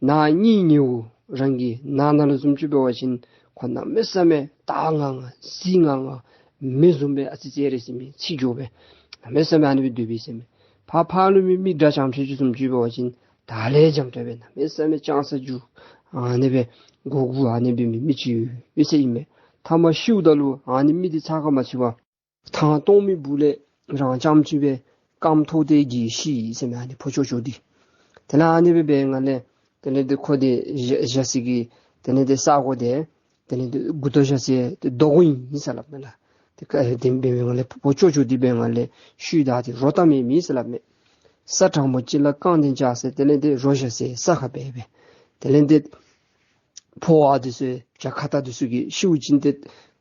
ནང་གཉེན་ཉེཝ་རང་གི་ནང་ན་ལུ་བཟུམ་ཅིག་འབད་བ་ཅིན་ཁོ་གནམ་མེད་ས་མེད་སྟག་ངང་ངང་གཟིག་ངང་ངང་མི་བཟུམ་སྦེ་ཨ་ཙི་ཙི་རེ་ཟེར་མི་ཚིག་འགྱོ་སྦེ་གནམ་མེད་ས་མེད་ཨ་ནི་སྦེ་སྡོད་པས་ཟེར་མས། ཕར་ཕར་ལུ་མི་མི་དགྲ་བྱམས་ཤོས་ཅིག་བཟུམ་ཅིག་འབད་བ་ཅིན་དག་ལས་འཇམ་དྲགས་སྦེ་གནམ་མེད་ས་མེད་ཅང་ས་རྒྱུ་ཨ་ནི་སྦེ་མགུ་མགུ་ཨ་ནི་སྦེ་མི་མི་ཅིག་ཡོད་ཟེར་ཨིན་མས། ཐ་མ་ཤིཝ་ད་ལུ་ཨ་ནི་མི་འདི་ཚ་ཁ་མ་ཚུད་པར་ཐང་སྟོང་མི་སྦུག་ལས་རང་རྐྱངམ་ཅིག་སྦེ་རྐངམ་ཐོགས་ཏེ་གི་ཤི་ཟེར་མས། ཨ་ནི་ཕོ་ཅོག་ཅོག་འདི། དེ་ལས་ཨ་ནི་སྦེ་འབད་བའི་སྒང་ལས་དེ་ལས་འདི་ཁོ་འདི་བཞག་བཞག་ས་གི་དེ་ལས་འདི་ས་གོ་འདི་དེ་ལས་འདི་མགུ་ཏོ་བཞག་ས་འདི་རྡོ་གུ་ཨིན་ཟེར་སླབ་མས་ལགས། དེ་ཀ་དེ་འབད་བའི་སྒང་ལས་ཕོ་ཅོག་ཅོག་འདི་འབད་བའི་སྒང་ལས་ཤུལ་བདའ་སྟེ་རོ་བཏབ་མི་མེད་ཟེར་སླབ་མས། ས་དྲང་པོ་ཅིག་ལུ་རྐང་སྟེང་བཅག་ས་དེ་ལས་འདི་རོ་བཞག་ས་ས་ཁར་སྦེ་སྦེ་དེ་ལས་འདི་ཕོ་བ་འདི་ཚུ་བྱ་ཁྭ་ཏ་འདི་ཚུ་གིས་ཤིཝ་ཅིན་ཏེ་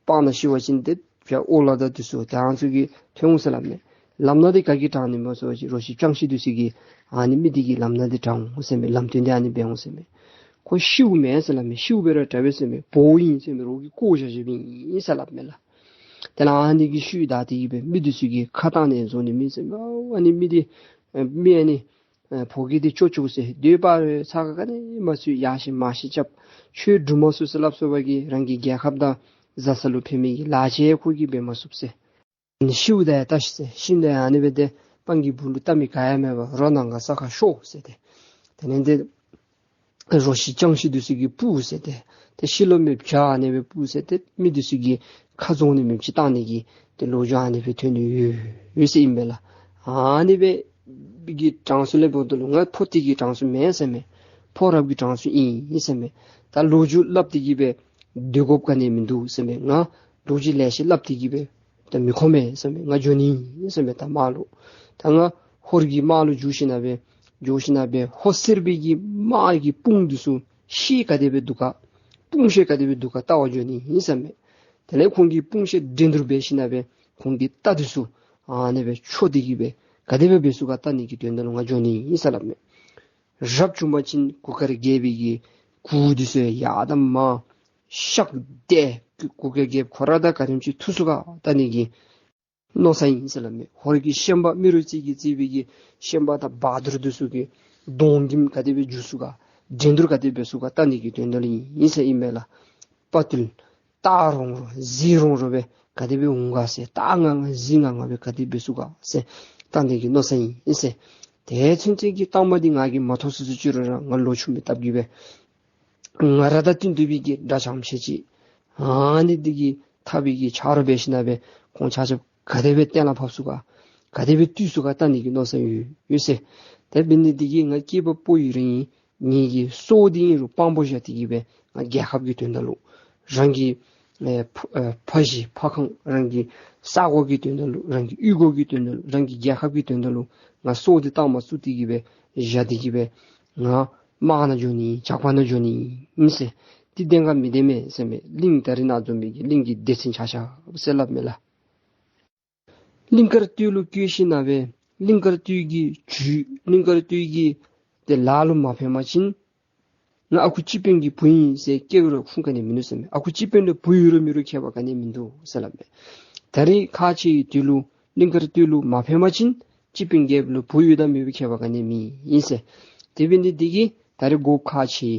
སྤང་ནང་ཤི་བ་ཅིན་ཏེ་བྱ་ཨོ་ལ་དང་འདི་ཚུ་ཏེ་ཨ་ནི་ཚུ་གིས་ཐོན་འོང་ཟེར་སླབ་མས། ལམ་སྣ་འདི་ག་གིས་དྲང་ནི་སྨོ་ཟེར་བ་ཅིན་རོ་ཁྱི་སྤྱང་ཁྱི་འདི་ཚུ་གིས་ཨ་ནི་མི་འདི་གི་ལམ་སྣ་འདི་དྲང་འོང་ཟེར་མས། ལམ་སྟོན་འདི་ཨ་ནི་འབད་འོང་ཟེར་མས། ཁོ་ཤིཝ་མེན་ཟེར་སླབ་མས། ཤིཝ་འབད་ར་དྲག་པས་ཟེར་མས། འབོཝ་ཨིན་ཟེར་མས། རོགས་ཀྱིས་བཀོ་བཞག་བཞགཔ་ཨིན་ཟེར་སླབ་མས་ལགས། དེ་ལས་ཨ་ནི་གི་ཤུལ་བདའ་སྟེ་གི་སྦེ་མི་འདི་ཚུ་གིས་ཁ་བཏང་ནི་བཟོ་ནི་མེད་ཟེར་མས། ཨ་ནི་མི་འདི་ཨེ་མི་ཨ་ནི་ཨེ་ཕོ་སྐྱེས་འདི་ཅོག་ཅོག་ཟེར། སྡོད་པ་རེ་ཚ་ཁ་ག་ནི་མ་ཚུད། ཡར་ཤི་མར་ཤི་རྐྱབ། ཆོས་སྒྲུབ་མ་ཚུགས་ཟེར་སླབ་སོང་བ་གིས་རང་གི་རྒྱལ་ཁབ་དང་བཟའ་ཚང་ལུ་ཕན་མི་གི་ལཱ་ཅིག་ཁོ་གིས་འབད་མ་ཚུགས་ཟེར། ཤིཝ་ད་ཡང་བལྟ་ཤིག་ཟེར། ཤིཝ་ད་ཡང་ཨ་ནི་སྦེ་ཏེ་སྤང་གི་སྦུག་ལུ་བལྟ་མི་ག་ཡང་མེད་པར་རོ་ནང་ཁར་ས་ཁར་ཤོར་ཟེར་ཏེ། དེ་ལས་ཏེ་རོ་ཁྱི་སྤྱང་ཁྱི་འདི་ཚུ་གིས་སྤུ་ཟེར་ཏེ། ཏེ་ཤི་ལོང་མེད་བྱ་ཨ་ནི་སྦེ་སྤུ་ཟེར་ཏེ་མི་འདི་ཚུ་གིས་ཁ་རྫོང་ནི་མེདཔ་ཅིག་བཏང་ནི་གི་ཏེ་ལོ་རྒྱུས་ཨ་ནི་སྦེ་ཐོན་ནི་ཡོད་ཡོད་ཟེར་ཨིན་པས་ལགས། ཨ་ནི་སྦེ་གི་གྲངས་སུ་ལས་འབདཝ་ད་ལུ་ང་ཕོ་འདི་གི་གྲངས་སུ་མེན་ཟེར་མས། ཕོ་རབ་ཀྱི་གྲངས་སུ་ཨིན་ཟེར་མས། ད་ལོ་རྒྱུས་སླབ་སྟེ་གི་སྦེ་སྡོད་དགོཔ་ག་ནི་མིན་འདུག་ཟེར་མས། ང་ལོ་རྒྱུས་ལེ་ཤ་སླབ་སྟེ་གི་སྦེ་ད་མི་ཁོམ་མས་ཟེར་མས། ང་འགྱོ་ནི་ཨིན་ཟེར་མས། ད་དམག་ལུ་ད་ང་ཧོར་གྱི་དམག་ལུ་འགྱོ་ཞིན་ན་སྦེ་འགྱོ་ཞིན་ན་སྦེ་ཧོར་སེར་པོའི་གི་དམག་གི་དཔུང་འདི་ཚུ་ཤེད་ག་དེ་སྦེ་འདུག་ག་དཔུང་ཤེད་ག་དེ་སྦེ་འདུག་ག་བལྟ་བར་འགྱོ་ནི་ཨིན་ཟེར་མས། དེ་ལས་ཁོང་གི་དཔུང་ཤེད་འགྲན་བསྡུར་འབད་ཞིན་ན་སྦེ་ཁོང་གི་རྟ་འདི་ཚུ་ཨ་ནི་སྦེ་འཕྱོག་སྟེ་གི་སྦེ་ག་དེ་སྦེ་འབད་ཚུགས་ག་བལྟ་ནི་གི་དོན་དག་ལུ་ང་འགྱོ་ནི་ཨིན་ཟེར་སླབ་མས། རབ་བྱུང་པ་ཅིན་གུར་དཀར་རྒྱལ་པོའི་གི་གུར་འདི་ཚུ་ཡར་དང་མར་གཤགས་ཏེ་ གུ་གུ་གེ་རྒྱལཔོ་ཁོ་ར་དང་ག་དེམ་ཅིག་ཐུག་ཚུགས་ག་བལྟ་ནི་གི་མནོ་ས་ཨིན་ཟེར་སླབ་མས། ཧོར་གྱི་ཤན་པ་རྨེ་རུ་རྩེ་གིས་རྩིས་པའི་གི་ཤན་པ་དང་བ་དུར་འདི་ཚུ་གི་གདོང་གི་ག་དེ་སྦེ་འགྱུར་ཚུགས་ག། འགྲན་བསྡུར་ག་དེ་འབད་ཚུགས་ག་བལྟ་ནི་གི་དོན་དག་ལུ་ཨིན་ཟེར་ཨིན་མས་ལགས། དཔའ་བརྟུལ་སྟག་རོང་རོང་གཟིག་རོང་རོང་སྦེ་ག་དེ་སྦེ་འོང་ག་ཟེར། སྟག་ང་ང་གཟིག་ང་ང་སྦེ་ག་དེ་འབད་ཚུགས་ག་ཟེར་བལྟ་ནི་གི་མནོ་ས་ཨིན་ཟེར། དེ་ཚུན་ཚོད་ཀྱི་རྟགས་མ་འདི་ང་གིས་མ་མཐོང་ཚུན་ཚོད་ཅིག་རུང་ར་ང་ལོ་ཆུང་བའི་སྟབས་ཀྱིས་སྦེ་ང་ར་དང་བསྟུན་བསྟུན་པའི་གི་དགྲ་འཇམ་ཤོས་ཅིག་ཨ་ནི་འདི་གིས་འཐབ་པའི་གི་ཆ་རོགས་འབད་ཞིན་ན་སྦེ་ཁོང་ཆ་ཁྱབ་ག་དེ་སྦེ་གཏན་ལ་ཕབ་ཚུགས་ག། ག་དེ་སྦེ་བཏུལ་ཚུགས་ག་བལྟ་ནི་གི་མནོ་ས་ཡོད་ཡོད་ཟེར། དེ་འབད་ནི་འདི་གིས་ང་སྐྱེས་པ་ཕོ་ཡི་རིང་ངེ་གི་སྲོག་འདི་ཨིན་རུང་དཔང་པོ་བཞག་སྟེ་གིས་སྦེ་ང་རྒྱལ་ཁབ་ཀྱི་དོན་དག་ལུ་རང་གི་ཨེ་ཕ་ཨེ་ཕ་གཞིས་ཕ་ཁང་རང་གི་ས་གོ་གི་དོན་དག་ལུ་རང་གི་གཡུས་སྒོ་གི་དོན་དག་ལུ་རང་གི་རྒྱལ་ཁབ་ཀྱི་དོན་དག་ལུ་ང་སྲོག་འདི་དཔང་པོ་བཙུགས་ཏེ་གིས་སྦེ་བཞག་སྟེ་གིས་སྦེ་ང་དམག་ནང་འགྱོ་ནི་ཇག་པ་ནང་འགྱོ་ནི་ཨིན་ཟེར། འདི་བདེན་ག་མི་བདེན་མས་ཟེར་མས། གླིང་ད་རིས་ནཱ་འཛོམས་པའི་གི་གླིང་གི་སྡེ་ཚན་ཆ་ཁྱབ་ཟེར་སླབ་མས་ལགས། གླིང་དཀར་སྟོད་ལུ་བསྐྱལ་ཞིན་ན་སྦེ་གླིང་དཀར་སྟོད་ཀྱི་ཇུས་གླིང་དཀར་སྟོད་ཀྱི་དེ་ལཱ་ལུ་མ་ཕན་པ་ཅིན་ང་ཨ་ཁུ་སྤྱི་དཔོན་གྱི་བུ་ཨིན་ཟེར་སྐྱེ་རུང་ཁུངས་ག་ནི་མིན་ནུག་ཟེར་མས། ཨ་ཁུ་སྤྱི་དཔོན་ལུ་བུ་ཡོད་རུང་མེད་རུང་ཁྱད་པར་ག་ནི་མིན་འདུག་ཟེར་སླབ་མས། ད་རིས་ཁག་ཆེ་བའི་དུས་ལུ་གླིང་དཀར་སྟོད་ལུ་མ་ཕན་པ་ཅིན་སྤྱི་དཔོན་རྒྱལཔོ་ལུ་བུ་ཡོད་དང་མེད་པའི་ཁྱད་པར་ག་ནི་མེད་ཨིན་ཟེར། དེ་འབད་ནི་འདི་གིས་ད་རིས་དགོཔ་ཁག་ཆེ་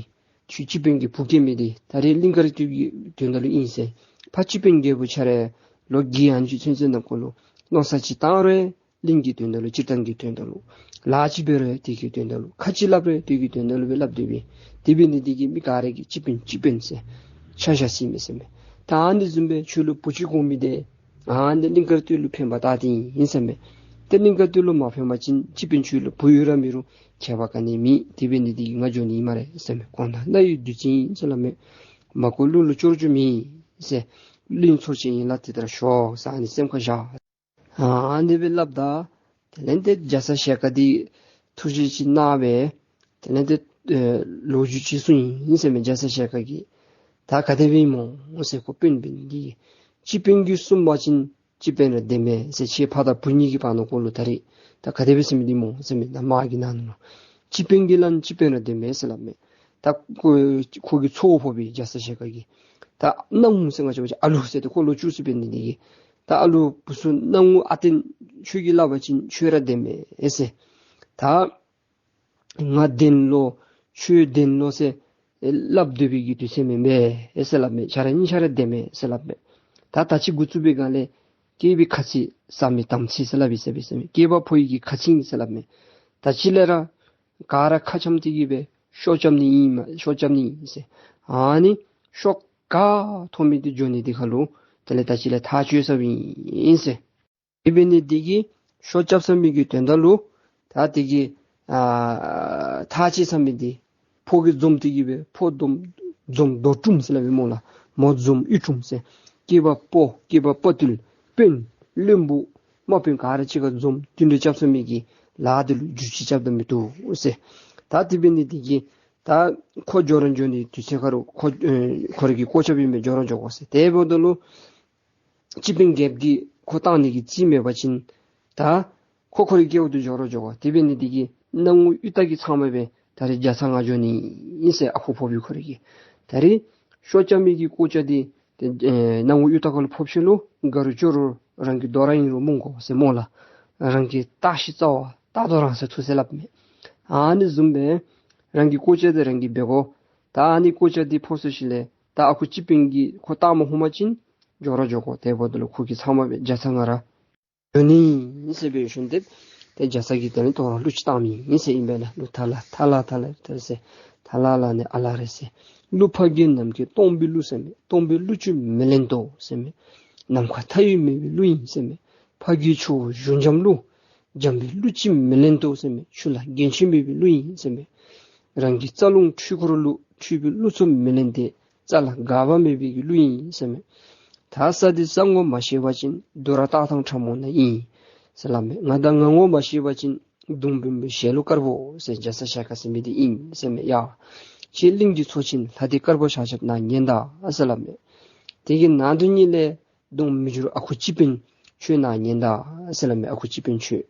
ཁྱོད་སྤྱི་དཔོན་གྱི་བུ་སྐྱེ་མི་འདི་ད་རིས་གླིང་དཀར་སྟོད་ཀྱི་དོན་དག་ལུ་ཨིན་ཟེར། ཕར་སྤྱི་དཔོན་རྒྱལཔོ་ཁྱོད་ར་ལོ་བརྒྱད་ཡན་ཆད་ཚུན་ཚོད་ནང་འཁོད་ལུ་མནོ་བསམ་ཅིག་བཏང་རུང་གླིང་གི་དོན་དག་ལུ་སྤྱིར་བཏང་གི་དོན་དག་ལུ་ལཱ་ཅིག་འབད་རུང་དེ་གི་དོན་དག་ལུ་ཁ་ཅིག་སླབ་རུང་དེ་གི་དོན་དག་ལུ་སྦེ་སླབ་སྡོད་པས། དེ་འབད་ནི་འདི་གིས་མི་ག་ར་གིས་སྤྱི་དཔོན་སྤྱི་དཔོན་ཟེར་ཆ་བཞག་ཅི་མས་ཟེར་མས། ད་ཨ་ནི་བཟུམ་སྦེ་ཁྱོད་ལུ་བུ་ཅིག་དགོ་མི་འདི་ཨ་ནི་གླིང་དཀར་སྟོད་ལུ་ཕན་པ་ད་འདི་ཨིན་ཟེར་མས། ཏེ་གླིང་དཀར་སྟོད་ལུ་མ་ཕན་པ་ཅིན་སྤྱི་དཔོན་ཁྱོད་ལུ་བུ་ཡོད་ར་མེད་རུང་ཁྱད་པར་ག་ནི་མེད། དེ་འབད་ནི་འདི་གིས་ང་འགྱོ་ནི་ཨིན་སྨ་རེ་ཟེར་མས། གོང་ན་ལྷ་ཡི་བདུད་རྩི་ཨིན་ཟེར་སླབ་མས། མ་གོ་གླུ་ལུ་སྐྱོར་རྒྱུ་མེད་ཟེར། གླིང་ཚོར་ཅན་ཡན་ལག་དེ་ལྟར་ཤོག་ཟེར་ཨ་ནི་སེམས་ཁར་བཞག། ཨ་ནི་སྦེ་སླབ་ད་དེ་ལས་ཏེ་རྒྱ་ཚ་ཞལ་དཀར་འདི་ཐུགས་རྗེ་ཅིག་གནང་སྦེ་དེ་ལས་ཏེ་ཨེ་ལོ་རྒྱུས་ཅིག་གསུངས་ཡི་ཟེར་མས། རྒྱ་ཚ་ཞལ་དཀར་གྱིས་ད་ག་དེ་སྦེ་ཨིན་མོ་ཟེར། ཁོ་དཔོན་འབད་ནི་འདི་གིས་སྤྱི་དཔོན་གྱིས་གསུངས་པ་ཅིན་སྤྱི་དཔོན་ར་བདེན་མས་ཟེར། ཁྱོད་ཕ་དང་བུ་གཉིས་ཀྱི་བར་ན་འཁོད་ལུ་ད་རིས་ད་ག་དེ་སྦེ་ཟེར་མི་འདི་སྨོ་ཟེར་མས། ད་དམག་གི་ནང་ན་ལུ་སྤྱི་དཔོན་གྱིས་སླབ་ན་སྤྱི་དཔོན་ར་བདེན་མས་ཟེར་སླབ་མས། ད་ཁོ་ཁོ་གིས་ཚོར་ཕོག་པས་རྒྱ་ཚ་ཞལ་དཀར་གྱིས། ད་སྣང་ངུ་ཟེར་ང་བཅས་ཨ་ལུ་ཟེར་ཏེ་ཁོ་ལོ་བཅུ་གསུམ་འབད་ནི་འདི་གིས་ད་ཨ་ལུ་བུ་ཚུ་སྣང་ངུ་ཨ་བརྟན་ཁྱོད་ཀྱིས་སླབ་པ་ཅིན་ཁྱོད་ར་བདེན་མས་ཟེར། ད་ང་བདེན་ལོ་ཁྱོད་བདེན་ལོ་ཟེར་སླབ་སྡོད་པའི་གི་དུས་ཚོད་མེན་པས་ཟེར་སླབ་མས། ཁྱོད་ར་གཉིས་ཆ་ར་བདེན་མས་ཟེར་སླབ་མས། ད་ད་ཅི་འགོ་བཙུགས་པའི་སྒང་ལས་སྐྱེས་པའི་ཁ་ཚིག་བཟའ་མི་དམ་ཚིག་ཟེར་སླབ་ཨིན་ཟེར་མས། སྐྱེས་པ་ཕོ་ཡི་གི་ཁ་ཚིག་ཨིན་ཟེར་སླབ་མས། ད་ཅི་ལས་ར་ག་ར་ཁ་འཆམ་སྟེ་གིས་སྦེ་ཤོ་རྐྱབ་ནི་ཨིན་མས། ཤོ་རྐྱབ་ནི་ཨིན་ཟེར། ཨ་ནི་ཤོ་ག་ཐོབ་མི་འདི་འགྱོ་ནི་འདི་ཁར་ལུ་དེ་ལས་ད་ཅི་ལས་ཐག་བཅད་ཚརཝ་ཨིན་ཟེར། དེ་འབད་ནི་འདི་གིས་ཤོ་རྐྱབ་ཚར་མི་གི་དོན་དག་ལུ་ད་འདི་གིས་ཨ་ཐག་བཅད་ཚར་མི་འདི་ཕོ་གིས་འཛོམས་ཏེ་གིས་སྦེ་ཕོ་འཛོམས་འཛོམས་རྡོ་གྲུམ་ཟེར་སླབ་ཨིན་མོ་ལགས། མོ་འཛོམས་གཡུ་གྲུམ་ཟེར། སྐྱེས་པ་ཕོ་སྐྱེས་པ་དཔའ་བརྟུལ་དཔོན་བློན་པོ་དམག་དཔོན་ག་ར་གཅིག་ཁར་འཛོམས་བསྟུན་གྲོས་རྐྱབ་ཚར་མི་གི་ལཱ་འདི་ལུ་འགྱུར་བཅོས་རྐྱབ་ད་མི་བཏུབ་ཟེར། ད་དེ་འབད་ནི་འདི་གིས་ད་ཁོ་འགྱོ་ར་འགྱོ་ནི་དུས་ཚོད་ཁར་ལུ་ཁོ་ཨེ་ཁོ་ར་གི་སྐོར་རྐྱབ་ཨིན་པས། འགྱོ་ར་འགྱོ་དགོ་ཟེར། དེ་འབདཝ་ད་ལུ་སྤྱི་དཔོན་རྒྱལཔོ་གིས་ཁོ་བཏང་ནི་གི་རྩིས་མེད་པ་ཅིན་ད་ཁོ་ཁོ་རའི་སྐལཝ་དུ་འགྱོ་ར་འགྱོ་དགོ། དེ་འབད་ནི་འདི་གིས་སྣང་ངུ་གཡུ་སྟག་གི་ཚབ་མ་སྦེ་ད་རིས་རྒྱ་ཚ་ང་འགྱོ་ནི་ཨིན་ཟེར། ཨ་ཁུ་ཕོ་བི་ཁོ་ར་གིས་ད་རིས་ཤོ་རྐྱབ་མི་གི་སྐོར་རྐྱབ་འདི་ཏེ་ཨེ་སྣང་ངུ་གཡུ་སྟག་ཁ་ལུ་ཕོག་ཞིནམ་ལས་དགའ་རུང་སྐྱོ་རུང་རང་གི་དོ་རུང་ཨིན་རུང་སྨོ་དགོ་ཟེར་སྨོ་ལགས། རང་གི་བརྟག་ཞིབ་རྩ་བ་བརྟག་དོ་རང་ཟེར་ཐུགས་སེམས་སླབ་མས། ཨ་ནི་བཟུམ་སྦེ་རང་གི་སྐོར་རྐྱབ་འདི་རང་གིས་འབད་དགོ། ད་ཨ་ནི་སྐོར་རྐྱབ་འདི་ཕོག་སོང་ཞིནམ་ལས་ད་ཨ་ཁུ་སྤྱི་དཔོན་གྱིས་ཁོ་བཏང་མ་ནུམ་པ་ཅིན་འགྱོ་ར་འགྱོ་དགོ། དེ་འབདཝ་ད་ལུ་ཁོ་གི་ཚབ་མ་སྦེ་རྒྱ་ཚ་ང་ར་འགྱོ་ནི་ཨིན་ཟེར་སྦེ་ཞུ་ནི་འདི། ཏེ་རྒྱ་ཚ་གིས་དེ་ལས་དོ་རུང་གླུ་ཅིག་བཏངམ་ཨིན་ཟེར་ཨིན་པས་ལགས། གླུ་ཐ་ལ་ཐ་ལ་ཐ་ལ་ཐ་ལ་ཟེར། ཐ་ལ་ལ་ནི་ཨ་ལ་རེད་ཟེར། གླུ་ཕ་རྒན་ནམ་མཁའི་སྟོང་པའི་གླུ་ཟེར་མས། སྟོང་པའི་གླུ་ཅིག་མི་ལེན་ཏོ་ཟེར་མས། ནམ་མཁའ་མཐའ་ཡས་མེད་པའི་གླུ་ཨིན་ཟེར་མས། ཕ་རྒན་ཆུ་བོ་གཞུང་འཇམ་གླུ། འཇམ་པའི་གླུ་ཅིག་མི་ལེན་ཏོ་ཟེར་མས། ཆུ་ལ་རྒྱུན་ཆད་མེད་པའི་གླུ་ཨིན་ཟེར་མས། རང་གི་རྩ་རླུང་འཕྲུལ་འཁོར་གླུ། འཁྲུལ་པའི་གླུ་ཚུ་མི་ལེན་ཏེ། རྩ་ལ་འགག་པ་མེད་པའི་གི་གླུ་ཨིན་ཟེར་མས། ད་ས་འདི་ས་ངོ་མ་ཤེས་པ་ཅིན། དུ་ར་སྟག་ཐང་ཁྲ་མོ་ན་ཨིན་ཟེར་སླབ་མས། ང་ད་ང་ངོ་མ་ཤེས་པ་ཅིན། གདུང་བུམ་པའི་ཞལ་ལུ་དཀར་པོ་ཟེར་རྒྱ་ཚ་ཞལ་དཀར་ཟེར་མི་འདི་ཨིན་ཟེར་མས། ཡ་ཁྱེད་གླིང་གི་ཚོ་ཆེན་ལྷ་སྡེ་དཀར་པོ་ཆ་ཁྱབ་ནཱ་ཉན་ད་ཟེར་སླབ་མས། དེ་གི་ནང་དོན་ཉིད་ལས་གདོང་མི་འགྱུར་ཨ་ཁུ་སྤྱི་དཔོན་ཁྱོད་ནཱ་ཉན་ད་ཟེར་སླབ་མས། ཨ་ཁུ་སྤྱི་དཔོན་ཁྱོད།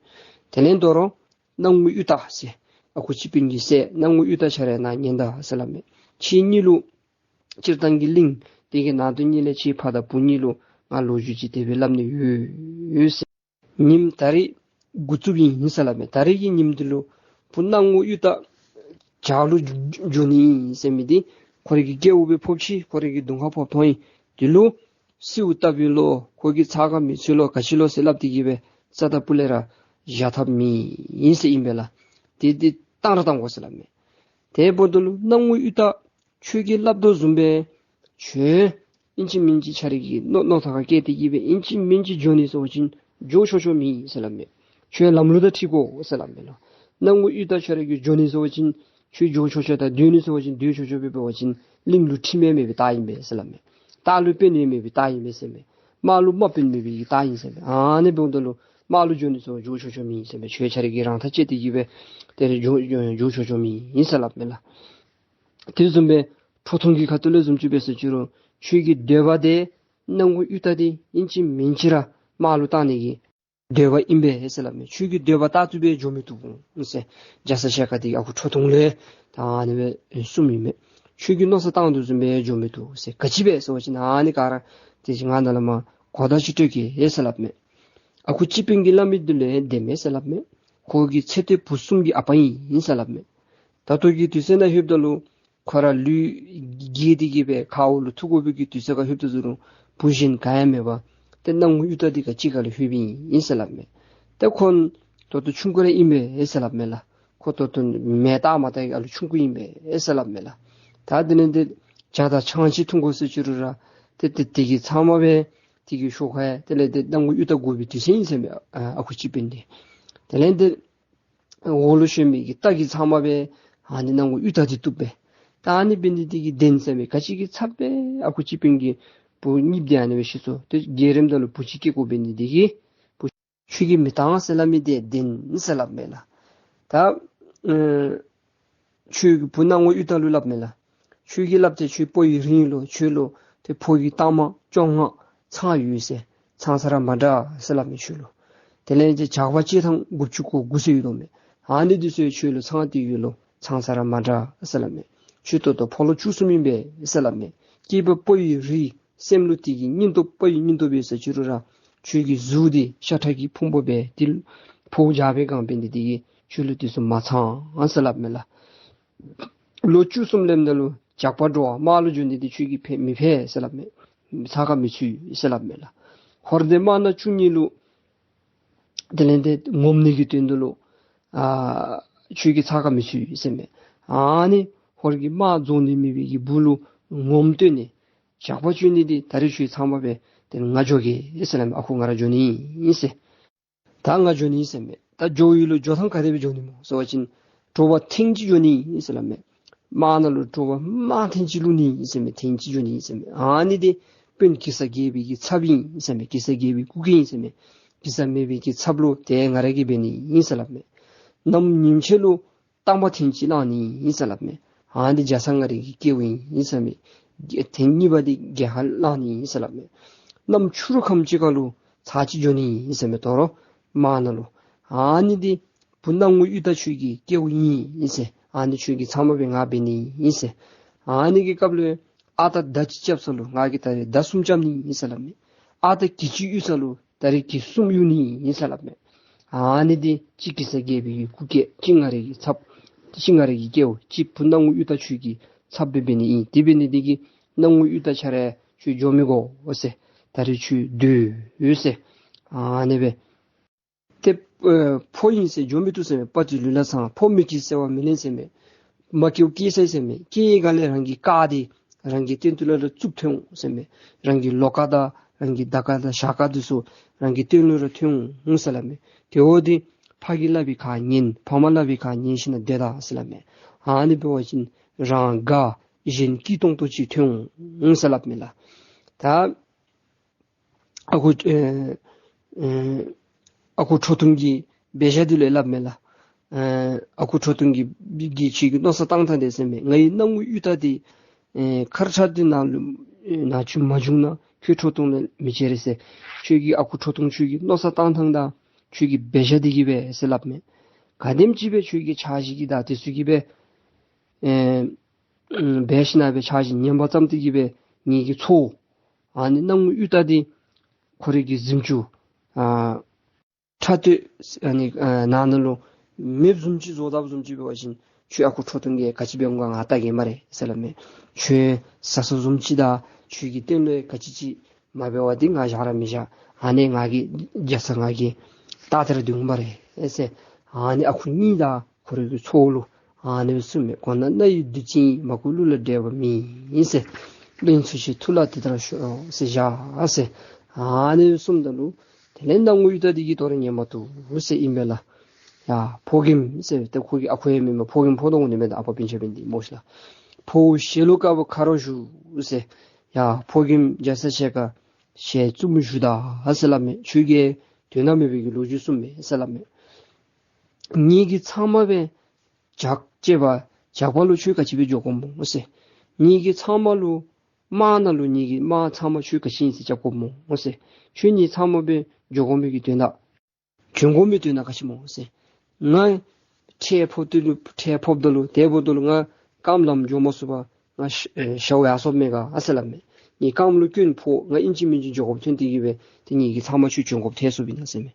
དེ་ལས་དོ་རུང་སྣང་ངུ་གཡུ་སྟག་ཟེར་ཨ་ཁུ་སྤྱི་དཔོན་གྱི་སྲས་སྣང་ངུ་གཡུ་སྟག་ཁྱོད་ར་ནཱ་ཉན་ད་ཟེར་སླབ་མས། ཁྱེད་གཉིས་ལུ་སྤྱིར་བཏང་གི་གླིང་ དེ་གི་ནང་དོན་གཉིས་ལས་ཁྱེད་ཕ་དང་བུ་གཉིས་ལུ་ང་ལོ་རྒྱུས་ཅིག་དེ་སྦེ་སླབ་ནི་ཡོད་ཟེར། ཉིནམ་ད་རིས་འགོ་བཙུགསཔ་ཨིན་ཟེར་སླབ་མས། ད་རིས་ཀྱི་ཉིནམ་འདི་ལུ་བུ་སྣང་ངུ་གཡུ་སྟག་བྱག་ལུ་འགྱོ་ནི་ཨིན་ཟེར་མི་འདི་ཁོ་རའི་གི་སྐལཝ་སྦེ་ཕོག་ཅི། ཁོ་རའི་གི་གདོང་ཁར་ཕོག་ཐོན་ཡི། དེ་ལུ་སེརཝ་བཏབ་ཨིན་ལོ། ཁོ་གིས་ཚགས་ཁར་མི་ཚུད་ལོ། ག་ཅི་ལོ་ཟེར་སླབ་སྟེ་གི་སྦེ་རྩ་དང་སྤུ་ལས་ར་བཞག་ཐབས་མེད་ཟེར་ཨིན་པས་ལགས། དེ་འདི་བཏང་ར་བཏང་དགོ་ཟེར་སླབ་མས། དེ་འབདཝ་ད་ལུ་སྣང་ངུ་གཡུ་སྟག་ཁྱོད་ཀྱིས་སླབ་དོ་བཟུམ་སྦེ་ཁྱོད་ཨིན་ཅི་མིན་ཅི་ཁྱོད་རའི་གི་མནོ་མནོ་ཐག་ཁར་བཀལ་ཏེ་གི་སྦེ་ཨིན་ཅི་མིན་ཅི་འགྱོ་ནི་ཟེར་བ་ཅིན་འགྱོ་ཆོག་ཆོག་མེད་ཟེར་སླབ་མས། ཁྱོད་ལམ་ལུགས་དང་འཁྲིལ་དགོ་ཟེར་སླབ་མས་ལགས། སྣང་ངུ་གཡུ་སྟག་ཁྱོད་རའི་གི་འགྱོ་ནི་ཟེར་བ་ཅིན་ཁྱོད་འགྱོ་ཆོག་ཆོག་དང་སྡོད་ནི་ཟེར་བ་ཅིན་སྡོད་ཆོག་ཆོག་སྦེ་འབད་བ་ཅིན་གླིང་ལུ་ཁྲིམས་ཡང་མེད་པའི་རྟགས་ཨིན་པས་ཟེར་སླབ་མས། རྟ་ལུ་དཔོན་ཡང་མེད་པའི་རྟགས་ཨིན་པས་ཟེར་མས། དམག་ལུ་དམག་དཔོན་མེད་པའི་རྟགས་ཨིན་ཟེར་མས། ཨ་ནི་འབདཝ་ད་ལུ་དམག་ལུ་འགྱོ་ནི་ཟེར་བ་འགྱོ་ཆོག་ཆོག་མེད་ཟེར་མས། ཁྱོད་ཁྱོད་རའི་གི་རང་ཐག་བཅད་དེ་གི་སྦེ་དེ་ལས་འགྱོ་འགྱོ་འགྱོ་ཆོག་ཆོག་མེད་ཟེར་སླབ་མས་ལགས། དེ་བཟུམ་སྦེ་ཁྲོ་ཐུང་གི་ཁ་ཐུག་ལས་བཟུམ་ཅིག་འབད་ཟེར་ཅི་རུང་ཁྱོད་ཀྱི་འདོད་པ་དེ་སྣང་ངུ་གཡུ་སྟག་དེ་ཨིན་ཅི་མིན་ཅི་ར་དམག་ལུ་བཏང་ནི་གི་འདོད་པ་ཨིན་པས་ཟེར་སླབ་མས། ཁྱོད་ཀྱི་འདོད་པ་ལྟར་དུ་སྦེ་འགྱོ་མི་བཏུབ་ཟེར། རྒྱ་ཚ་ཞལ་དཀར་དེ་གིས་ཨ་ཁུ་ཁྲོ་ཐུང་ལུ་ད་ཨ་ནི་སྦེ་གསུངམ་ཨིན་མས། ཁྱོད་ཀྱིས་མནོ་བསམ་བཏང་དོ་བཟུམ་སྦེ་འགྱོ་མི་བཏུབ་ཟེར། ག་ཅི་སྦེ་ཟེར་བ་ཅིན་ཨ་ནི་ག་ར་དེ་ཅིག་ང་ནཱ་ལས་མར་གོ་བརྡ་ཅིག་སྤྲོད་གེ་ཟེར་སླབ་མས། ཨ་ཁུ་སྤྱི་དཔོན་གྱིས་སླབ་མི་འདི་ལུ་བདེན་མས་ཟེར་སླབ་མས། ཁོ་གི་ཚེ་སྟོད་བུ་གསུམ་གྱི་ཨ་པ་ཨིན་ཟེར་སླབ་མས། ད་ལྟོ་གི་དུས་ཚོད་ནང་ལྷོདཔ་ད་ལུ་ཁོ་ར་ལུས་རྒས་ཏེ་གི་སྦེ་ཁ་འོག་ལུ་ཐུག་དགོ་པའི་གི་དུས་ཚོད་ཁར་ལྷོདཔ་ད་ལུ་བུ་གཞན་ག་ཡང་མེད་པར་ཏེ་སྣང་ངུ་གཡུ་སྟག་འདི་ག་ཅི་ག་ལུ་ལྷོདཔ་ཨིན་ཟེར་སླབ་མས། ཏེ་ཁོ་ད་ལྟོ་ཆུང་ཀུ་ར་ཨིན་པས་ཟེར་སླབ་མས་ལགས། ཁོ་ད་ལྟོ་མེན་ཏ་མ་ཏ་གི་ཨ་ལུ་ཆུང་ཀུ་ཨིན་པས་ཟེར་སླབ་མས་ལགས། ད་དེ་ལས་ཏེ་ཇ་དང་ཆང་ཅིག་འཐུང་དགོ་ཟེར་ཅི་རུང་ར་ཏེ་ཏེ་དེ་གི་ཚབ་མ་སྦེ་དེ་གི་ཤུལ་ཁར་དེ་ལས་ཏེ་སྣང་ངུ་གཡུ་སྟག་དགོ་པའི་དུས་ཚོད་ཨིན་ཟེར་མས། ཨ་ཨ་ཁུ་སྤྱི་དཔོན་འདི་དེ་ལས་ཏེ་འོག་ལུ་ཞོན་མི་གི་རྟ་གི་ཚབ་མ་སྦེ་ཨ་ནི་སྣང་ངུ་གཡུ་སྟག་འདི་བཏུབ་པས། ད་ཨ་ནི་འབད་ནི་འདི་གིས་བདེན་ཟེར་མས། ག་ཅི་གི་ཚབ་སྦེ་ཨ་ཁུ་སྤྱི་དཔོན་གྱི་བུ་གཉིས་འདི་ཨ་ནི་སྦེ་ཤི་སོ། ཏེ་རྒན་རིམ་ད་ལུ་བུ་ཅིག་སྐྱེ་དགོ་འབད་ནི་འདི་གིས་བུ་ཁྱོད་ཀྱིས་མི་བཏང་ཟེར་སླབ་མི་འདི་བདེན་ཟེར་སླབ་མས་ལགས། ད་ཨེ་ཁྱོད་ཀྱི་བུ་སྣང་ངུ་གཡུ་སྟག་ལུ་སླབ་མས་ལགས། ཁྱོད་ཀྱིས་སླབ་སྟེ་ཁྱོད་ཕོ་ཡི་རིགས་ལོ། ཁྱོད་ལུ་ཏེ་ཕོ་གི་རྟགས་མ་བཅོ་ལྔ་ཚང་ཡོད་ཟེར། ཚང་ས་ར་མ་འདྲ་ཟེར་སླབ་མས་ཁྱོད་ལུ། དེ་ལས་ཏེ་ཇག་པ་སྤྱིར་བཏང་དགུ་བཅུ་གོ་དགུ་ཟེར་ཡོད་དོ་མས། ཨ་ནི་འདི་ཚུ་ཁྱོད་ལུ་ཚང་སྟེ་ཡོད་ལོ། ཚང་ས་ར་མ་འདྲ་ཟེར་སླབ་མས། ཁྱོད་ད་ལྟོ་ཕོ་ལོ་བཅུ་གསུམ་ཨིན་པས་ཟེར་སླབ་མས། སྐྱེས་པ་ཕོ་ཡི་རིགས་སེམས་ལུ་དེ་གི་སྙིང་སྟོབས་ཕོ་ཡི་སྙིང་སྟོབས་ཡོད་ཟེར་ཅི་རུང་ར་ཁྱོད་ཀྱི་གཟུགས་འདི་ཤ་ཁྲག་གི་ཕུང་པོ་སྦེ་ཏེ་ཕོ་ཇག་པའི་སྒང་འབད་ནི་འདི་གིས་ཁྱོད་ལུ་དེ་ཚུ་མ་ཚང་ཟེར་སླབ་མས་ལགས། ལོ་བཅུ་གསུམ་ལངམ་ད་ལུ་ཇག་པ་འདྲོག་པ་དམག་ལུ་འགྱོ་ནི་འདི་ཁྱོད་ཀྱིས་ཕན་མི་ཕན་ཟེར་སླབ་མས། ཚགས་ཁར་མི་ཚུད་ཟེར་སླབ་མས་ལགས། ཧོར་སྡེ་དམར་ནག་བཅུ་གཉིས་ལུ་དེ་ལས་ཏེ་ངོམ་ནི་གི་དོན་དུ་ལུ་ཨ་ཁྱོད་ཀྱིས་ཚགས་ཁར་མི་ཚུད་ཟེར་མས། ཨ་ནི་ཧོར་གྱི་དམག་རྫོགས་ནི་མེད་པའི་གི་སྦུག་ལུ་ངོམ་སྟོན་ནི་ཇག་པ་འགྱོ་ནི་འདི་ད་རིས་ཁྱོད་ཚང་མ་སྦེ་ཏེ་ང་འགྱོ་གེ་ཟེར་སླབ་མས། ཨ་ཁུ་ང་ར་འགྱོ་ནི་ཨིན་ཟེར། ད་ང་འགྱོ་ནི་ཨིན་ཟེར་མས། ད་འགྱོཝ་ཨིན་ལོ། འགྱོ་ཐངས་ག་དེ་སྦེ་འགྱོ་ནི་སྨོ་ཟེར་བ་ཅིན་དྲོ་པ་ཐེངས་གཅིག་འགྱོ་ནི་ཨིན་ཟེར་སླབ་མས། དམག་ནང་ལུ་དྲོ་པ་དམག་ཐེངས་གཅིག་ལུས་ནི་ཨིན་ཟེར་མས། ཐེངས་གཅིག་འགྱོ་ནི་ཨིན་ཟེར་མས། ཨ་ནི་འདི་དཔོན་གེ་སར་རྒྱལ་པོའི་གི་ཚབ་ཨིན་ཟེར་མས། གེ་སར་རྒྱལ་པོའི་སྐུ་སྒེར་ཨིན་ཟེར་མས། གེ་སར་མེད་པའི་གི་ཚབ་ལུ་ཏེ་ང་ར་གིས་འབད་ནི་ཨིན་ཟེར་སླབ་མས། གནམ་ཉིན་ཕྱེད་ལུ་རྟགས་མ་ཐེངས་གཅིག་བླང་ནི་ཨིན་ཟེར་སླབ་མས། ཨ་ནི་འཇའ་ཚོན་ང་རའི་གི་སྐལཝ་ཨིན་ཟེར་མས། ཐེངས་གཉིས་པ་འདི་རྒྱལ་ཁ་བླང་ནི་ཨིན་ཟེར་སླབ་མས། གནམ་ཕྱི་རུ་ཁམས་ཅིག་ཁར་ལུ་ཚར་གཅིག་འགྱོ་ནི་ཨིན་ཟེར་མས། དོ་རུང་དམག་ནང་ལུ། ཨ་ནི་འདི་བུ་སྣང་ངུ་གཡུ་སྟག་ཁྱོད་ཀྱི་སྐལཝ་ཨིན་ཟེར། ཨ་ནི་ཁྱོད་ཀྱི་ཚབ་མ་སྦེ་ང་འབད་ནི་ཨིན་ཟེར། ཨ་ནི་གི་སྐབས་ལུ་ཨ་སྟག་མདའ་གཅིག་རྐྱབ་ས་ལུ་ང་གིས་ད་རིས་མདའ་གསུམ་རྐྱབ་ནི་ཨིན་ཟེར་སླབ་མས། ཨ་སྟག་གྱི་གཅིག་གཡུག་ས་ལུ་ད་རིས་གྱི་གསུམ་གཡུག་ནི་ཨིན་ཟེར་སླབ་མས། ཨ་ནི་འདི་གཅིག་གེ་སར་རྒྱལ་པོའི་གི་སྐུ་སྐྱེ། གཅིག་ང་རའི་གི་ཚབ། གཅིག་ང་རའི་གི་སྐལཝ། གཅིག་བུ་སྣང་ངུ་གཡུ་སྟག་ཁྱོད་ཀྱི་ཚབ་སྦེ་འབད་ནི་ཨིན། དེ་འབད་ནི་འདི་གིས་སྣང་ངུ་གཡུ་སྟག་ཁྱོད་ར་ཁྱོད་འགྱོ་མི་དགོ་ཟེར། ད་རིས་ཁྱོད་སྡོད་ཟེར། ཨ་ནི་སྦེ། ཏེ་ཨེ་ཕོ་ཨིན་ཟེར་འགྱོ་མི་བཏུབ་ཟེར་མས། དཔའ་བརྟུལ་ལུས་ལ་ཚང་། ཕོ་མི་སྐྱིད་ཟེར་བ་མི་ལེན་ཟེར་མས། མ་སྐྱིདཔ་སྐྱེས་ས་ཟེར་མས། སྐྱེས་སྒང་ལས་རང་གི་རྐ་འདི་རང་གི་སྟེང་ཐོག་ལས་ར་བཙུགས་ཐོན་འོང་ཟེར་མས། རང་གི་ལོ་རྐ་དང་རང་གི་ཟླ་རྐ་དང་ཞག་རྐ་འདི་ཚུ་རང་གི་སྟེང་ལུ་ར་ཐོན་འོང་ཟེར་སླབ་མས། དེ་འབདཝ་ད་ཕ་གིས་སླབ་པའི་ཁ་ཉན་ཕ་མ་སླབ་པའི་ཁ་ཉན་ཞིན་ན་སྡོད་ད་ཟེར་སླབ་མས། ཨ་ནི་འབད་བ་ཅིན་རང་དགའ་གཞན་སྐྱིད་ཏོང་ཏོ་ཅིག་ཐོན་འོང་ཟེར་སླབ་མས་ལགས། ད་ཨ་ཁུ་ཨེ་ཨེ་ཨ་ཁུ་ཁྲོ་ཐུང་གིས་འབད་བཞག་འདི་ལུ་སླབ་མས་ལགས། ཨེ་ཨ་ཁུ་ཁྲོ་ཐུང་གིས་གིས་ཁྱོད་ཀྱི་མནོ་བསམ་བཏང་ཐངས་འདི་ཟེར་མས། ངའི་སྣང་ངུ་གཡུ་སྟག་འདི་ཨེ་ཁར་ཁྲ་འདི་ནང་ལུ་ཨེ་ནང་འཛུལ་མ་བྱུང་ན་ཁྱོད་ཁྲོ་ཐུང་ལུ་མི་བྱེད་རེ་ཟེར། ཁྱོད་ཀྱི་ཨ་ཁུ་ཁྲོ་ཐུང་ཁྱོད་ཀྱི་མནོ་བསམ་བཏང་ཐངས་དང་ཁྱོད་ཀྱི་འབད་བཞག་འདི་གིས་སྦེ་ཟེར་སླབ་མས། ག་དེམ་ཅིག་སྦེ་ཁྱོད་ཀྱི་འཆར་གཞི་གི་དང་དེ་ཚུ་གིས་སྦེ་ཨེ་ཨམ་འབད་ཞིན་ན་སྦེ་འཆར་གཞི་ངན་པ་བརྩམས་ཏེ་གི་སྦེ་ ངེ་གི་ཚའོ་ཨ་ནི་སྣང་ངུ་གཡུ་སྟག་འདི་ཁོ་རའི་གི་གཟིམ་ཅུང་ཨ་ཁྲ་སྟོད་ཨ་ནི་ཨ་ནང་ན་ལུ་མེདཔ་བཟུམ་ཅིག་བཟོ་དཔ་བཟུམ་ཅིག་འབད་བ་ཅིན་ཁྱོད་ཨ་ཁུ་ཁྲོ་ཐུང་གིས་ག་ཅི་འབད་འོང་ག་ང་བལྟ་གེ་སྨ་རེ་ཟེར་སླབ་མས། ཁྱོད་བཟའ་ས་བཟུམ་ཅིག་དང་ཁྱོད་ཀྱི་སྟེང་ལུ་ག་ཅི་ཅིག་མ་འབད་བར་འདི་ང་བཞག་ར་མི་བཞག། ཨ་ནི་ང་གི་རྒྱ་ཚ་ང་གི་རྟགས་དེ་ར་སྡོད་འོང་སྨ་རེ་ཟེར། ཨ་ནི་ཨ་ཁུ་གཉིས་དང་ཁོ་རའི་གི་ཚའོ་ལུ་ཨ་ནི་སྦེ་གསུངས་མས། གོ་ན་རྣ་ཡི་བདུད་རྩི་ཡིན། མ་གོ་གླུ་ལ་འགྲེལ་བ་མེད་ཟེར། གླེན་ཚུལ་ཤེས་ཐུགས་ལ་དེ་ལྟར་ཞོག་ཟེར་བཞག་ཟེར། ཨ་ནི་སྦེ་གསུངམ་ད་ལུ་དེ་ལས་སྣང་ངུ་གཡུ་སྟག་འདི་གིས་དོ་རུང་ཉན་མ་བཏུབ་ཟེར་ཨིན་པས་ལགས། ཡ་ཕོ་རྒནམ་ཟེར་ཏེ་ཁོ་གི་ཨ་ཁུ་ཡང་མེན་མས། ཕོ་རྒནམ་ཕོ་དང་ངོ་ནི་མེད་ད་ཨ་པ་སྤུན་ཆ་འབད་ནི་འདི་སྨོ་ཤི་ལགས། ཕོ་ཞལ་ལུ་དཀར་པོ་ཁ་རོག་བཞུགས་ཟེར། ཡ་ཕོ་རྒནམ་རྒྱ་ཚ་ཞལ་དཀར་ཞལ་བཙུམ་བཞུགས་ད་ཟེར་སླབ་མས། ཁྱོད་ཀྱིས་དོན་དག་མེད་པའི་གི་ལོ་རྒྱུས་གསུངམ་མས་ཟེར་སླབ་མས། ངེ་གི་ཚབ་མ་སྦེ་ཇག་བཅས་པ་ཇག་པ་ལུ་ཁྱོད་ག་ཅི་སྦེ་འགྱོ་དགོཔ་སྨོ་ཟེར། ངེ་གི་ཚབ་མ་ལུ་དམག་ནང་ལུ་ངེ་གི་དམག་ཚབ་མ་ཁྱོད་ག་ཅི་ཨིན་ཟེར་རྐྱབ་དགོཔ་སྨོ་ཟེར། ཁྱོད་ངེའི་ཚབ་མ་སྦེ་འགྱོ་དགོ་མི་གི་དོན་དག་བྱོན་དགོ་མི་དོན་དག་ག་ཅི་སྨོ་ཟེར། ང་ཁྲལ་ཕོག་སྟེ་ལུ་ཁྲལ་ཕོགཔ་ད་ལུ་དེ་འབདཝ་ད་ལུ་ང་རྐངམ་ལམ་འགྱོ་མ་ཚུགས་པར་ང་ཤ་ཨེ་ཤཝ་ཡར་སོཔ་མས་ག་ཨ་ཟེར་སླབ་མས། ངེའི་རྐངམ་ལུ་སྐྱོན་ཕོག། ང་ཨིན་ཅི་མིན་ཅི་འགྱོ་དགོཔ་ཐོན་ཏེ་གི་སྦེ་ཏེ་ངེ་གི་ཚབ་མ་ཁྱོད་བྱོན་དགོཔ་ཐལ་སོཔ་ཨིན་ན་ཟེར་མས།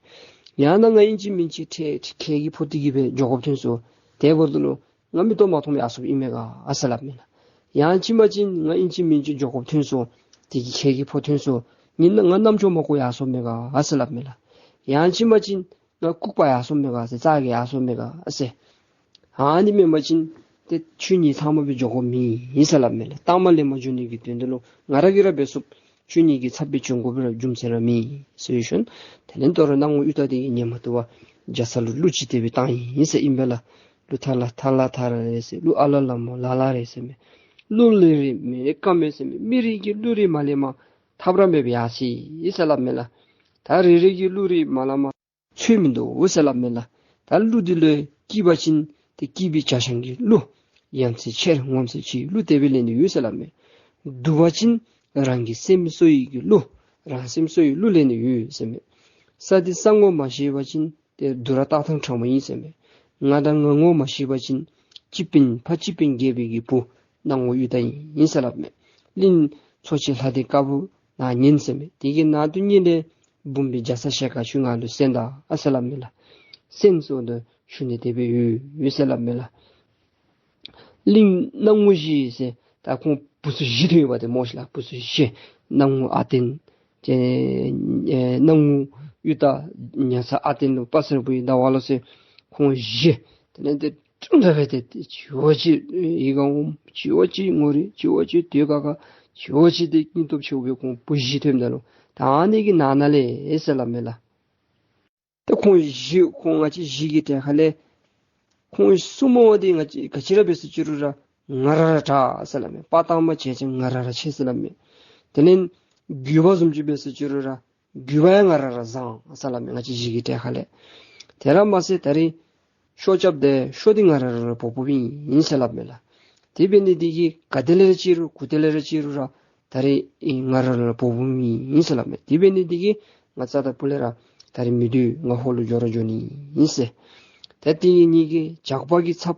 ཡང་ན་ང་ཨིན་ཅི་མིན་ཅི་ཁྲལ་ཁལ་གྱིས་ཕོག་སྟེ་གི་སྦེ་འགྱོ་དགོཔ་ཐོན་སོང་། དེ་འབདཝ་ད་ལུ་ང་མིག་ཏོ་མ་མཐོངམ་ཡར་སོཔ་ཨིན་མས་ག་ཨ་ཟེར་སླབ་མས་ལགས། ཡང་ཅིན་མ་ཅིན་ང་ཨིན་ཅི་མིན་ཅི་འགྱོ་དགོཔ་ཐོན་སོང་། དེ་གི་ཁལ་གྱིས་ཕོག་ཐོན་སོང་། ངེ་ང་རྣམ་ཅོ་མ་གོ་ཡར་སོཔ་མས་ག་ཨ་ཟེར་སླབ་མས་ལགས། ཡང་ཅིན་མ་ཅིན་ང་ལྐུགས་པར་ཡར་སོཔ་མས་ག་ཟེར། རྩ་གིས་ཡར་སོཔ་མས་ག་ཨ་ཟེར། ཨ་ནི་མེན་པ་ཅིན་ཏེ་ཁྱོད་ངེའི་ཚབ་མ་སྦེ་འགྱོ་དགོཔ་མེད་ཟེར་སླབ་མས་ལགས། ལྟག་མ་ལས་མར་འགྱོ་ནི་གི་དོན་དག་ལུ་ང་ར་གིས་ར་འབད་ཚུགས། ཁྱོད་ངེ་གི་ཚབ་སྦེ་བྱོན་དགོ་པའི་ར་རྒྱུ་མཚན་ར་མེད་ཟེར་ཞུ་ནི། དེ་ལས་དོ་རུང་སྣང་ངུ་གཡུ་སྟག་འདི་གིས་ཉན་མ་བཏུབ་པར་རྒྱ་ཚ་ལུ་གླུ་ཅིག་དེ་སྦེ་བཏང་ཡི་ཟེར་ཨིན་པས་ལགས། གླུ་ཐ་ལ་ཐ་ལ་ཐ་ར་རེད་ཟེར། གླུ་ཨ་ལ་ལ་མོ་ལ་ལ་རེད་ཟེར་མས། གླུ་ལེ་རེ་མེད་ཀ་མེད་ཟེར་མས། མི་རེ་གིས་གླུ་རེ་མ་ལེན་པར་ཐབས་ར་མེད་པར་ཡར་སོ་ཡི་ཟེར་སླབ་མས་ལགས། ད་རེ་རེ་གིས་གླུ་རེ་མ་ལེན་པར་ཚོད་མིན་འདུག་ཟེར་སླབ་མས་ལགས། ད་གླུ་འདི་ལུ་སྐྱིད་པ་ཅིན་ཏེ་སྐྱིད་པའི་ཇ་ཆང་གི་གླུ། ཡ་མཚན་ཆེར་ངོམ་ཚད་ཅིག་གླུ་དེ་སྦེ་ལེན་ནི་ཡོད་ཟེར་སླབ་མས། སྡུག་པ་ཅིན་རང་གི་སེམས་གསོ་ཡི་གི་གླུ། རང་སེམས་གསོ་ཡི་གླུ་ལེན་ནི་ཡོད་ཟེར་མས། ས་འདི་ས་ངོ་མ་ཤེས་པ་ཅིན་ཏེ་སྡུག་ར་སྟག་ཐང་དྲང་མོ་ཨིན་ཟེར་མས། ང་དང་ང་ངོ་མ་ཤེས་པ་ཅིན་སྤྱི་དཔོན་ཕ་སྤྱི་དཔོན་རྒྱལ་པོའི་གི་བུ་སྣང་ངུ་གཡུ་སྟག་ཨིན་ཟེར་སླབ་མས། གླིང་མཚོ་ཆེན་ལྷ་ལྡན་དཀར་པོ་ནཱ་ཉན་ཟེར་མས། དེ་གི་ནང་དུ་ཉན་ལས་འབུམ་པའི་རྒྱ་ཚ་ཞལ་དཀར་ཁྱོད་ང་ལུ་གསན་ད་ཨ་ཟེར་སླབ་མས་ལགས། གསན་སོང་དོ་ཞུ་ནི་དེ་སྦེ་ཡོད་ཡོད་ཟེར་སླབ་མས་ལགས། གླིང་སྣང་ངུ་བཞི་ཟེར་ད་ཁོང་བུ་ཚུ་བཞི་ཐོན་ཡོདཔ་དེ་སྨོ་ཤི་ལགས། བུ་ཚུ་བཞི། སྣང་ངུ་ཨ་བརྟན་ཏེ་ཨེ་སྣང་ངུ་གཡུ་སྟག་ཉ་ཚ་ཨ་བརྟན་ལུ་དཔའ་སེར་པོ་ཡི་ཟླ་བ་ལོ་ཟེར་ཁོང་བཞི། དེ་ལས་ཏེ་ཏུང་ད་སྦེ་ཏེ་ཏེ་ཅི་བ་ཅི་ཡི་ག་འོང་། ཅི་བ་ཅི་ངོ་རེ། ཅི་བ་ཅི་དུས་ཀ་ཁ། ཅི་བ་ཅི་ཏེ་སྙིང་སྟོབས་ཆེ་བའི་ཁོང་བུ་བཞི་ཐོནམ་ད་ལུ་ད་ཨ་ནི་གི་ནང་ན་ལས་ཨེ་ཟེར་སླབ་མས་ལགས། ཏེ་ཁོང་བཞི་ཁོང་ང་བཅས་བཞི་གི་གྲལ་ཁ་ལས་ཁོང་གསུམ་པོ་འདི་ང་བཅས་ག་ཅི་ར་འབད་ཟེར་ཅི་རུང་ར་ང་ར་ར་དྲག་ཟེར་སླབ་མས། དཔའ་གཏང་མ་བྱས་ཅིན་ང་ར་ར་ཆེ་ཟེར་སླབ་མས། དེ་ལས་རྒོད་པ་བཟུམ་ཅིག་འབད་ཟེར་ཅི་རུང་ར་རྒོད་པ་ཡང་ང་ར་ར་བཟང་ཟེར་སླབ་མས། ང་བཅས་བཞི་གི་གྲལ་ཁ་ལས། དེ་ར་མ་ཚད་ད་རིས་ཤོ་རྐྱབ་སྟེ་ཤོ་འདི་ང་ར་ར་འབོ་འབོཝ་ཨིན་ཟེར་སླབ་མས་ལགས། དེ་འབད་ནི་འདི་གིས་ག་ཏེ་ལས་ར་ཅིག་རུང་གུ་ཏེ་ལས་ར་ཅིག་རུང་ར་ད་རིས་ཨེ་ང་ར་ར་འབོ་འབོཝ་ཨིན་ཟེར་སླབ་མས། དེ་འབད་ནི་འདི་གིས་ང་རྩ་དང་སྤུ་ལས་ར་ད་རིས་མི་སྡོད། ང་ཧོར་ལུ་འགྱོ་ར་འགྱོ་ནི་ཨིན་ཟེར། ད་དེ་གི་ངེ་གི་ཇག་པ་གི་ཚབ་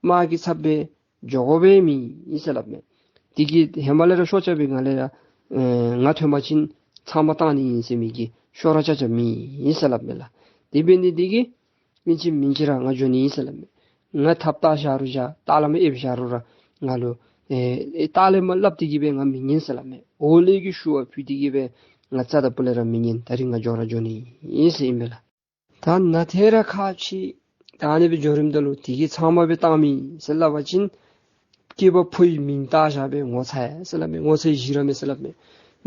དམག་གི་ཚབ་སྦེ་འགྱོ་དགོ་པའི་མི་ཨིན་ཟེར་སླབ་མས། དེ་གིས་ཧེ་མ་ལས་ར་ཤོ་རྐྱབ་པའི་ང་ལས་ར་ཨེ་ང་ཐོན་པ་ཅིན་ཚབ་མ་བཏང་ནི་ཨིན་ཟེར་མི་གི་ཤོ་ར་རྐྱབ་རྐྱབ་མི་ཨིན་ཟེར་སླབ་མས་ལགས། དེ་འབད་ནི་འདི་གིས་ཨིན་ཅི་མིན་ཅི་ར་ང་འགྱོ་ནི་ཨིན་ཟེར་སླབ་མས། ང་ཐབས་བརྟག་བཞག་རུང་བཞག་ལྟག་ལས་མར་ཨེབ་བཞག་རུང་ར་ང་ལུ་ཨེ་ལྟག་ལས་མར་སླབ་སྟེ་གི་སྦེ་ང་མི་ཉན་ཟེར་སླབ་མས། འོག་ལས་ཀྱི་ཤུགས་ཕུད་དེ་གི་སྦེ་ང་རྩ་དང་སྤུ་ལས་ར་མི་ཉན། ད་རིས་ང་འགྱོ་ར་འགྱོ་ནི་ཨིན་ཟེར་ཨིན་པས་ལགས། ད་ནཱ་ཐད་ར་ཁ་ཕྱེ་ད་ཨ་ནི་སྦེ་འགྱོ་རནམ་ད་ལུ་དེ་གི་ཚབ་མ་སྦེ་བཏང་མི་ཟེར་སླབ་པ་ཅིན་སྐྱེས་པ་ཕོ་ཡི་མིང་བཏགས་བཞག་སྦེ་ངོ་ཚ་ཡི་ཟེར་སླབ་མས། ངོ་ཚ་ཡི་གཞི་ར་མེད་ཟེར་སླབ་མས།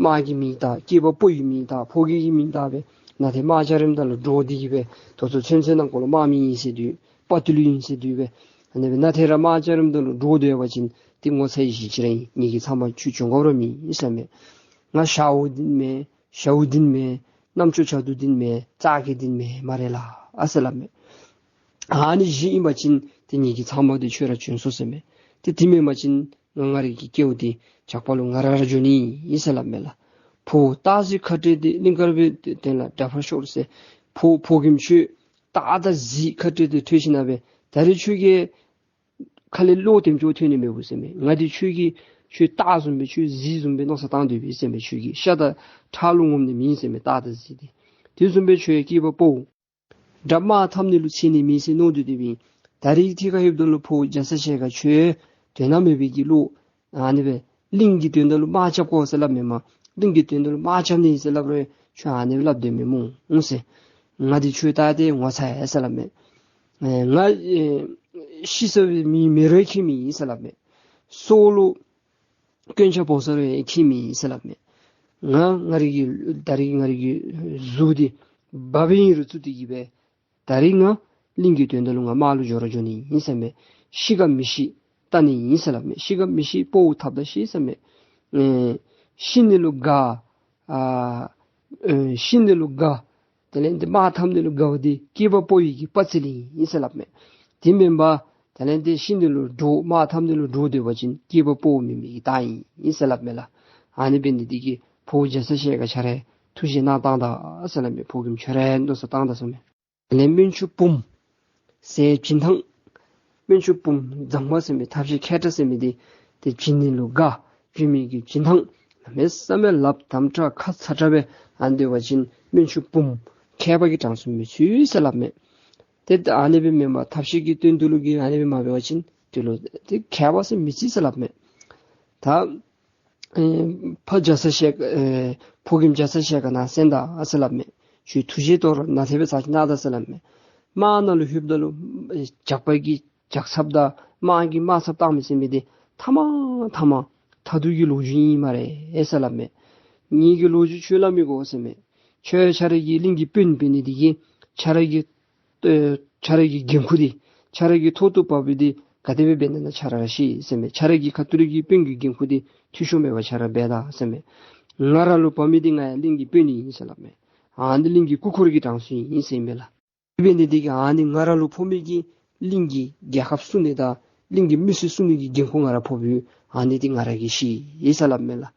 དམག་གི་མིང་བཏགས་སྐྱེས་པ་ཕོ་ཡི་མིང་བཏགས་ཕོ་རྒྱས་ཀྱི་མིང་བཏགས་སྦེ་ནཱ་ཐད་དམག་རྐྱབ་རནམ་ད་ལུ་འདྲོག་སྟེ་གི་སྦེ་ད་ལྟོ་ཚུན་ཚོད་ནང་འཁོད་ལུ་དམག་མི་ཨིན་ཟེར་སྡོད། དཔའ་རྟུལ་ཨིན་ཟེར་སྡོད་སྦེ་ཨ་ནི་སྦེ་ནཱ་ཐད་ར་དམག་རྐྱབ་རནམ་ད་ལུ་འདྲོག་སྡོད་པ་ཅིན་དེ་ངོ་ཚ་ཡི་གཞི་ཅིག་ར་ཨིན། ངེ་གི་ཚབ་མ་ཁྱོད་བྱོན་དགོཔ་ར་མེད་ཟེར་སླབ་མས། ང་ཞཝ་འདི་མེན། ཞཝ་འདི་མེན། རྣམ་ཅོ་ཆ་ཐུ་འདི་མེན། ཙག་གི་འདི་མེན་སྨ་རེ་ལགས་ཨ་ཟེར་སླབ་མས། ཨ་ནི་བཞི་ཨིན་པ་ཅིན་དེ་ངེ་གི་ཚབ་མ་འདི་ཁྱོད་ར་བྱོན་སོང་ཟེར་མས། དེ་དེ་མེན་པ་ཅིན་ང་ང་རའི་གི་སྐལཝ་འདི་ཇག་པ་ལུ་ང་ར་ར་འགྱོ་ནི་ཨིན་ཟེར་སླབ་མས་ལགས། ཕོ་སྟག་གཟིག་ཁ་བྲལ་ཏེ་གླིང་དཀར་པོའི་དོན་ལ་དགྲ་ཕར་ཤོར་ཟེར། ཕོ་ཕོ་རྒནམ་ཁྱོད་སྟག་དང་གཟིག་ཁ་བྲལ་ཏེ་ཐོན་ཞིན་ན་སྦེ་ད་རིས་ཁྱོད་ཀྱི་ཁ་ལས་གློག་ལྟེམ་ཅིག་ཐོན་ནི་མེད་པས་ཟེར་མས། ང་འདི་ཁྱོད་ཀྱི་ ཁྱོད་སྟག་བཟུམ་སྦེ་ཁྱོད་གཟིག་བཟུམ་སྦེ་མནོ་བསམ་བཏང་སྡོད་པས་ཟེར་མས། ཁྱོད་ཀྱིས་ཤ་དང་ཁྲག་ལུ་ངོམ་ནི་མེད་ཟེར་མས། སྟག་དང་གཟིག་འདི་དེ་བཟུམ་སྦེ་ཁྱོད་སྐྱེས་པ་ཕོ་དགྲ་དམག་འཐབ་ནི་ལུ་འཚེར་ནི་མེད་ཟེར་མནོ་སྡོད་སྡོདཔ་ཨིན། ད་རིས་ཐད་ཁར་ལྷོདཔ་ད་ལུ་ཕོ་རྒྱ་ཚ་ཞལ་དཀར་ཁྱོད་དོན་དག་མེད་པའི་གི་བློ་ཨ་ནི་སྦེ་གླིང་གི་དོན་དག་ལུ་དམག་རྐྱབ་དགོ་ཟེར་སླབ་མས་མ། གླིང་གི་དོན་དག་ལུ་དམག་རྐྱབ་ནི་ཟེར་སླབ་རུང་ཁྱོད་ཨ་ནི་སྦེ་སླབ་སྡོད་མས་སྨོ་ཟེར། ང་འདི་ཁྱོད་ལྟ་སྟེ་ངོ་ཚ་ཡི་ཟེར་སླབ་མས། ཨེ་ང་ཨེ་ཤི་སོང་བའི་མི་མེ་རོ་ཡང་མཁྱེན་མི་ཨིན་ཟེར་སླབ་མས། སྲོག་ལུ་སྐྱོན་ཆ་ཕོག་སོང་རུང་ཡང་མཁྱེན་མི་ཨིན་ཟེར་སླབ་མས། ང་ང་རའི་གི་ད་རིས་ང་རའི་གི་གཟུགས་འདི་འབག་སྦེ་ཨིན་རུང་བཙུགས་ཏེ་གི་སྦེ་ད་རིས་ང་གླིང་གི་དོན་དག་ལུ་ང་དམག་ལུ་འགྱོ་ར་འགྱོ་ནི་ཨིན་ཟེར་མས། ཤི་ག་མི་ཤི་བལྟ་ནི་ཨིན་ཟེར་སླབ་མས། ཤི་ག་མི་ཤི་ཕོཝ་ཐབ་ད་ཤེས་ཟེར་མས། ཨེ་ཤི་ནི་ལུ་དགའ་ཨ་ཨེ་ཤི་ནི་ལུ་དགའ། དེ་ལས་འདི་དམག་འཐབ་ནི་ལུ་དགའ་བ་འདི་སྐྱེས་པ་ཕོ་ཡི་གི་དཔའ་རྩལ་ཨིན་ཟེར་སླབ་མས། དེ་མེན་པར་དེ་ལས་འདི་ཤི་ནི་ལུ་འདྲོག་དམག་འཐབ་ནི་ལུ་འདྲོག་སྡོད་པ་ཅིན་སྐྱེས་པ་ཕོ་མེན་མི་གི་རྟགས་ཨིན་ཟེར་སླབ་མས་ལགས། ཨ་ནི་འབད་ནི་འདི་གིས་ཕོ་རྒྱ་ཚ་ཞལ་དཀར་ཁྱོད་ར་ཐུགས་བཞེད་གནང་བཏང་ད་ཟེར་སླབ་མས། ཕོ་རྒནམ་ཁྱོད་ར་མནོ་བསམ་བཏང་ད་ཟེར་མས། དེ་ལས་སྨན་ཆུང་བུམོ་ཟེར་བྱིན་ཐངས། སྨན་ཆུང་བུམོ་མཛངས་མ་ཟེར་མི་ཐབས་ཤེས་མཁས་དྲགས་ཟེར་མི་འདི་དེ་བྱིན་ནི་ལུ་དགའ། བྱིན་མི་གི་བྱིན་ཐངས་གནམ་མེད་ས་མེད་ལགཔ་དམ་དྲགས་ཁ་ཚ་དྲགས་སྦེ་ཨ་ནི་འབད་བ་ཅིན་སྨན་ཆུང་བུམོ་མཁས་པ་གི་གྲངས་སུ་མི་ཚུད་ཟེར་སླབ་མས། དེ་ཨ་ནི་སྦེ་མེན་པར་ཐབས་ཤེས་ཀྱི་དོན་དུ་ལུ་གིས་ཨ་ནི་སྦེ་མ་འབད་བ་ཅིན་དེ་ལུ་དེ་མཁས་པ་ཟེར་མི་ཚུད་ཟེར་སླབ་མས། ད་ཨེ་ཕོ་རྒྱ་ཚ་ཞལ་དཀར་ཨེ་ཕོ་རྒནམ་རྒྱ་ཚ་ཞལ་དཀར་ནཱ་གསན་ད་ཟེར་སླབ་མས། ཁྱོད་ཐུགས་བཞེད་དོ་རུང་ནཱ་དེ་སྦེ་ཚར་གཅིག་གནང་ད་ཟེར་སླབ་མས། དམག་ནང་ལུ་ལྷོདཔ་ད་ལུ་ཨེ་ཇག་པ་གིས་ཇག་ཚབ་དང་དམག་གིས་དམག་ཚབ་བཏང་མི་ཟེར་མི་འདི་ཐ་མ་ཐ་མ་ཐ་ཐུག་གི་ལོ་རྒྱུས་ཨིན་སྨ་རེ་ཟེར་སླབ་མས། ངེ་གི་ལོ་རྒྱུས་ཁྱོད་སླབ་མི་དགོ་ཟེར་མས། ཁྱོད་ཁྱོད་ར་གི་གླིང་གི་དཔོན་འབད་ནི་འདི་གིས་ཁྱོད་ར་གི་ཨེ་ཁྱོད་ར་གི་འགན་ཁུར་འདི་ཁྱོད་ར་གི་ཐོག་ཏུ་བབས་པའི་འདི་ག་དེ་སྦེ་འབད་ནི་ན་ཁྱོད་ར་ཤེས་ཟེར་མས། ཁྱོད་ར་གི་ཁ་ཐུག་ལས་ཀྱི་དཔོན་གྱི་འགན་ཁུར་འདི་འཐུས་ཤོར་མེད་པར་ཁྱོད་ར་འབད་ད་ཟེར་མས། ང་ར་ལུ་བབས་མི་འདི་ང་ཡང་གླིང་གི་དཔོན་ཨིན་ཟེར་སླབ་མས། ཨ་ནི་གླིང་གི་སྐུ་འཁོར་གྱི་གྲངས་སུ་ཨིན་ཟེར་མས་ལགས། དེ་འབད་ནི་འདི་གིས་ཨ་ནི་ང་ར་ལུ་ཕོག་མི་གི་གླིང་གི་རྒྱལ་ཁབ་སྲུང་ནི་དང་གླིང་གི་མི་སེར་སྲུང་ནི་གི་འགན་ཁུར་ང་ར་ཕོག་ཡོད། ཨ་ནི་འདི་ང་ར་གིས་ཤེས་ཟེར་སླབ་མས་ལགས།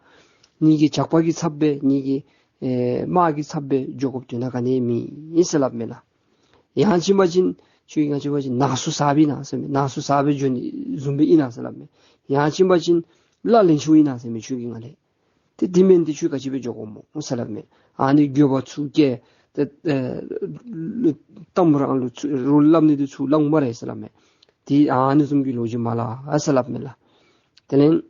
ངེ་གི་ཇག་པ་གི་ཚབ་སྦེ་ངེ་གི་ཨེ་དམག་གི་ཚབ་སྦེ་འགྱོ་དགོཔ་དོན་དག་ག་ནི་ཡང་མེད་ཟེར་སླབ་མས་ལགས། ཡང་ཅིན་པ་ཅིན་ཁྱོད་ང་ཅིན་པ་ཅིན་ནགས་སུ་ཟག་སྦེ་ཨིན་ན་ཟེར་མས། ནགས་སུ་ཟག་སྦེ་འགྱོ་ནི་བཟུམ་སྦེ་ཨིན་ན་ཟེར་སླབ་མས། ཡང་ཅིན་པ་ཅིན་ལ་ལེན་ཆུ་ཨིན་ན་ཟེར་མས་ཁྱོད་ཀྱིས་ང་ལས། ཏེ་དེ་མེན་ཏེ་ཁྱོད་ག་ཅི་སྦེ་འགྱོ་དགོཔ་སྨོ་ཟེར་སླབ་མས། ཨ་ནི་འགྱོ་བ་ཚུ་སྐྱེལ་ཏེ་ཨེ་གཏམ་རང་ལུ་ཚུ་རོགས་སླབ་ནི་འདི་ཚུ་ལང་མ་རེ་ཟེར་སླབ་མས། ཏེ་ཨ་ནི་བཟུམ་གྱི་ལོ་རྒྱུས་མ་སླབ་ཟེར་སླབ་མས་ལགས། དེ་ལས་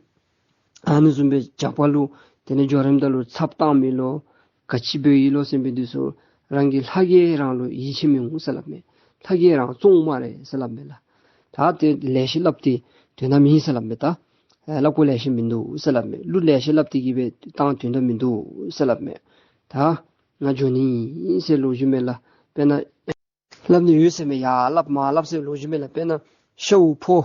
ཨ་ནི་བཟུམ་སྦེ་ཇག་པ་ལུ་དེ་ལས་འགྱོ་རནམ་ད་ལུ་ཚབ་བཏང་མི་ལོ་ག་ཅི་སྦེ་ཡོད་ལོ་ཟེར་མི་འདི་ཚུ་རང་གི་ལྷ་གིས་རང་ལུ་ཡིད་ཆེས་མི་འོང་ཟེར་སླབ་མས། ལྷ་གིས་རང་བཙོང་མ་རེ་ཟེར་སླབ་མས་ལགས། ད་དེ་ལེ་ཤ་སླབ་སྟེ་དོན་དག་མེད་ཟེར་སླབ་མས། ད་ཨེ་སླབ་དགོཔ་ལེ་ཤ་མིན་འདུག་ཟེར་སླབ་མས། གླུ་ལེ་ཤ་སླབ་སྟེ་གི་སྦེ་བཏང་དོན་དག་མིན་འདུག་ཟེར་སླབ་མས། ད་ང་འགྱོ་ནི་ཨིན་ཟེར་ལོ་རྒྱུས་མས་ལགས། དཔེར་ན་སླབ་ནི་ཡོད་ཟེར་མས། ཡར་སླབ་མར་སླབ་ཟེར་ལོ་རྒྱུས་མས་ལགས། དཔེར་ན་ཤཝ་ཕོ་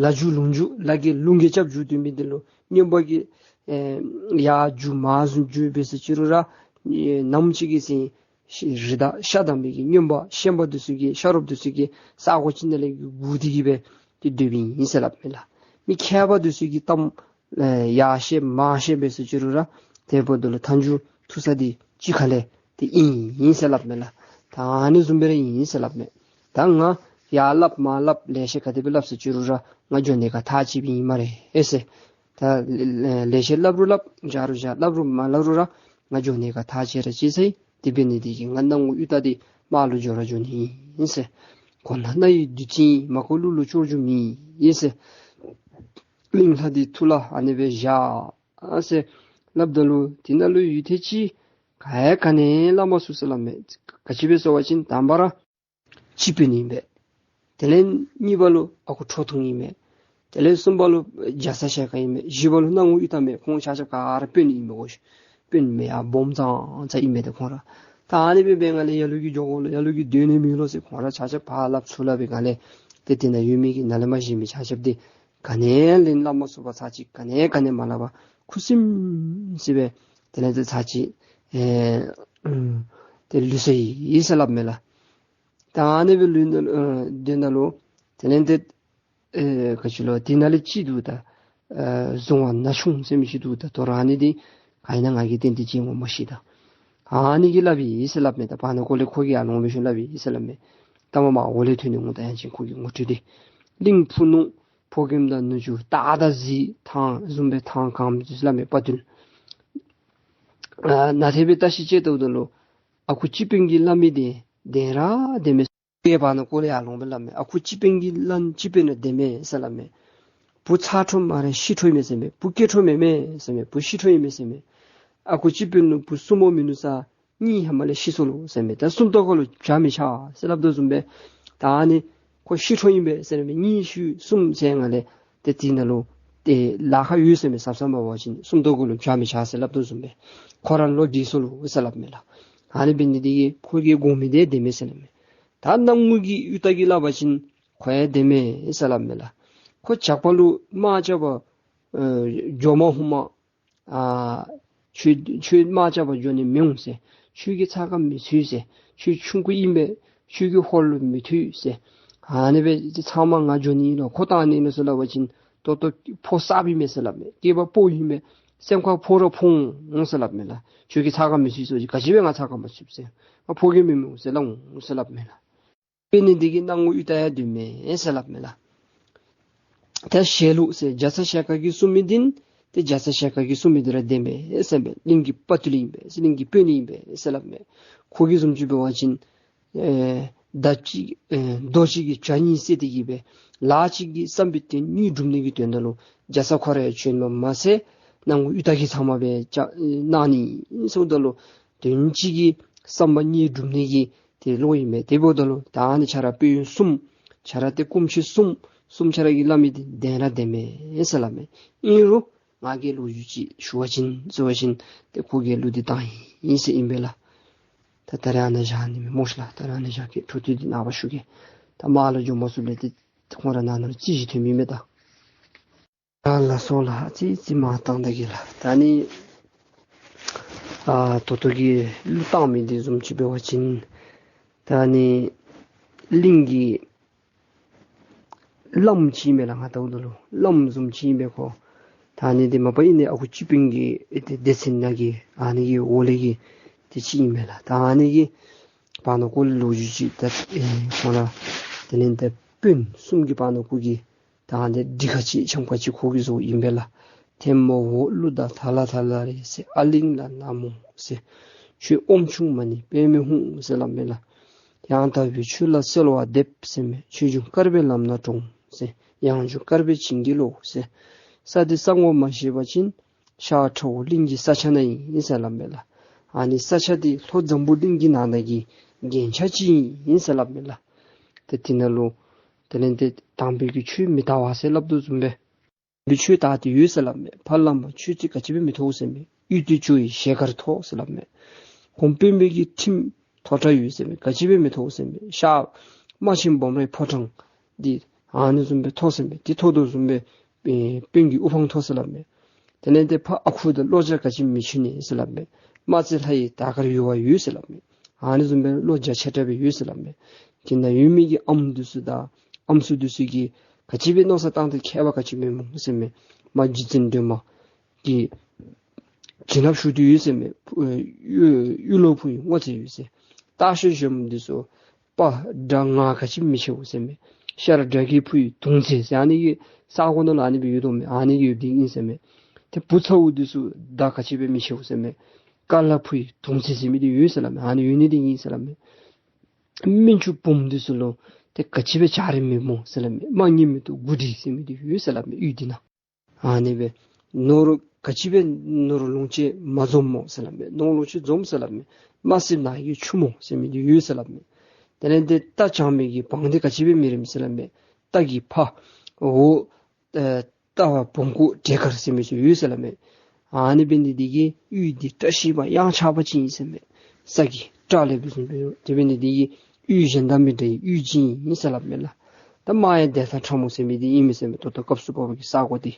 ལ་རྒྱུག་ལུང་རྒྱུག་ལ་གིས་ལུང་གིས་རྐྱབ་རྒྱུག་སྡོད་མི་འདི་ལུ་རྔོན་པ་གིས་ཨེ་ཡར་རྒྱུག་མར་རྒྱུག་འབད་ཟེར་ཅི་རུང་ར་ཨེ་ནམ་ཅིག་གི་ཚེ་ཤ་རི་དྭགས་ཤ་དང་པའི་གི་རྔོན་པ་ཤན་པ་འདི་ཚུ་གིས་ཤ་རོགསཔ་འདི་ཚུ་གིས་ས་གོ་ཅིག་ནང་ལས་སྒུག་སྟེ་གི་སྦེ་ཏེ་སྡོདཔ་ཨིན་ཟེར་སླབ་མས་ལགས། མི་མཁས་པ་འདི་ཚུ་གིས་གཏམ་ཨེ་ཡར་བཤད་མར་བཤད་འབད་ཟེར་ཅི་རུང་ར་དེ་འབདཝ་ད་ལུ་མཐའ་མཇུག་ཐུག་ས་འདི་གཅིག་ཁར་ལས་ཏེ་ཨིན་ཨིན་ཟེར་སླབ་མས་ལགས། ད་ཨ་ནི་བཟུམ་སྦེ་ར་ཨིན་ཟེར་སླབ་མས། ད་ང་ཡར་སླབ་མར་སླབ་ལེ་ཤ་ག་དེ་སྦེ་སླབ་ཟེར་ཅི་རུང་ར་ང་འགྱོ་ནི་ག་ཐག་བཅད་པའི་ཨིན་སྨ་རེ་ཨེ་ཟེར། ད་ལེ་ཤ་སླབ་རུང་སླབ་བཞག་རུང་བཞག་སླབ་རུང་མ་སླབ་རུང་ར་ང་འགྱོ་ནི་ག་ཐག་བཅད་ར་བཅད་ཚར་ཡི། དེ་འབད་ནི་འདི་གིས་ང་སྣང་ངུ་གཡུ་སྟག་འདི་དམག་ལུ་འགྱོ་ར་འགྱོ་ནི་ཨིན་ཟེར། གོ་ལ་རྣ་ཡི་བདུད་རྩི་ཨིན། མ་གོ་གླུ་ལུ་སྐྱོར་རྒྱུ་མེད་ཨིན་ཟེར། གླིང་ལྷ་འདི་ཐུགས་ལ་ཨ་ནི་སྦེ་བཞག་ཨ་ཟེར་སླབ་ད་ལུ་དེ་ནང་ལུ་ཡུད་ཐེངས་ཅིག་ག་ཡང་ག་ནི་སླབ་མ་ཚུགས་ཟེར་སླབ་མས། ག་ཅི་སྦེ་ཟེར་བ་ཅིན་དང་པ་ར་སྤྱི་དཔོན་ཨིན་པས། དེ་ལས་གཉིས་པ་ལུ་ཨ་ཁུ་ཁྲོ་ཐུང་ཨིན་མས། དེ་ལས་གསུམ་པ་ལུ་རྒྱ་ཚ་ཞལ་དཀར་ཨིན་མས། བཞི་པ་ལུ་སྣང་ངུ་གཡུ་སྟག་མས། ཁོང་ཆ་ཁྱབ་ག་ར་དཔོན་ཨིན་མས་གོ། དཔོན་མེན་ཡར་སྦོམ་ཙང་ཙ་ཨིན་མས་ཏེ་ཁོང་ར། ད་ཨ་ནི་སྦེ་འབད་སྒང་ལས་ལ་ལུ་གིས་འགྱོ་དགོ་ལོ་ལ་ལུ་གིས་སྡོད་ནི་མེད་ལོ་ཟེར་ཁོང་ར་ཆ་ཁྱབ་ཕར་སླབ་ཚུར་སླབ་པའི་སྒང་ལས་ཏེ་དེ་ནང་ཡོད་མི་གི་ནཱ་ལས་མར་བཞེས་མི་ཆ་ཁྱབ་འདི་ག་ནི་ལན་སླབ་མ་ཚུགས་པར་ཚར་ཅིག་ག་ནི་ག་ནི་མ་སླབ་པར་ཁུ་སིམ་སི་སྦེ་དེ་ལས་ཏེ་ཚར་ཅིག་ཨེ་ཨུམ་ཏེ་ལུས་སོ་ཡི་ཟེར་སླབ་མས་ལགས། ད་ཨ་ནི་སྦེ་ལུས་ད་ཨ་དེ་ནང་ལུ་དེ་ལས་ཏེ་ཨེ་ག་ཅི་ལོ་དེ་ནང་ལས་ཅིག་འདུག་ད། ཨེ་གཟུང་བ་ན་ཆུང་ཟེར་མི་ཅིག་འདུག་ད། དོ་རུང་ཨ་ནི་འདི་ག་ཨིན་ན་ང་གིས་གཏན་གཏན་ཅིག་ངོ་མ་ཤེས་ད། ཨ་ནི་གིས་སླབ་ཨིན་ཟེར་སླབ་མས། ད་བར་ན་ཀོ་ལས་ཁོ་གིས་ཨ་ནི་སྦེ་ཞུ་སླབ་ཨིན་ཟེར་སླབ་མས། ད་མ་མ་འོག་ལས་ཐོན་ནི་འོང་ད་ཡང་ཅིན་ཁོ་གི་ངོ་སྤྲོད་འདི། གླིང་ཕུ་ནུ་ ཕོ་རྒནམ་དང་ནུ་གཅུང་སྟག་དང་གཟིག་ཐང་བཟུམ་སྦེ་ཐང་གང་མི་ཚུ་སླབ་མས་དཔའ་བརྟུལ། ཨ་ནཱ་ཏེ་སྦེ་བརྟག་ཞིབ་དཔྱད་དོ་བ་ད་ལུ་ཨ་ཁུ་སྤྱི་དཔོན་གྱིས་སླབ་མི་འདི་བདེན་ར་བདེན་མས། སྐྱེས་པ་ནང་ཀོ་ལེ་ཡར་ལོང་སྦེ་སླབ་མས། ཨ་ཁུ་སྤྱི་དཔོན་གྱིས་སླབ་སྤྱི་དཔོན་ནང་བདེན་མས་ཟེར་སླབ་མས། བུ་ཚ་ཁྲོ་མ་རེ་ཤི་ཁྲོ་ཨིན་མས་ཟེར་མས། བུ་སྐྱེ་ཁྲོ་མེན་མས་ཟེར་མས། བུ་ཤི་ཁྲོ་ཨིན་མས་ཟེར་མས། ཨ་ཁུ་སྤྱི་དཔོན་ལུ་བུ་གསུམ་འོང་མི་ནུག་ས། གཉིས་ཧེ་མ་ལས་ཤི་སོ་ལོ་ཟེར་མས། ད་གསུམ་ཐོག་ཁ་ལུ་བྱ་མི་ཆགས་ཟེར་སླབ་དོ་བཟུམ་སྦེ། ད་ཨ་ནི་ཁོ་ཤི་ཁྲོ་ཨིན་པས་ཟེར་མས། གཉིས་ཤི་གསུམ་ཟེར་ང་ལས་ཏེ་དེ་ནང་ལུ་ཏེ་ལཱ་ཁག་ཡོད་ཟེར་མས། ཟབ་ཟབ་མ་འབད་བ་ཅིན་གསུམ་ཐོག་ཁ་ལུ་བྱ་མི་ཆགས་ཟེར་སླབ་དོ་བཟུམ་སྦེ། ཁོ་ར་ལོ་འདས་སོ་ལོ་ཟེར་སླབ་མས་ལགས། ཨ་ནི་འབད་ནི་འདི་གིས་ཁོ་གིས་དགོ་མི་འདི་བདེན་མས་ཟེར་སླབ་མས། ད་གནམ་ངོ་གི་གཡུ་སྟག་གིས་སླབ་པ་ཅིན་ཁོ་ཡང་བདེན་མས་ཟེར་སླབ་མས་ལགས། ཁོ་ཇག་པ་ལུ་དམག་རྐྱབ་པར་ཨེ་འགྱོ་མ་ཧུ་མ་ཨ་ཁྱོད་ཁྱོད་དམག་རྐྱབ་པར་འགྱོ་ནི་མི་འོང་ཟེར། ཁྱོད་ཀྱི་ཚ་ཁ་མི་ཚུད་ཟེར། ཁྱོད་ཆུང་ཀུ་ཨིན་པས། ཁྱོད་ཀྱི་ཧོར་ལུ་མི་ཐུབ་ཟེར། ཨ་ནི་སྦེ་ཚང་མ་ང་འགྱོ་ནི་ཨིན་ལོ། ཁོ་བཏང་ནི་ཨིན་ལོ་ཟེར་སླབ་པ་ཅིན་ཏོག་ཏོ་ཕོ་གསརཔ་ཨིན་མས་ཟེར་སླབ་མས། སྐྱེས་པ་ཕོ་ཨིན་མས། སེམས་ཁར་ཕོ་ར་ཕོག་འོང་ཟེར་སླབ་མས་ལགས། ཁྱོད་ཀྱི་ཚ་ཁ་མི་ཚུད་ཟེར་བ་ཅིན་ག་ཅི་སྦེ་ང་ཚ་ཁ་མ་ཚུདཔ་ཟེར། ང་ཕོ་རྒནམ་ཨིན་མས་ཟེར་སླབ་འོང་ཟེར་སླབ་མས་ལགས། འབད་ནི་འདི་གིས་གནམ་ངོ་གཡུ་སྟག་ཡང་བདེན་མས་ཟེར་སླབ་མས་ལགས། ད་ཞལ་ལུ་ཟེར་རྒྱ་ཚ་ཞལ་དཀར་གྱིས་གསུངས་མི་འདི་ཏེ་རྒྱ་ཚ་ཞལ་དཀར་གྱིས་གསུངས་མི་འདི་ར་བདེན་མས་ཟེར་མས། གླིང་གི་དཔའ་བརྟུལ་ཨིན་པས་ཟེར། གླིང་གི་དཔོན་ཨིན་པས་ཟེར་སླབ་མས། ཁོ་གིས་བཟུམ་ཅིག་འབད་བ་ཅིན་ཨེ་མདའ་གཅིག་ཨེ་རྡོ་གཅིག་གིས་བྱ་གཉིས་བསད་དེ་གིས་སྦེ་ལཱ་གཅིག་གིས་བསམ་པའི་དོན་གཉིས་སྒྲུབ་ནི་གི་དོན་དག་ལུ་རྒྱ་ཚ་ཁོ་ར་ཡང་བྱོན་པ་མ་ཚད་གནམ་ངོ་གཡུ་སྟག་གིས་ཚང་མ་སྦེ་བཅའ་གནང་ནི་ཨིན་ཟེརཝ་ད་ལུ་དོན་གཅིག་གིས་བསམ་པ་གཉིས་སྒྲུབ་ནི་གི་ཏེ་བློ་ཨིན་མས། དེ་འབདཝ་ད་ལུ་ད་ཨ་ནི་ཁྱོད་ར་དཔོན་གསུམ་ཁྱོད་ར་ཏེ་སྐུ་མཆེད་གསུམ་གསུམ་ཁྱོད་ར་གིས་སླབ་མི་འདི་བདེན་ར་བདེན་མས་ཟེར་སླབ་མས། ཨིན་རུང་ང་གིས་ལོ་རྒྱུས་ཅིག་ཞུ་བ་ཅིན་ཟེར་བ་ཅིན་ཏེ་ཁོ་གིས་གླུ་འདི་བཏང་ཡི་ཟེར་ཨིན་པས་ལགས། ད་ད་རེས་ཨ་ནཱ་བཞག་ནི་མས་སྨོ་ཤི་ལགས། ད་རེས་ཨ་ནཱ་བཞག་གེ། འཕྲོ་མཐུད་དེ་ནངས་པ་ཞུ་གེ། ད་མར་ལུ་འགྱོ་མ་ཚུགས་ལས་ཏེ་ཁོང་ར་ནང་ན་རྩིས་ཅིག་ཐོན་མི་མས་ད། ཨ་ལགས་སོ་ལགས། ཨ་ཙི་ཙི་མར་བཏང་ད་གེ་ལགས། ད་ནི་ཨ་ད་ལྟོ་གི་གླུ་བཏང་མི་འདི་བཟུམ་ཅིག་འབད་བ་ཅིན་ད་ནི་གླིང་གི་བླམ་ཅིག་ཨིན་མས་ལགས། ང་ལྟཝ་ད་ལུ་བླམ་བཟུམ་ཅིག་ཨིན་པས་ཁོ། ད་ནི་འདི་མ་པ་ཨིན་ནི་ཨ་ཁུ་སྤྱི་དཔོན་གྱི་ཨེ་ཏེ་སྡེ་ཚན་ནང་གི་ཨ་ནི་གི་འོག་ལས་ཀྱི་ཏེ་ཅིག་ཨིན་མས་ལགས། ད་ཨ་ནི་གི་བར་ན་ཀོ་ལུ་ལོ་རྒྱུས་ཅིག་ད་ཨེ་ཁོང་ར་དེ་ལས་ཏེ་དཔོན་གསུམ་གྱི་བར་ན་ཀོ་གི་ད་ཨ་ནི་འདི་ཁ་ཅིག་འཆམ་ཁ་ཅིག་ཁོ་གིས་བཟོཝ་ཨིན་པས་ལགས། ཐལ་མོ་འོག་ལུ་ད་ཐ་ལ་ཐ་ལ་རེད་ཟེར། ཨ་གླིང་ལ་ན་མོ་ཟེར། ཁྱོད་ཨོམ་ཆུང་མ་ནི་པདྨའི་ཧཱུྃ་ཟེར་སླབ་མས་ལགས། ཡང་དག་པའི་ཆོས་ལ་གསོལ་བ་འདེབས་ཟེར་མས། ཆོས་འབྱུང་དཀར་པོའི་ལམ་སྣ་དྲོངས་ཟེར། ཡང་འབྱོན་དཀར་པོས་བྱིན་གྱིས་རློབས་ཟེར། ས་འདི་ས་ངོ་མ་ཤེས་པ་ཅིན་ཤར་ཁྲ་བོ་གླིང་གི་ས་ཆ་ནང་ཨིན་ཟེར་སླབ་མས་ལགས། ཨ་ནི་ས་ཆ་འདི་ལྷོ་འཛམ་བུ་གླིང་གི་ནང་ན་གི་རྒྱན་ཆ་ཅིག་ཨིན་ཟེར་སླབ་མས་ལགས། ཏེ་དེ་ནང་ལུ་དེ་ལས་ཏེ་དམ་པའི་གི་ཆོས་མི་དར་བ་ཟེར་སླབ་དོ་བཟུམ་སྦེ་འདི་ཆོས་དར་ཏེ་ཡོད་ཟེར་སླབ་མས། ཕ་བླ་མ་ཆོས་ཚིག་ག་ཅི་སྦེ་མི་ཐོགས་ཟེར་མས། གཡུས་འདི་ཆོས་ཀྱི་ཞལ་དཀར་ཐོགས་ཟེར་སླབ་མས། གོང་དཔོན་པོའི་གི་ཁྲིམས་མཐོ་དྲགས་ཡོད་ཟེར་མས། ག་ཅི་སྦེ་མི་ཐོགས་ཟེར་མས། ཤར་རྨ་ཆེན་སྦོམ་རའི་ཕོ་བྲང་འདི་ཨ་ནི་བཟུམ་སྦེ་ཐོགས་ཟེར་མས། འདི་ཐོགས་དོ་བཟུམ་སྦེ་ཨེ་དཔོན་གྱི་དབུ་འཕང་ཐོགས་ཟེར་སླབ་མས། དེ་ལས་ཏེ་ཕ་ཨ་ཁུ་དང་བློ་རྒྱ་ག་ཅི་མི་ཆུད་ནི་ཟེར་སླབ་མས། རྨ་རྩེ་ལྷ་ཡི་དར་དཀར་ཡུ་བ་ཡོད་ཟེར་སླབ་མས། ཨ་ནི་བཟུམ་སྦེ་བློ་རྒྱ་ཆེ་དྲགས་སྦེ་ཡོད་ཟེར་སླབ་མས། དེ་ནང་ཡོད་མི་གི་ཨམ་འདི་ཚུ་དང་ཨམ་སྲུ་འདི་ཚུ་གིས་ག་ཅི་སྦེ་མནོ་བསམ་བཏང་སྟེ་མཁས་པ་ག་ཅི་སྦེ་སྨོ་ཟེར་མས། མ་རྗེ་བཙུན་སྒྲོལ་མ་གི་བྱིན་རླབས་ཞུགས་ཏེ་ཡོད་ཟེར་མས། གཡུ་གཡུ་ལོ་ཕུ་ཡི་སྔོ་ཚལ་ཡོད་ཟེར། སྟག་ཤར་གཞོནམ་འདི་ཚུ་དཔའ་དྲག་ང་ག་ཅི་མི་ཆེཝ་ཟེར་མས། ཤར་དགྲ་བགེགས་ཕུ་ཡི་དུང་རྩེ་ཟེར། ཨ་ནི་གི་ས་གོ་ནང་ལུ་ཨ་ནི་སྦེ་ཡོད་དོ་མས། ཨ་ནི་གི་ཡོད་དེ་ཨིན་ཟེར་མས། ཏེ་བུ་ཚ་བོ་འདི་ཚུ་མདའ་ག་ཅི་སྦེ་མི་ཆེཝ་ཟེར་མས། ཀ་ལ་ཕུ་ཡི་དུང་རྩེ་ཟེར་མི་འདི་ཡོད་ཟེར་སླབ་མས། ཨ་ནི་ཡོད་ནི་འདི་ཨིན་ཟེར་སླབ་མས། སྨན་ཆུང་བུམོ་འདི་ཚུ་ལུ་ཏེ་ག་ཅི་སྦེ་བྱ་རིགས་མི་སྨོ་ཟེར་སླབ་མས། དམག་གཉེན་མེ་ཏོག་དགུ་སྒྲིལ་ཟེར་མི་འདི་ཡོད་ཟེར་སླབ་མས། གཡུས་འདི་ནང་ཨ་ནི་སྦེ་ནོར་ག་ཅི་སྦེ་ནོར་ལོངས་སྤྱོད་མ་འཛོམས་སྨོ་ཟེར་སླབ་མས། ནོར་ལོངས་སྤྱོད་འཛོམས་ཟེར་སླབ་མས། དམར་སེར་ནག་གི་ཆུ་མོ་ཟེར་མི་འདི་ཡོད་ཟེར་སླབ་མས། དེ་ལས་ཏེ་རྟ་བྱང་མི་གི་བང་འདི་ག་ཅི་སྦེ་མི་རིམ་ཟེར་སླབ་མས། རྟ་གི་ཕ་འོ་ཨེ་རྟ་བ་བོང་ཀུ་འབྲས་དཀར་ཟེར་མི་ཚུ་ཡོད་ཟེར་སླབ་མས། ཨ་ནི་འབད་ནི་འདི་གིས་གཡུས་འདི་བཀྲ་ཤིས་པ་གཡང་ཆགས་པ་ཅིག་ཨིན་ཟེར་མས། ས་གི་བཀྲ་ལེགས་པའི་བཟུམ་སྦེ་ཡོད། དེ་འབད་ནི་འདི་གིས་གཡུས་གཞན་དང་མི་འདྲ་བའི་གཡུས་ཅིག་ཨིན་ཟེར་སླབ་མས་ལགས། ད་རྨ་ཡང་འདན་ས་ཁྲ་མོ་ཟེར་མི་འདི་ཨིན་མས་ཟེར་མས། ད་ལྟོ་སྐབས་སུ་བབ་པའི་གི་ས་གོ་འདི།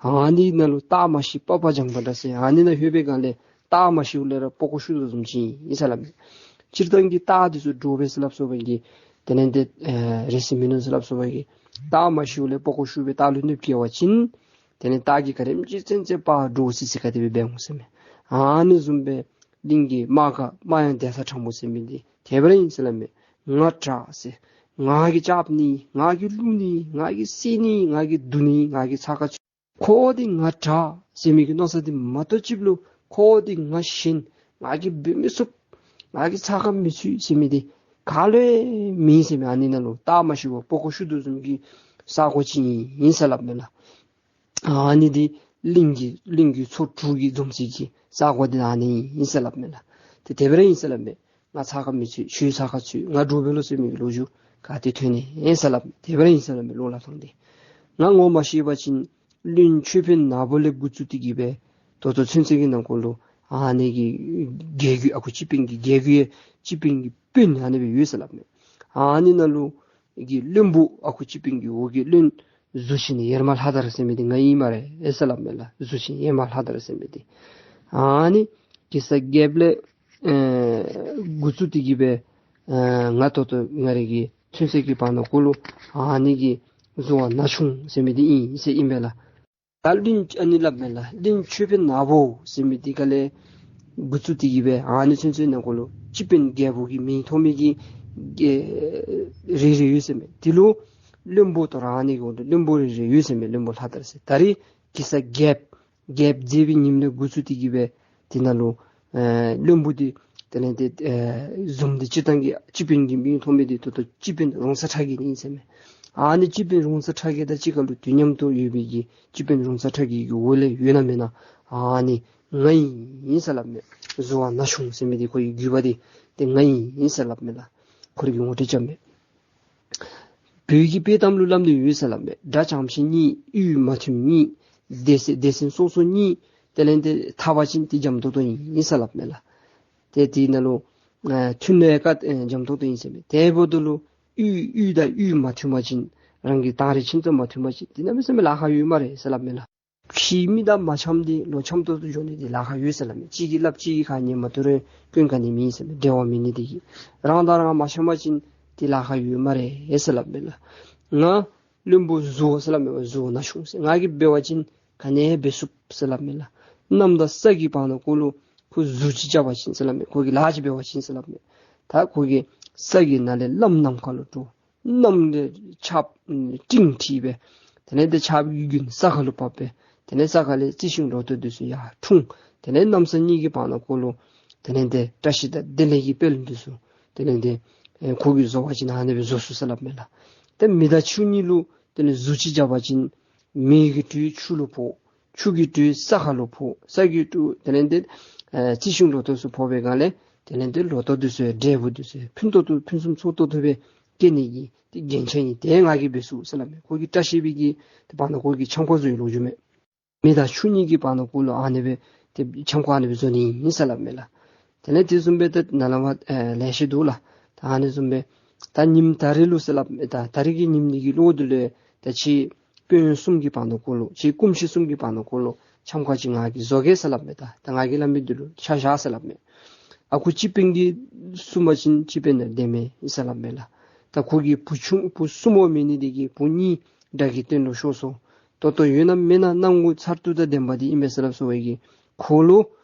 ཨ་ནི་ནང་ལུ་སྟག་མ་ཤི་པགས་པ་བྱང་པ་འདྲ་ཟེར། ཨ་ནི་ནང་ལྷོད་པའི་སྒང་ལས་སྟག་མ་ཤིཝ་ལས་ར་པགས་ཀོ་ཤུ་དོ་བཟུམ་ཅིག་ཨིན་ཟེར་སླབ་མས། སྤྱིར་བཏང་གི་སྟག་འདི་ཚུ་འདྲོག་པས་ཟེར་སླབ་སོ་བའི་གི་དེ་ལས་ཏེ་ཨེ་རེ་སི་མིན་ནུག་ཟེར་སླབ་སོ་བའི་གི་སྟག་མ་ཤིཝ་ལས་པགས་ཀོ་ཤུ་སྦེ་སྟག་ལུ་གནོདཔ་བཀལ་བ་ཅིན་དེ་ལས་སྟག་གིས་ག་དེམ་ཅིག་བཙན་བཙན་པ་འདྲོག་སི་སི་ག་དེ་སྦེ་འབད་འོང་ཟེར་མས། ཨ་ནི་བཟུམ་སྦེ་གླིང་གི་དམག་སྒར་རྨ་ཡང་འདན་ས་ཁྲ་མོ་ཟེར་མི་འདི་དེ་སྦེ་ར་ཨིན་ཟེར་སླབ་མས། ང་དྲག་ཟེར་ ང་གིས་རྐྱབ་ནི་ང་གིས་བླུག་ནི་ང་གིས་བསད་ནི་ང་གིས་བརྡུང་ནི་ང་གིས་ཚ་ཁ་ཚུད། ཁོ་འདི་ང་དྲག་ཟེར་མི་གི་མནོ་བསམ་འདི་མ་གཏོགས་ཅིག་ལུ་ཁོ་འདི་ང་ཞན་ང་གིས་འབད་མི་ཚུགས་ང་གིས་ཚ་ཁ་མི་ཚུད་ཟེར་མི་འདི་ག་ལུ་ཡང་མེད་ཟེར་མས། ཨ་ནི་ནང་ལུ་ད་མ་ཤི་བར་པགས་ཀོ་བཤུ་དོ་བཟུམ་གྱི་ས་གོ་ཅིག་ཨིན་ཟེར་སླབ་མས་ལགས། ཨ་ནི་འདི་གླིང་གི་གླིང་གི་མཚོ་དྲུག་གི་འཛོམས་ས་གི་ས་གོ་འདི་ཨ་ནི་ཨིན་ཟེར་སླབ་མས་ལགས། ཏེ་དེ་སྦེ་ར་ཨིན་ཟེར་སླབ་མས། ང་ཚ་ཁ་མི་ཚུད་ཁྱོད་ཚ་ཁ་ཚུད་ང་འདྲོག་པས་ལོ་ཟེར་མི་གི་ལོ་རྒྱུས་ག་ཏེ་ཐོན་ནི་ཨིན་ཟེར་སླབ་མས། དེ་སྦེ་ར་ཨིན་ཟེར་སླབ་མས། ལོག་ལ་ཐོན་ཏེ་ང་ངོ་མ་ཤེས་པ་ཅིན་བློན་ཆོས་འཕེལ་ནག་པོ་ལས་འགོ་བཙུགས་ཏེ་གི་སྦེ་ད་ལྟོ་ཚུན་ཚོད་ཀྱི་ནང་འཁོད་ལུ་ཨ་ནི་གི་རྒྱལ་བརྒྱུད་ཨ་ཁུ་སྤྱི་དཔོན་གྱི་རྒྱལ་བརྒྱུད་སྤྱི་དཔོན་གྱི་དཔོན་ཨ་ནི་སྦེ་ཡོད་ཟེར་སླབ་མས། ཨ་ནི་ནང་ལུ་གི་བློན་པོ་ཨ་ཁུ་སྤྱི་དཔོན་གྱི་འོག་གི་བློན་གཟུ་ཆེན་ཡེར་མ་ལྷ་དར་ཟེར་མི་འདི་ང་ཨིན་སྨ་རེ་ཟེར་སླབ་མས་ལགས། གཟུ་ཆེན་ཡེར་མ་ལྷ་དར་ཟེར་མི་འདི་ཨ་ནི་གེ་སར་རྒྱལཔོ་ལས་ཨེ་འགོ་བཙུགས་ཏེ་གི་སྦེ་ཨེ་ང་ད་ལྟོ་ང་རའི་གི་ཚུན་ཚོད་ཀྱི་བར་ན་འཁོད་ལུ་ཨ་ནི་གི་གཟུ་བ་ན་ཆུང་ཟེར་མི་འདི་ཨིན་ཟེར་ཨིན་པས་ལགས། ད་བློན་ཨ་ནི་སླབ་མས་ལགས། བློན་ཆོས་འཕེལ་ནག་པོ་ཟེར་མི་འདི་ག་ལས་འགོ་བཙུགས་ཏེ་གི་སྦེ་ཨ་ནི་ཚུན་ཚོད་ནང་འཁོད་ལུ་སྤྱི་དཔོན་རྒྱལ་པོ་གི་མིང་ཐོབ་མི་གི་རེ་རེ་ཡོད་ཟེར་མས། དེ་ལུ་བློན་པོ་ད་རུང་ཨ་ནི་གི་འོག་ལུ་བློན་པོ་རེ་རེ་ཡོད་ཟེར་མས། བློན་པོ་ལྷ་དར་ཟེར། ད་རེས་གེ་སར་རྒྱལཔོ་རྒྱལཔོ་མཛད་པའི་ཉིནམ་ལས་འགོ་བཙུགས་ཏེ་གི་སྦེ་དེ་ནང་ལུ་ཨེ་བློན་པོ་འདི་དེ་ལས་དེ་ཨེ་བཟུམ་འདི་སྤྱིར་བཏང་གི་སྤྱི་དཔོན་གྱི་མིང་ཐོབ་མི་འདི་ད་ལྟོ་སྤྱི་དཔོན་རོང་ཚ་ཁྲ་རྒན་ཨིན་ཟེར་མས། ཨ་ནི་སྤྱི་དཔོན་རོང་ཚ་ཁྲ་རྒན་དང་གཅིག་ཁར་ལུ་དུས་མཉམ་དུ་ཡོད་པའི་གི་སྤྱི་དཔོན་རོང་ཚ་ཁྲ་རྒན་གྱི་འོག་ལས་ཡོད་ན་མེད་ན་ཨ་ནི་ང་ཨིན་ཟེར་སླབ་མས། གཟུ་བ་ན་ཆུང་ཟེར་མི་འདི་ཁོ་གི་བརྒྱུད་པ་འདི་ཏེ་ང་ཨིན་ཟེར་སླབ་མས་ལགས། ཁོ་རའི་གི་ངོ་སྤྲོད་རྐྱབ་མས། བོད་ཀྱི་དཔྱེ་གཏམ་ལུ་སླབ་ནི་ཡོད་ཟེར་སླབ་མས། དགྲ་འཇམ་ཤིང་གཉིས་གཡུས་མ་མཐུན་གཉིས། སྡེ་ཚན་སྡེ་ཚན་སོ་སོ་གཉིས་དེ་ལས་དེ་འཐབ་པ་ཅིན་དེ་འཇམ་ཏོང་ཏོ་ཨིན་ཟེར་སླབ་མས་ལགས། ཏེ་དེ་ནང་ལུ་ཨ་མཐུན་ལས་ཀ་ཨེ་འཇམ་ཏོང་ཏོ་ཨིན་ཟེར་མས། དེ་འབདཝ་ད་ལུ་གཡུས་གཡུས་དང་གཡུས་མ་མཐུན་པ་ཅིན་རང་གི་ཐང་རི་ཁྱིམ་ཚང་མ་མཐུན་པ་ཅིན་དེ་གནམ་མེད་ས་མེད་ལཱ་ཁག་ཡོད་སྨ་རེ་ཟེར་སླབ་མས་ལགས། ཕྱི་མི་དང་མ་འཆམ་སྟེ་ལོག་འཆམ་ཏོག་ཏོ་འགྱོ་ནི་འདི་ལཱ་ཁག་ཡོད་ཟེར་སླབ་མས། གཅིག་གིས་སླབ་གཅིག་གིས་ཁ་ཉན་མ་བཏུབ་རུང་སྐྱོན་ག་ནི་མེད་ཟེར་མས། འབྲེལ་བ་མེད་ནི་འདི་གིས་རང་དང་རང་མ་འཆམ་པ་ཅིན་འདི་ལཱ་ཁག་ཡོད་སྨ་རེ་ཟེར་སླབ་མས་ལགས། ང་བློན་པོ་གཟུ་བ་ཟེར་སླབ་མས། གཟུ་བ་ན་ཆུང་ཟེར། ང་གིས་འབད་བ་ཅིན་ག་ནི་འབད་ཚུགས་ཟེར་སླབ་མས་ལགས། གནམ་དང་ས་གི་བར་ན་འཁོད་ལུ་ཁོ་གཟུ་ཅིག་རྐྱབ་པ་ཅིན་ཟེར་སླབ་མས། ཁོ་གིས་ལཱ་ཅིག་འབད་བ་ཅིན་ཟེར་སླབ་མས། ད་ཁོ་གིས་ས་གི་ནང་ལས་བླམ་ནམ་མཁའ་ལུ་འགྲོ། གནམ་ལས་ཆརཔ་སྤྲིན་འཁྲིགས་སྦེ། དེ་ལས་དེ་ཆརཔ་གི་རྒྱུན་ས་ཁ་ལུ་བབས་སྦེ། དེ་ལས་ས་ཁ་ལས་རྩི་ཤིང་ལོ་ཐོག་འདི་ཚུ་ཡར་འཁྲུངས། དེ་ལས་གནམ་ས་གཉིས་ཀྱི་བར་ན་འཁོད་ལུ་དེ་ལས་དེ་བཀྲ་ཤིས་དང་བདེ་ལེགས་ཀྱི་དཔལ་འདི་ཚུ་དེ་ལས་དེ་ཨེ་ཁོ་གིས་བཟོ་བ་ཅིན་ཨ་ནི་སྦེ་བཟོ་ཚུགས་ཟེར་སླབ་མས་ལགས། ཏེ་མེ་དང་ཆུ་གཉིས་ལུ་དེ་ལས་གཟུ་ཅིག་རྐྱབ་པ་ཅིན་མེ་གི་དྲོད་ཆུ་ལུ་ཕོག། ཆུ་གི་དྲོད་ས་ཁ་ལུ་ཕོག། ས་གི་དྲོད་དེ་ལས་དེ་ཨེ་རྩི་ཤིང་ལོ་ཐོག་ཚུ་ཕོག་པའི་སྒང་ལས་དེ་ལས་དེ་ལོ་ཐོག་འདི་ཚུ་འབྲས་བུ་འདི་ཚུ་ཕུན་ཏོག་ཏོ་ཕུན་སུམ་ཚོགས་ཏོག་ཏོ་སྦེ་སྐྱེ་ནི་གི་དེ་རྒྱན་ཆ་ཨིན། དེ་ང་གིས་འབད་ཚུགས་ཟེར་སླབ་མས། ཁོ་གིས་བཀྲ་ཤིས་པའི་གི་དེ་བར་ན་ཁོ་གིས་འཆམ་ཁ་བཟོ་བའི་ལོ་རྒྱུས་མས། མེ་དང་ཆུ་གཉིས་ཀྱི་བར་ན་འཁོད་ལུ་ཨ་ནི་སྦེ་དེ་འཆམ་ཁ་ཨ་ནི་སྦེ་བཟོ་ནི་ཨིན་ཟེར་སླབ་མས་ལགས། དེ་ལས་དེ་བཟུམ་སྦེ་ཏེ་ནཱ་ལས་མར་ཨེ་ལེ་ཤ་འདུག་ལགས། ད་ཨ་ནི་བཟུམ་སྦེ་ད་ཉིནམ་ད་རིས་ལུ་ཟེར་སླབ་མས། ད་ད་རིས་ཀྱི་ཉིནམ་འདི་གི་ལོག་སྟེ་ལས་ད་ཁྱེད་དཔོན་གསུམ་གྱི་བར་ན་འཁོད་ལུ་ཁྱེད་སྐུ་མཆེད་གསུམ་གྱི་བར་ན་འཁོད་ལུ་འཆམ་ཁ་ཅིག་ང་གིས་བཟོ་གེ་ཟེར་སླབ་མས། ད་ད་ང་གིས་སླབ་མི་འདི་ལུ་ཆ་བཞག་ཟེར་སླབ་མས། ཨ་ཁུ་སྤྱི་དཔོན་གྱིས་གསུངས་པ་ཅིན་སྤྱི་དཔོན་ནང་བདེན་མས་ཟེར་སླབ་མས་ལགས། ད་ཁོ་གི་བུ་ཆུང་བུ་གསུམ་འོང་མི་ནི་འདི་གིས་བུ་གཉིས་དགྲ་གི་དོན་ལུ་ཤོར་སོང་། ད་ལྟོ་ཡོད་ན་མེད་ན་སྣང་ངོ་མཚར་སྡུག་དང་ལྡན་པ་འདི་ཨིན་པས་ཟེར་སླབ་སོང་བའི་གི་ཁོ་ལུ་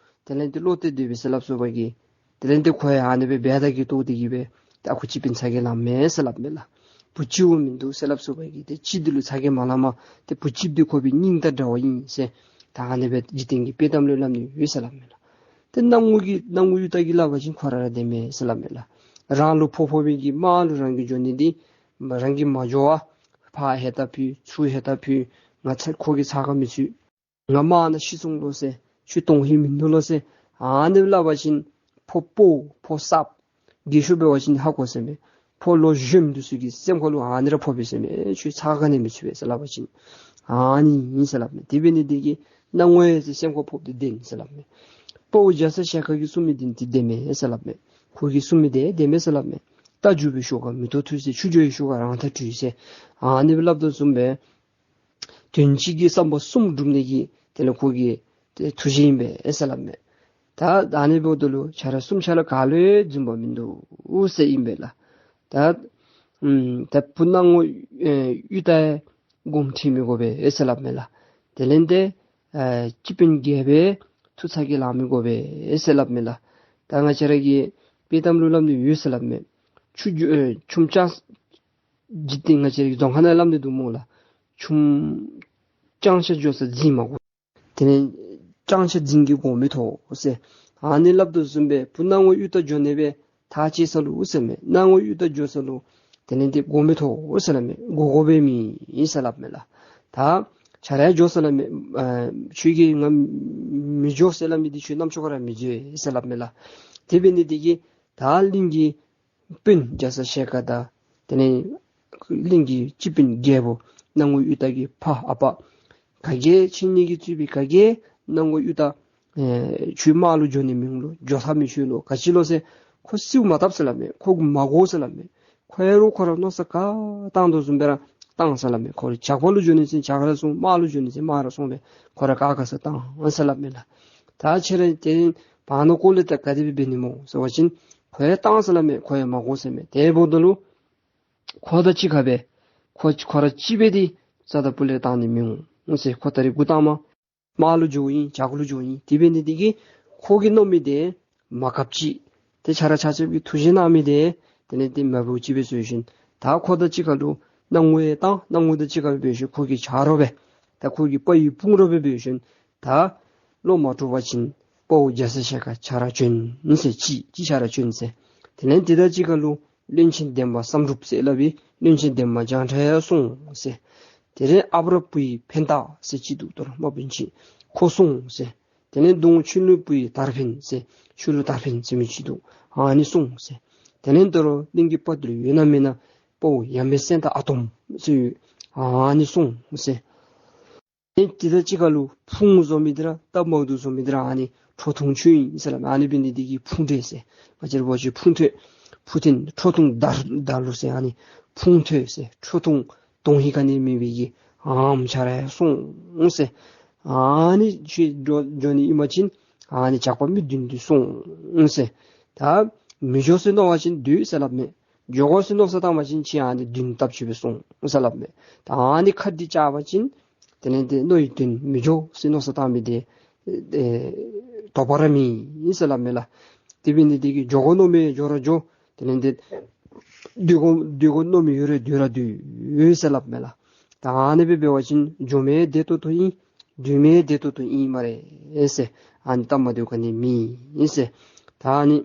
དེ་ལས་དེ་བློ་གཏད་སྡོད་པས་ཟེར་སླབ་སོང་བའི་གི་དེ་ལས་དེ་ཁོ་ཡང་ཨ་ནི་སྦེ་འབད་ད་གི་ལྟོ་དེ་གི་སྦེ་ད་ཨ་ཁུ་སྤྱི་དཔོན་ཚ་གྱང་ལང་མས་ཟེར་སླབ་མས་ལགས། བུ་གཅིག་འོང་མིན་འདུག་ཟེར་སླབ་སོང་བའི་གི་དེ་གཅིག་འདི་ལུ་ཚ་གྱང་མ་ལང་མས། དེ་བུ་གཅིག་འདི་ཁོ་པའི་སྙིང་དང་འདྲ་བ་ཨིན་ཟེར་ད་ཨ་ནི་སྦེ་འཇིག་རྟེན་གྱི་དཔྱེ་གཏམ་ལུ་སླབ་ནི་ཡོད་ཟེར་སླབ་མས་ལགས། དེ་སྣང་ངོ་གི་སྣང་ངོ་གཡུ་སྟག་གིས་སླབ་པ་ཅིན་ཁོ་ར་ར་བདེན་མས་ཟེར་སླབ་མས་ལགས། རང་ལུ་ཕོག་ཕོག་པའི་གི་དམག་ལུ་རང་གིས་འགྱོ་ནི་འདི་རང་གིས་མ་འགྱོ་བར་ཕར་ཧེ་ད་ཕུལ་ཚུར་ཧེ་ད་ཕུལ། ང་ཚ་ཁོ་གིས་ཚ་ཁ་མི་ཚུད། ང་དམག་ནང་ཤི་སོང་ལོ་ཟེར་ཁྱོད་གཏོང་ཧེ་མིན་འདུག་ལོ་ཟེར་ཨ་ནི་སླབ་པ་ཅིན་ཕོ་དཔའ་བོ་ཕོ་གསརཔ་རྒས་ཤོས་འབད་བ་ཅིན་ཧ་གོ་ཟེར་མས། ཕོ་ལོ་གཞོནམ་འདི་ཚུ་གི་སེམས་ཁ་ལུ་ཨ་ནི་ར་ཕོག་པས་ཟེར་མས། ཁྱོད་ཚ་ག་ནི་མི་ཚུད་པས་ཟེར་སླབ་པ་ཅིན་ཨ་ནི་ཨིན་ཟེར་སླབ་མས། དེ་འབད་ནི་འདི་གིས་སྣང་ངོ་ཡང་ཟེར་སེམས་ཁར་ཕོགཔ་འདི་བདེན་ཟེར་སླབ་མས། དཔའ་བོ་རྒྱ་ཚ་ཞལ་དཀར་གྱིས་གསུངས་མི་འདི་འདི་བདེན་མས་ཟེར་སླབ་མས། ཁོ་གིས་གསུངས་མི་འདི་བདེན་མས་ཟེར་སླབ་མས། རྟ་རྒྱུག་པའི་ཤུགས་ཀ་མེ་ཏོག་འཐུ་ཟེར། ཆུ་རྒྱུག་པའི་ཤུགས་ཀ་རང་འཐག་འཐུ་ཟེར། ཨ་ནི་སྦེ་སླབ་དོ་བཟུམ་སྦེ་དོན་གཅིག་གི་བསམ་པ་གསུམ་སྒྲུབ་ནི་གི་དེ་ལས་ཁོ་གི་དེ་ཐུགས་བཞེད་ཨིན་པས་ཟེར་སླབ་མས། ད་ཨ་ནི་འབདཝ་ད་ལུ་ཆ་ར་གསུམ་ཆ་ལུ་ག་ལུ་ཡང་རྫུན་པ་མིན་འདུག་ཟེར་ཨིན་པས་ལགས། ད་ཨམ་ད་བུ་སྣང་ངོ་ཨེ་གཡུ་སྟག་དགོངསམ་ཁྲེལ་མི་དགོ་པས་ཟེར་སླབ་མས་ལགས། དེ་ལས་དེ་ཨེ་སྤྱི་དཔོན་རྒྱལ་པོའི་ཐུགས་ཚ་གྱང་ལང་མི་དགོ་པས་ཟེར་སླབ་མས་ལགས། ད་ང་བཅས་ར་གི་དཔྱེ་གཏམ་ལུ་སླབ་ནི་ཡོད་ཟེར་སླབ་མས། ཆུ་རྒྱུ་ཨེ་ཆུམ་ཆ་ འཇིག་རྟེན་ང་བཅས་རའི་རྫོང་ཁ་ནང་སླབ་ནི་འདུག་སྨོ་ལགས། ཆུང་སྤྱང་ཤ་འགྱོ་ས་རྫིང་མ་དགོ། དེ་ལས་སྤྱང་ཤ་རྫིང་གིས་སྒོ་མི་ཐོག་ཟེར། ཨ་ནི་སླབ་དོ་བཟུམ་སྦེ་བུ་སྣང་ངུ་གཡུ་སྟག་འགྱོ་ནི་སྦེ་ཐག་བཅད་ས་ལུ་ཟེར་མས། སྣང་ངུ་གཡུ་སྟག་འགྱོ་ས་ལུ་དེ་ལས་དེ་སྒོ་མི་ཐོག་ཟེར་སླབ་མས། སྒོ་དགོཔ་མེད་ཟེར་སླབ་མས་ལགས། ད་ཆ་ར་འགྱོ་ཟེར་སླབ་མས། ཨ་ཁྱོད་ཀྱིས་ང་མི་འགྱོ་ཟེར་སླབ་མི་འདི་ཁྱོད་རྣམ་ཅོ་ཁར་མི་འགྱོ་ཟེར་སླབ་མས་ལགས། དེ་འབད་ནི་འདི་གིས་ད་གླིང་གི་སྤུན་རྒྱ་ཚ་ཞལ་དཀར་དང་དེ་ལས་གླིང་གི་སྤྱི་དཔོན་རྒྱལ་པོ་སྣང་ངུ་གཡུ་སྟག་གི་ཕ་ཨ་པ་ག་གིས་ཁྱེད་གཉིས་ཀྱིས་གཙོས་པའི་ག་གིས་སྣང་ངུ་གཡུ་སྟག་ཨེ་ཁྱོད་དམག་ལུ་འགྱོ་ནི་མེད་ལོ། འགྱོ་ཐབས་མེད་ཁྱོད་ལུ། ག་ཅི་ལོ་ཟེར། ཁོ་གསོལཝ་མ་བཏབ་ཟེར་སླབ་མས། ཁོ་མ་དགོ་ཟེར་སླབ་མས། ཁོ་ཨིན་རུང་ཁོ་ར་མནོ་བསམ་ག་བཏང་དོ་བཟུམ་སྦེ་ར་བཏང་ཟེར་སླབ་མས། ཁོ་ར་ཇག་པ་ལུ་འགྱོ་ནི་ཟེར་ཇག་ར་སོང་། དམག་ལུ་འགྱོ་ནི་ཟེར་དམག་ར་སོང་སྦེ་ཁོ་ར་ག་ག་ས་བཏང་ཟེར་སླབ་མས་ལགས། ད་ཁྱེད་ར་དེ་བར་ན་ཀོ་ལེ་ད་ག་དེ་སྦེ་འབད་ནི་སྨོ་ཟེར་བ་ཅིན་ཁོ་ཡང་བཏང་ཟེར་སླབ་མས། ཁོ་ཡང་མ་དགོ་ཟེར་མས། དེ་འབདཝ་ད་ལུ་ཁོ་དང་གཅིག་ཁར་སྦེ་ཁོ་ཁོ་ར་གཅིག་སྦེ་འདི་རྩ་དང་སྤུ་ལས་བཏང་ནི་མི་འོང་ཟེར། ཁོ་ད་རིས་འགོ་དང་པ་དམག་ལུ་འགྱོཝ་ཨིན། ཇག་ལུ་འགྱོཝ་ཨིན། དེ་འབད་ནི་འདི་གིས་ཁོ་གིས་མནོ་མི་དེ་མ་གབ་ཅིག། ཏེ་ཆ་ར་ཆ་ཁྱབ་ཀྱིས་ཐུགས་བཞེད་གནང་མི་དེ་དེ་ལས་དེ་མ་འབད་ཅིག་སྦེ་སོང་ཞིནམ་ད་ཁོ་དང་གཅིག་ཁར་ལུ་སྣང་ངུ་ཡང་བཏང་། སྣང་ངུ་དང་གཅིག་ཁར་སྦེ་འབད་ཞིནམ་ཁོ་གི་ཆ་རོགས་སྦེ་ད་ཁོ་གི་དཔའ་བོའི་དཔུང་རོགས་སྦེ་འབད་ཞིནམ་ད་བློ་མ་གྲོས་པ་ཅིན་དཔའ་བོ་རྒྱ་ཚ་ཞལ་དཀར་ཆ་ར་བྱོན་ཟེར། གཅིག་གཅིག་ཆ་ར་བྱོན་ཟེར། དེ་ལས་དེ་དང་གཅིག་ཁར་ལུ་བློན་ཆེན་འདན་མ་བསམ་གྲུབ་ཟེར་སླབ་པའི་བློན་ཆེན་འདན་མ་བྱང་ཁྲ་ཡང་སོང་ཟེར། དེ་ལས་ཨ་རབ་བུའི་ཕན་བཏགས་ཟེར་གཅིག་འདུག། ད་རུང་དམག་དཔོན་ཅིག་ཁོ་སོང་ཟེར། དེ་ལས་གདོང་ཆོས་ལུ་བུའི་དར་འཕེན་ཟེར། ཆོས་ལུ་དར་འཕེན་ཟེར་མི་ཅིག་འདུག། ཨ་ནི་སོང་ཟེར། དེ་ལས་ད་རུང་གླིང་གི་དཔའ་རྟུལ་ཡོད་ན་མེད་ན་དཔའ་བོ་ཡབ་མེས་སེང་སྟག་ཨ་དོམ་ཟེར་ཡོད། ཨ་ནི་སོང་ཟེར། ཨེ་དེ་དང་གཅིག་ཁར་ལུ་ཕུང་བཟོ་མི་འདི་ར་སྟབས་མ་བདེཝ་བཟོ་མི་འདི་ར་ཨ་ནི་ཁྲོ་ཐུང་ཁྱོད་ཨིན་ཟེར་སླབ་མས། ཨ་ནི་འབད་ནི་འདི་གིས་ཕུང་ཐོས་ཟེར། ང་བཅས་ར་འབད་བ་ཅིན་ཕུང་ཐོས། ཕུ་ཐེན་ཁྲོ་ཐུང་དར་དར་ལུ་ཟེར། ཨ་ནི་ཕུང་ཐོས་ཟེར། ཁྲོ་ཐུང་དོན་ཧིང་ག་ནི་མེད་པའི་གི་ཨམ་ཆ་ར་སོང་ཟེར། ཨ་ནི་ཁྱོད་འགྱོ་འགྱོ་ནི་ཨིན་པ་ཅིན་ཨ་ནི་ཇག་པ་མི་བདུན་འདི་སོང་ཟེར། ད་མི་འགྱོ་ཟེར་མནོ་བ་ཅིན་སྡོད་ཟེར་སླབ་མས། འགྱོ་དགོ་ཟེར་མནོ་བསམ་བཏང་བ་ཅིན་ཁྱེད་ཨ་ནི་བདུན་སྟབས་ཅིག་སྦེ་སོང་ཟེར་སླབ་མས། ད་ཨ་ནི་ཁ་འདི་བཅག་པ་ཅིན་དེ་ལས་དེ་མནོ་བའི་དོན་མི་འགྱོ་ཟེར་མནོ་བསམ་བཏང་མི་དེ་ཨེ་དོགས་པ་ར་མེད་ཟེར་སླབ་མས་ལགས། དེ་འབད་ནི་འདི་གིས་འགྱོ་དགོ་མནོ་མི་འགྱོ་ར་འགྱོ། དེ་ལས་དེ་སྡོད་དགོ་སྡོད་དགོ་མནོ་མི་ཡོད་ར་སྡོད་ར་སྡོད་ཟེར་སླབ་མས་ལགས། ད་ཨ་ནི་སྦེ་འབད་བ་ཅིན་འགྱོ་མི་བདེ་ཏོག་ཏོ་ཨིན། སྡོད་མི་བདེ་ཏོག་ཏོ་ཨིན་སྨ་རེ་ཟེར། ཨ་ནི་སྟབས་མ་བདེཝ་ག་ནི་མེད་ཟེར། ད་ཨ་ནི་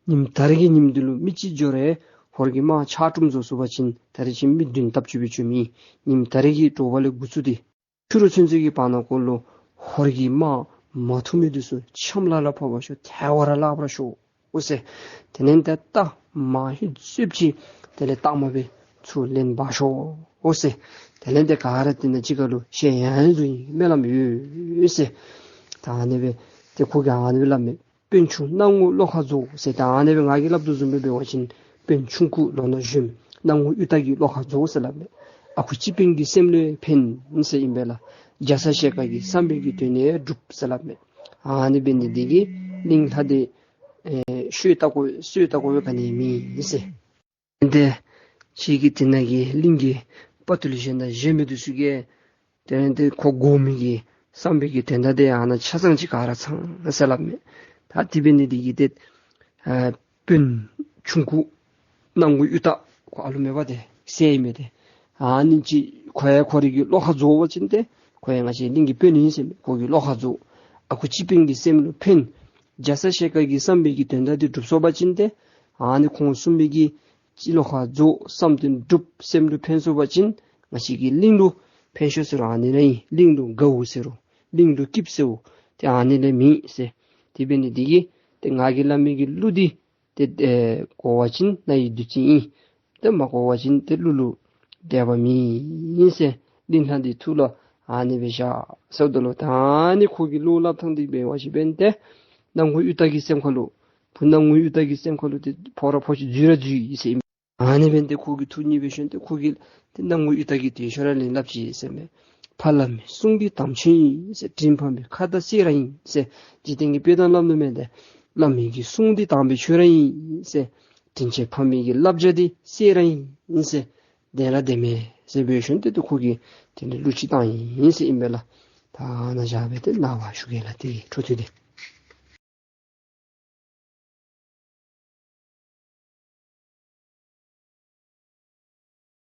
ཉིནམ་ད་རིས་ཀྱི་ཉིནམ་འདི་ལུ་མི་གཅིག་འགྱོ་རུང་ཧོར་གྱི་དམག་ཆག་གྲུམ་བཟོ་ཚུགས་པ་ཅིན་ད་རིས་ཅིག་མི་བདུན་སྟབས་ཅིག་སྦེ་འགྱོཝ་ཨིན། ཉིནམ་ད་རིས་ཀྱི་དྲོ་པ་ལས་འགོ་བཙུགས་ཏེ་ཕྱི་རུ་ཚུན་ཚོད་ཀྱི་བར་ན་ཀོ་ལུ་ཧོར་གྱི་དམག་མ་ཐུབ་མི་འདི་ཚུ་ཆམ་ལ་ལ་ཕོག་པར་ཤོག། ཐལ་བར་བརླག་པར་ཤོག་ཟེར། དེ་ལས་དེ་རྟ་མ་ཧེ་ཚུདཔ་ཅིག་དེ་ལས་རྟགས་མ་སྦེ་ཚུར་ལེན་འབག་ཤོག་ཟེར། དེ་ལས་དེ་ག་ར་དེ་ནང་གཅིག་ཁར་ལུ་ཤེས་ཡོན་བཟུང་ཡི་སྨོན་ལམ་ཡོད་ཟེར། ད་ཨ་ནི་སྦེ་དེ་ཁོ་གིས་ཨ་ནི་སྦེ་སླབ་མས། དཔོན་ཆུང་སྣང་ངུ་བློ་ཁ་རྫོགས་ཟེར། ད་ཨ་ནི་སྦེ་ང་གིས་སླབ་དོ་བཟུམ་སྦེ་འབད་བ་ཅིན་དཔོན་ཆུང་ཀུ་ལོ་ན་གཞོནམ་སྣང་ངུ་གཡུ་སྟག་གི་བློ་ཁ་རྫོགས་ཟེར་སླབ་མས། ཨ་ཁུ་སྤྱི་དཔོན་གྱི་སེམས་ལུ་ཕན་ཟེར་ཨིན་པས་ལགས། རྒྱ་ཚ་ཞལ་དཀར་གྱི་བསམ་པའི་གི་དོན་ཡང་འགྲུབ་ཟེར་སླབ་མས། ཨ་ནི་འབད་ནི་འདི་གིས་གླིང་ལྷ་འདི་ཨེ་ཤོ་ལྟ་དགོ་སོ་ལྟ་དགོ་པའི་ག་ནི་མེད་ཟེར། དེ་ཁྱེད་ཀྱི་དེ་ནང་གི་གླིང་གི་དཔའ་རྟུལ་གཞན་དང་གཞན་མི་འདི་ཚུ་གིས་དེ་ལས་དེ་ཁོ་དགོ་མི་གི་བསམ་པའི་གི་དོན་དག་དེ་ཨ་ནཱ་ཆ་ཚང་ཅིག་ག་ར་ཚང་ཟེར་སླབ་མས། ད་དེ་འབད་ནི་འདི་གིས་ཏེ་ཨ་དཔོན་ཆུང་ཀུ་སྣང་ངུ་གཡུ་སྟག་ཁོ་ཨ་ལུ་མེད་པ་དེ་ཟེར་ཨིན་མས་ཏེ། ཨ་ནི་ཅིག་ཁོ་ཡང་ཁོ་རའི་གི་བློ་ཁ་རྫོགས་པ་ཅིན་ཏེ་ཁོ་ཡང་ང་བཅས་གླིང་གི་དཔོན་ཨིན་ཟེར་མས། ཁོ་གི་བློ་ཁ་རྫོགས། ཨ་ཁུ་སྤྱི་དཔོན་གྱི་སེམས་ལུ་ཕན། རྒྱ་ཚ་ཞལ་དཀར་གྱི་བསམ་པའི་གི་དོན་དག་དེ་འགྲུབ་སོང་པ་ཅིན་ཏེ་ཨ་ནི་ཁོང་གསུམ་པོའི་གི་ཅིག་བློ་ཁ་རྫོགས་བསམ་དོན་འགྲུབ་སེམས་ལུ་ཕན་སོང་པ་ཅིན་ང་བཅས་ཀྱི་གླིང་ལུ་ཕན་ཤོས་ཟེར་རུང་ཨ་ནི་ར་ཨིན། གླིང་ལུ་དགའཝ་ཟེར་རུང་གླིང་ལུ་སྐྱིདཔ་ཟེརཝ་ཏེ་ཨ་ནི་ལས་མེད་ཟེར། དེ་འབད་ནི་འདི་གིས་ཏེ་ང་གིས་སླབ་མི་གི་གླུ་འདི་ཏེ་ཨེ་གོ་བ་ཅིན་རྣ་ཡི་བདུད་རྩི་ཨིན། ཏེ་མ་གོ་བ་ཅིན་ཏེ་གླུ་ལུ་དད་པ་མེད་ཟེར། གླིང་ལྷ་འདི་ཐུགས་ལུ་ཨ་ནི་སྦེ་བཞག་ཟེརཝ་ད་ལུ་ད་ཨ་ནི་ཁོ་གི་བློ་སླབ་ཐངས་འདི་འབད་བ་ཅིན་འབདན་ཏེ་སྣང་ངུ་གཡུ་སྟག་གི་སེམས་ཁ་ལུ་བུ་སྣང་ངུ་གཡུ་སྟག་གི་སེམས་ཁ་ལུ་ཏེ་ཕོག་ར་ཕོག་ཅི་འཛུལ་ར་འཛུལ་ཡི་ཟེར་ཨིན། ཨ་ནི་འབདན་ཏེ་ཁོ་གིས་ཐུགས་མཉེས་པའི་ཤུལ་ཏེ་ཁོ་གིས་ཏེ་སྣང་ངུ་གཡུ་སྟག་གི་དེ་ཤོ་ར་ལེན་སླབ་ཅི་ཟེར་མས། ཕ་བླ་མའི་གསུང་འདི་དམ་ཆོས་ཡིན་ཟེར། དྲིན་ཕ་མའི་ཁ་དར་གསེར་ར་ཡིན་ཟེར། འཇིག་རྟེན་གྱི་དཔེ་གཏམ་སླབ་ནི་མེད་དེ། བླ་མའི་གི་གསུང་འདི་དམ་པའི་ཆོས་ར་ཡིན་ཟེར། དྲིན་ཆེན་ཕ་མའི་གི་བསླབ་བྱ་འདི་གསེར་ར་ཡིན་ཟེར། བདེན་ར་བདེན་མས་ཟེར་འབད་ཤུལ་ཏེ་ཏེ་ཁོ་གིས་དེ་ལས་གླུ་ཅིག་བཏང་ཡི་ཟེར་ཨིན་པས་ལགས། ད་ནཱ་བཞག་སྦེ་ཏེ་ནངས་པ་ཞུ་གེ་ལགས། ཏེ་འཕྲོ་མཐུད་དེ།